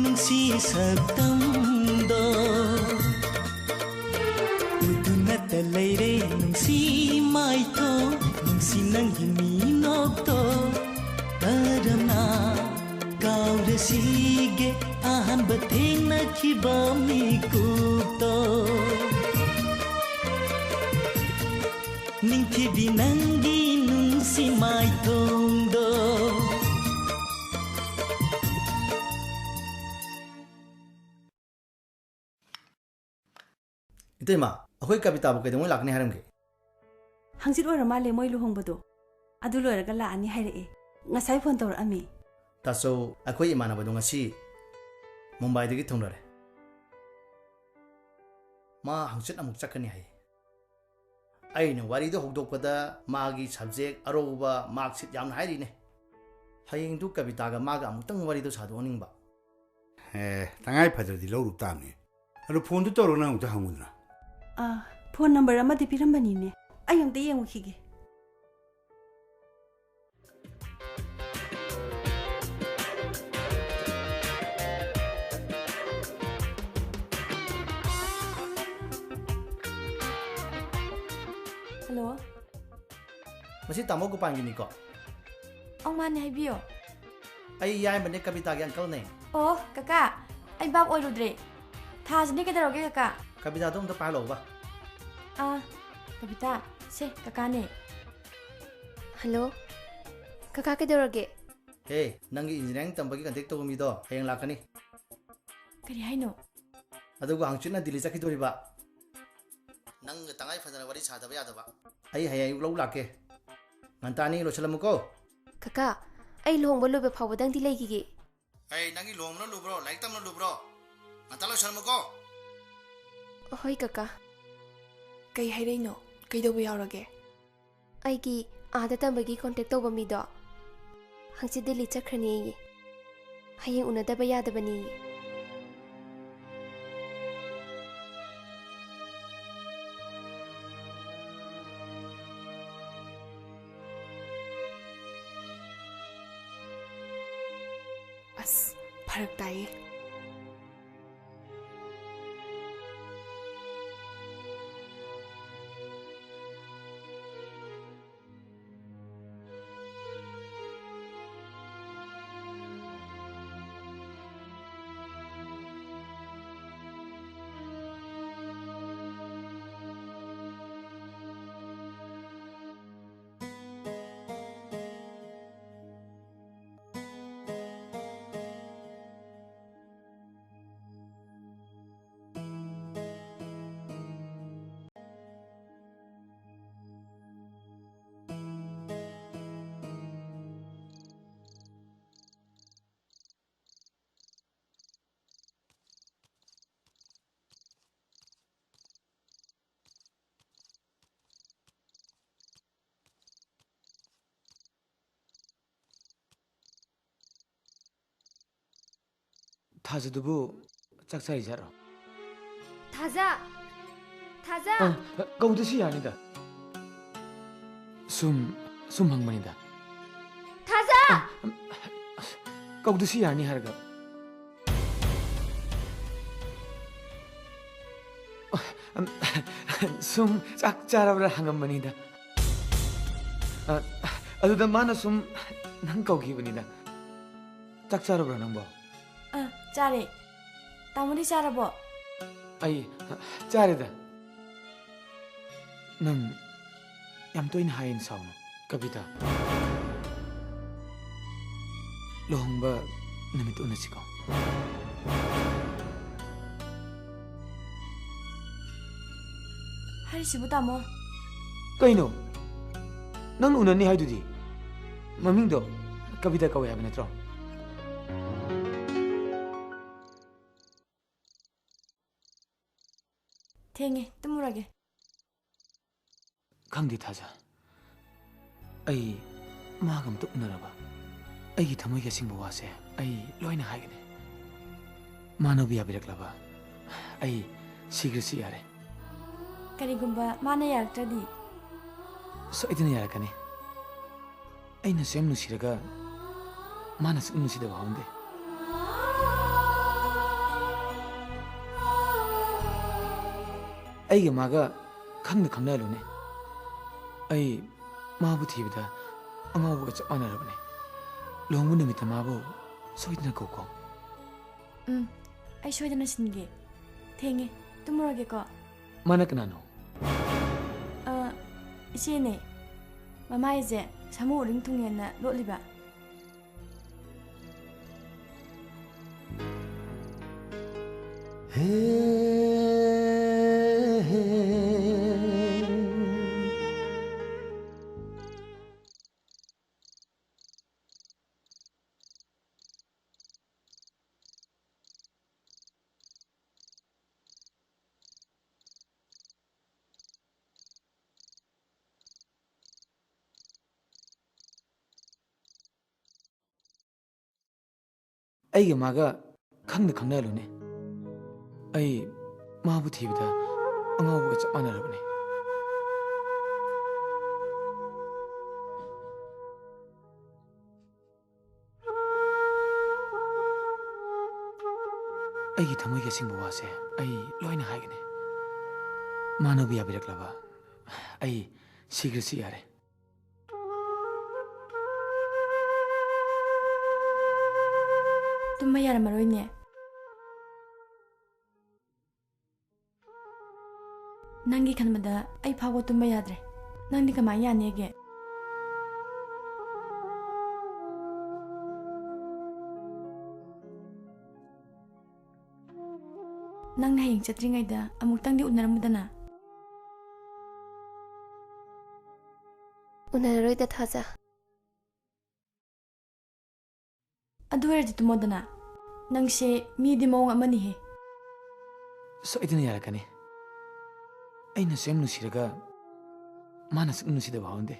ꯅꯨꯡꯁꯤ ꯁꯛꯇꯝꯗꯣ꯫ ꯎꯗꯨꯅꯇ ꯂꯩꯔꯦ ꯅꯨꯡꯁꯤ ꯃꯥꯏꯊꯣꯡ, ꯅꯨꯡꯁꯤ ꯅꯪꯒꯤ ꯃꯤꯅꯣꯛꯇꯣ꯫ ꯀꯔꯝꯅ ꯀꯥꯎꯔꯁꯤꯒꯦ ꯑꯍꯥꯟꯕ ꯊꯦꯡꯅꯈꯤꯕ ꯃꯤꯀꯨꯞꯇꯣ꯫ ꯅꯤꯡꯊꯤꯕꯤ ꯅꯪꯒꯤ ꯅꯨꯡꯁꯤ ꯃꯥꯏꯊꯣꯡꯗꯣ꯫ ꯏꯇꯩꯃ, ꯑꯩꯈꯣꯏ ꯀꯕꯤꯇꯥꯕꯨ ꯀꯩꯗꯧꯉꯩ ꯂꯥꯛꯀꯅꯤ ꯍꯥꯏꯔꯝꯒꯦ? ꯍꯪꯆꯤꯠ ꯑꯣꯏꯔ ꯃꯥꯜꯂꯦ ꯃꯣꯏ ꯂꯨꯍꯣꯡꯕꯗꯣ꯫ ꯑꯗꯨ ꯂꯣꯏꯔꯒ ꯂꯥꯛꯑꯅꯤ ꯍꯥꯏꯔꯛꯑꯦ꯫ ꯉꯁꯥꯏ ꯐꯣꯟ ꯇꯧꯔꯛꯑꯝꯃꯤ꯫ ꯇꯥꯆꯧ, ꯑꯩꯈꯣꯏ ꯏꯃꯥꯟꯅꯕꯗꯣ ꯉꯁꯤ ꯃꯨꯝꯕꯥꯏꯗꯒꯤ ꯊꯨꯡꯂꯔꯦ꯫ ꯃꯥ ꯍꯪꯆꯤꯠ ꯑꯃꯨꯛ ꯆꯠꯀꯅꯤ ꯍꯥꯏ꯫ ꯑꯩꯅ ꯋꯥꯔꯤꯗꯣ ꯍꯧꯗꯣꯛꯄꯗ ꯃꯥꯒꯤ subject ꯑꯔꯧꯕ mark sheet ꯌꯥꯝꯅ ꯍꯥꯏꯔꯤꯅꯦ꯫ ꯍꯌꯦꯡꯗꯨ ꯀꯕꯤꯇꯥꯒ ꯃꯥꯒ ꯑꯃꯨꯛꯇꯪ ꯋꯥꯔꯤꯗꯣ ꯁꯥꯗꯣꯛꯍꯟꯅꯤꯡꯕ꯫ ꯑꯦ, ꯇꯉꯥꯏ ꯐꯗ꯭ꯔꯗꯤ ꯂꯧꯔꯨ ꯇꯥꯕꯅꯤ꯫ ꯑꯗꯣ ꯐꯣꯟꯗꯨ ꯇꯧꯔꯒ ꯅꯪ ꯑꯃꯨꯛꯇ ꯍꯪꯉꯨꯗꯅ꯫ ꯑꯥ, ꯐꯣꯟ ꯅꯝꯕꯔ ꯑꯃꯗꯤ ꯄꯤꯔꯝꯕꯅꯤꯅꯦ꯫ ꯑꯩ ꯑꯝꯇ ꯌꯦꯡꯉꯨꯈꯤꯒꯦ꯫ ꯍꯜꯂꯣ꯫ ꯃꯁꯤ ꯇꯥꯃꯣ ꯒꯣꯄꯥꯟꯒꯤꯅꯤꯀꯣ? ꯑꯧ, ꯃꯥꯅꯦ, ꯍꯥꯏꯕꯤꯌꯣ꯫ ꯑꯩ ꯌꯥꯏꯃꯅꯦ, ꯀꯕꯤꯇꯥꯒꯤ uncleꯅꯦ꯫ ꯑꯣ, ꯀꯀꯥ, ꯑꯩ ꯚꯥꯞ ꯑꯣꯏꯔꯨꯗ꯭ꯔꯦ꯫ ꯊꯥꯁꯤꯅꯦ, ꯀꯩꯗꯧꯔꯒꯦ, ꯀꯀꯥ? ꯀꯕꯤꯇꯥꯗꯣ ꯑꯝꯇ ꯄꯥꯏꯍꯜꯂꯛꯎꯕ꯫ ꯑꯥ, ꯀꯕꯤꯇꯥ, ꯁꯦ, ꯀꯀꯥꯅꯦ꯫ ꯍꯜꯂꯣ, ꯀꯀꯥ, ꯀꯩꯗꯧꯔꯒꯦ? ꯍꯦ, ꯅꯪꯒꯤ engineering ꯇꯝꯕꯒꯤ contact ꯇꯧꯕ ꯃꯤꯗꯣ ꯍꯌꯦꯡ ꯂꯥꯛꯀꯅꯤ꯫ ꯀꯔꯤ ꯍꯥꯏꯅꯣ? ꯑꯗꯨꯒ ꯍꯪꯆꯤꯠꯅ ꯗꯤꯜꯂꯤ ꯆꯠꯈꯤꯗꯣꯔꯤꯕ꯫ ꯅꯪꯒ ꯇꯉꯥꯏ ꯐꯗꯅ ꯋꯥꯔꯤ ꯁꯥꯗꯕ ꯌꯥꯗꯕ꯫ ꯑꯩ ꯍꯌꯦꯡ ꯑꯌꯨꯛ ꯂꯧ ꯂꯥꯛꯀꯦ꯫ ꯉꯟꯇꯥꯅꯤ ꯂꯣꯏꯁꯤꯜꯂꯝꯃꯨꯀꯣ꯫ ꯀꯀꯥ, ꯑꯩ ꯂꯨꯍꯣꯡꯕ ꯂꯣꯏꯕ ꯐꯥꯎꯕꯗꯪꯗꯤ ꯂꯩꯈꯤꯒꯦ꯫ ꯑꯩ ꯅꯪꯒꯤ ꯂꯨꯍꯣꯡꯕꯅ ꯂꯨꯕ꯭ꯔꯣ, ꯂꯥꯏꯔꯤꯛ ꯇꯝꯕꯅ ꯂꯨꯕ꯭ꯔꯣ? ꯉꯟꯇꯥ ꯂꯣꯏꯁꯤꯜꯂꯝꯃꯨꯀꯣ꯫ ꯍꯣꯏ, ꯀꯀꯥ꯫ ꯀꯩ ꯍꯥꯏꯔꯛꯏꯅꯣ? ꯀꯩꯗꯧꯕ ꯌꯥꯎꯔꯒꯦ? ꯑꯩꯒꯤ ꯑꯥꯗ ꯇꯝꯕꯒꯤ contact ꯇꯧꯕ ꯃꯤꯗꯣ ꯍꯪꯆꯤꯠ ꯗꯤꯜꯂꯤ ꯆꯠꯈ꯭ꯔꯅꯦꯌꯦ꯫ ꯍꯌꯦꯡ ꯎꯅꯗꯕ ꯌꯥꯗꯕꯅꯦꯌꯦ꯫ ꯊꯥꯖꯗꯨꯕꯨ ꯆꯥꯛ ꯆꯥꯔꯤꯖꯥꯠꯔꯣ? ꯊꯥꯖ! ꯊꯥꯖ! ꯑ, ꯀꯧꯗꯁꯨ ꯌꯥꯅꯤꯗ꯫ ꯁꯨꯝ ꯁꯨꯝ ꯍꯪꯕꯅꯤꯗ꯫ ꯊꯥꯖ! ꯀꯧꯗꯁꯨ ꯌꯥꯅꯤ ꯍꯥꯏꯔꯒ꯫ ꯁꯨꯝ ꯆꯥꯛ ꯆꯥꯔꯕ꯭ꯔꯥ ꯍꯪꯉꯝꯕꯅꯤꯗ꯫ ꯑ, ꯑꯗꯨꯗ ꯃꯥꯅ ꯁꯨꯝ ꯅꯪ ꯀꯧꯈꯤꯕꯅꯤꯗ꯫ ꯆꯥꯛ ꯆꯥꯔꯕ꯭ꯔꯥ ꯅꯪꯕꯣ? ꯑ, ꯆꯥꯔꯦ꯫ ꯇꯥꯃꯣꯗꯤ ꯆꯥꯔꯕꯣ? ꯑꯩ ꯆꯥꯔꯦꯗ꯫ ꯅꯪ ꯌꯥꯝ ꯇꯣꯏꯅ ꯍꯥꯏꯌꯦꯅ ꯁꯥꯎꯅꯨ, ꯀꯕꯤꯇꯥ꯫ ꯂꯨꯍꯣꯡꯕ ꯅꯨꯃꯤꯠ ꯎꯅꯁꯤꯀꯣ꯫ ꯍꯥꯏꯔꯤꯁꯤꯕꯨ ꯇꯥꯃꯣ? ꯀꯩꯅꯣ? ꯅꯪ ꯎꯅꯅꯤ ꯍꯥꯏꯗꯨꯗꯤ? ꯃꯃꯤꯡꯗꯣ ꯀꯕꯤꯇꯥ ꯀꯧꯋꯦ ꯍꯥꯏꯕ ꯅꯠꯇ꯭ꯔꯣ? ꯊꯦꯡꯉꯦ, ꯇꯨꯝꯃꯨꯔꯒꯦ꯫ ꯈꯪꯗꯦ ꯊꯥꯖ, ꯑꯩ ꯃꯥꯒ ꯑꯝꯇ ꯎꯅꯔꯕ ꯑꯩꯒꯤ ꯊꯃꯣꯏꯒꯤ ꯑꯁꯦꯡꯕ ꯋꯥꯁꯦ ꯑꯩ ꯂꯣꯏꯅ ꯍꯥꯏꯒꯅꯤ꯫ ꯃꯥꯅꯕꯨ ꯌꯥꯕꯤꯔꯛꯂꯕ ꯑꯩ ꯁꯤꯈ꯭ꯔꯁꯨ ꯌꯥꯔꯦ꯫ ꯀꯔꯤꯒꯨꯝꯕ ꯃꯥꯅ ꯌꯥꯔꯛꯇ꯭ꯔꯗꯤ? ꯁꯣꯏꯗꯅ ꯌꯥꯔꯛꯀꯅꯤ꯫ ꯑꯩꯅꯁꯨ ꯌꯥꯝ ꯅꯨꯡꯁꯤꯔꯒ ꯃꯥꯅ ꯁꯨꯛꯅꯨꯡ ꯅꯨꯡꯁꯤꯗꯕ ꯍꯧꯅꯗꯦ꯫ ꯑꯩꯒ ꯃꯥꯒ ꯈꯪꯅ ꯈꯪꯅꯍꯜꯂꯨꯅꯦ꯫ ꯑꯩ ꯃꯥꯕꯨ ꯊꯤꯕꯗ ꯑꯉꯥꯎꯕꯒ ꯆꯞ ꯃꯥꯟꯅꯔꯕꯅꯦ꯫ ꯂꯨꯍꯣꯡꯕ ꯅꯨꯃꯤꯠꯇ ꯃꯥꯕꯨ ꯁꯣꯏꯗꯅ ꯀꯧꯀꯣ꯫ ꯎꯝ, ꯑꯩ ꯁꯣꯏꯗꯅ ꯁꯤꯟꯒꯦ꯫ ꯊꯦꯡꯉꯦ, ꯇꯨꯝꯃꯨꯔꯒꯦꯀꯣ꯫ ꯃꯥꯅ ꯀꯅꯥꯅꯣ? ꯑ, ꯏꯆꯦꯅꯦ꯫ ꯃꯃꯥꯏꯁꯦ ꯁꯥꯃꯨ ꯎꯔꯤꯡ ꯊꯨꯡꯉꯦꯅ ꯂꯣꯠꯂꯤꯕ꯫ ꯑꯩꯒ ꯃꯥꯒ ꯈꯪꯅ ꯈꯪꯅꯍꯜꯂꯨꯅꯦ꯫ ꯑꯩ ꯃꯥꯕꯨ ꯊꯤꯕꯗ ꯑꯉꯥꯎꯕꯒ ꯆꯞ ꯃꯥꯟꯅꯔꯕꯅꯤ꯫ ꯑꯩꯒꯤ ꯊꯃꯣꯏꯒꯤ ꯑꯁꯦꯡꯕ ꯋꯥꯁꯦ ꯑꯩ ꯂꯣꯏꯅ ꯍꯥꯏꯒꯅꯤ꯫ ꯃꯥꯅꯕꯨ ꯌꯥꯕꯤꯔꯛꯂꯕ ꯑꯩ ꯁꯤꯈ꯭ꯔꯁꯨ ꯌꯥꯔꯦ꯫ ꯇꯨꯝꯕ ꯌꯥꯔꯝꯃꯔꯣꯏꯅꯦ꯫ ꯅꯪꯒꯤ ꯈꯟꯕꯗ ꯑꯩ ꯐꯥꯎꯕ ꯇꯨꯝꯕ ꯌꯥꯗ꯭ꯔꯦ꯫ ꯅꯪꯗꯤ ꯀꯃꯥꯏꯅ ꯌꯥꯅꯦꯒꯦ? ꯅꯪꯅ ꯍꯌꯦꯡ ꯆꯠꯇ꯭ꯔꯤꯉꯩꯗ ꯑꯃꯨꯛꯇꯪꯗꯤ ꯎꯅꯔꯝꯃꯨꯗꯅ꯫ ꯎꯅꯔꯔꯣꯏꯗ, ꯊꯥꯖ꯫ ꯑꯗꯨ ꯑꯣꯏꯔꯗꯤ ꯇꯨꯝꯃꯣꯗꯅ꯫ ꯅꯪꯁꯦ ꯃꯤꯗꯤ ꯃꯑꯣꯡ ꯑꯃꯅꯤꯍꯦ꯫ ꯁꯣꯏꯗꯅ ꯌꯥꯔꯛꯀꯅꯤ꯫ ꯑꯩꯅ ꯁꯨꯛ ꯅꯨꯡꯁꯤꯔꯒ ꯃꯥꯅ ꯁꯨꯛ ꯅꯨꯡꯁꯤꯗꯕ ꯍꯧꯅꯗꯦ꯫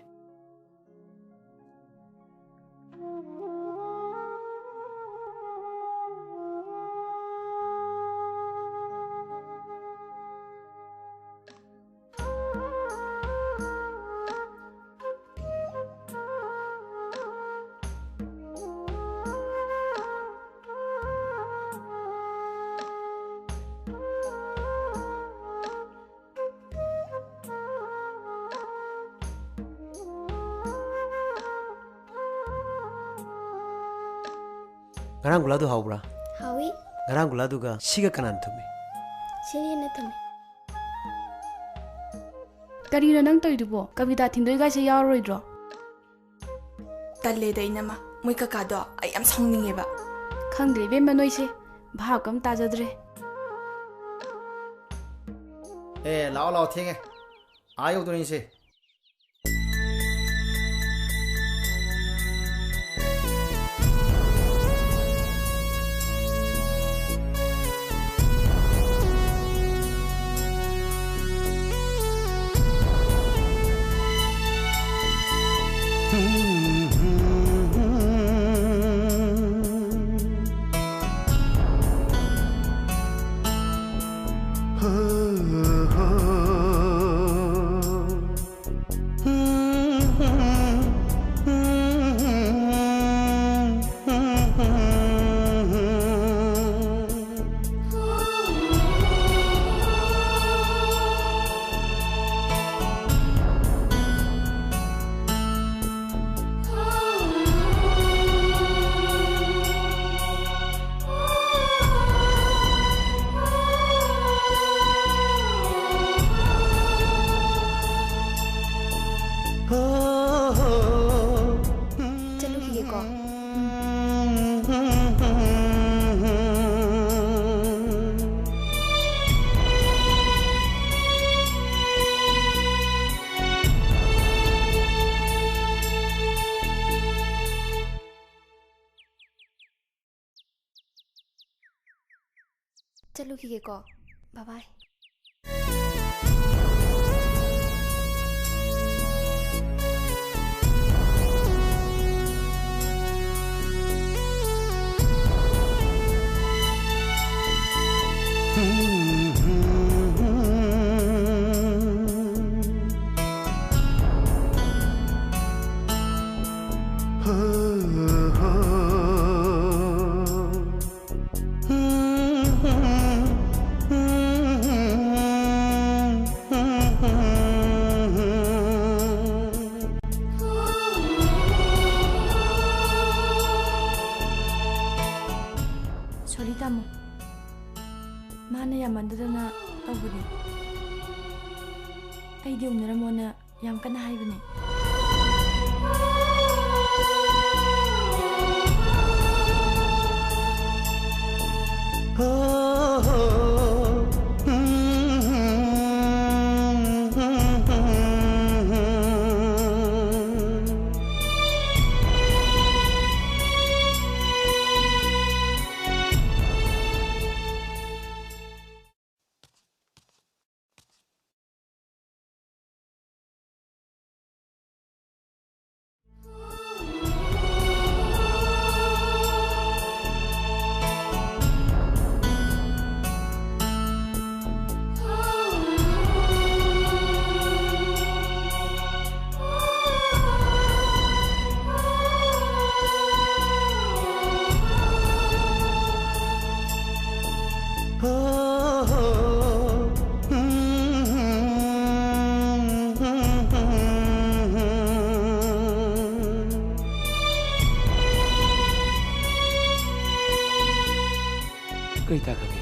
ꯉꯔꯥꯡ ꯒꯨꯂꯥꯗꯨ ꯍꯥꯎꯕ꯭ꯔꯥ? ꯍꯥꯎꯏ꯫ ꯉꯔꯥꯡ ꯒꯨꯂꯥꯗꯨꯒ ꯁꯤꯒ ꯀꯅꯥꯅ ꯊꯨꯝꯃꯤ? ꯁꯤꯅ ꯍꯦꯟꯅ ꯊꯨꯝꯃꯤ꯫ ꯀꯔꯤꯅꯣ ꯅꯪ ꯇꯧꯔꯤꯗꯨꯕꯣ? ꯀꯕꯤꯇꯥ ꯊꯤꯟꯗꯣꯏꯒꯥꯏꯁꯦ ꯌꯥꯎꯔꯔꯣꯏꯗ꯭ꯔꯣ? ꯇꯜꯂꯦꯗ, ꯏꯅꯝꯃ꯫ ꯃꯣꯏ ꯀꯀꯥꯗꯣ ꯑꯩ ꯌꯥꯝ ꯁꯥꯎꯅꯤꯡꯉꯦꯕ꯫ ꯈꯪꯗ꯭ꯔꯦ ꯏꯕꯦꯝꯃ ꯅꯣꯏꯁꯦ꯫ ꯚꯥꯞꯀ ꯑꯝ ꯇꯥꯖꯗ꯭ꯔꯦ꯫ ꯑꯦ, ꯂꯥꯛꯑꯣ, ꯂꯥꯛꯑꯣ, ꯊꯦꯡꯉꯦ꯫ ꯑꯥ ꯌꯧꯗꯣꯔꯦ ꯏꯆꯦ꯫ ꯆꯠꯂꯨꯈꯤꯒꯦꯀꯣ꯫ ꯆꯠꯂꯨꯈꯤꯒꯦꯀꯣ꯫ ꯕꯥꯏ ꯕꯥꯏ꯫ Sorry, ꯇꯥꯃꯣ꯫ ꯃꯥꯅ ꯌꯥꯝꯃꯟꯗꯗꯅ ꯇꯧꯕꯅꯦ꯫ ꯑꯩꯗꯤ ꯎꯅꯔꯝꯃꯣꯅ ꯌꯥꯝ ꯀꯟꯅ ꯍꯥꯏꯕꯅꯦ꯫ ꯀꯩ ꯇꯥꯈ꯭ꯔꯒꯦ?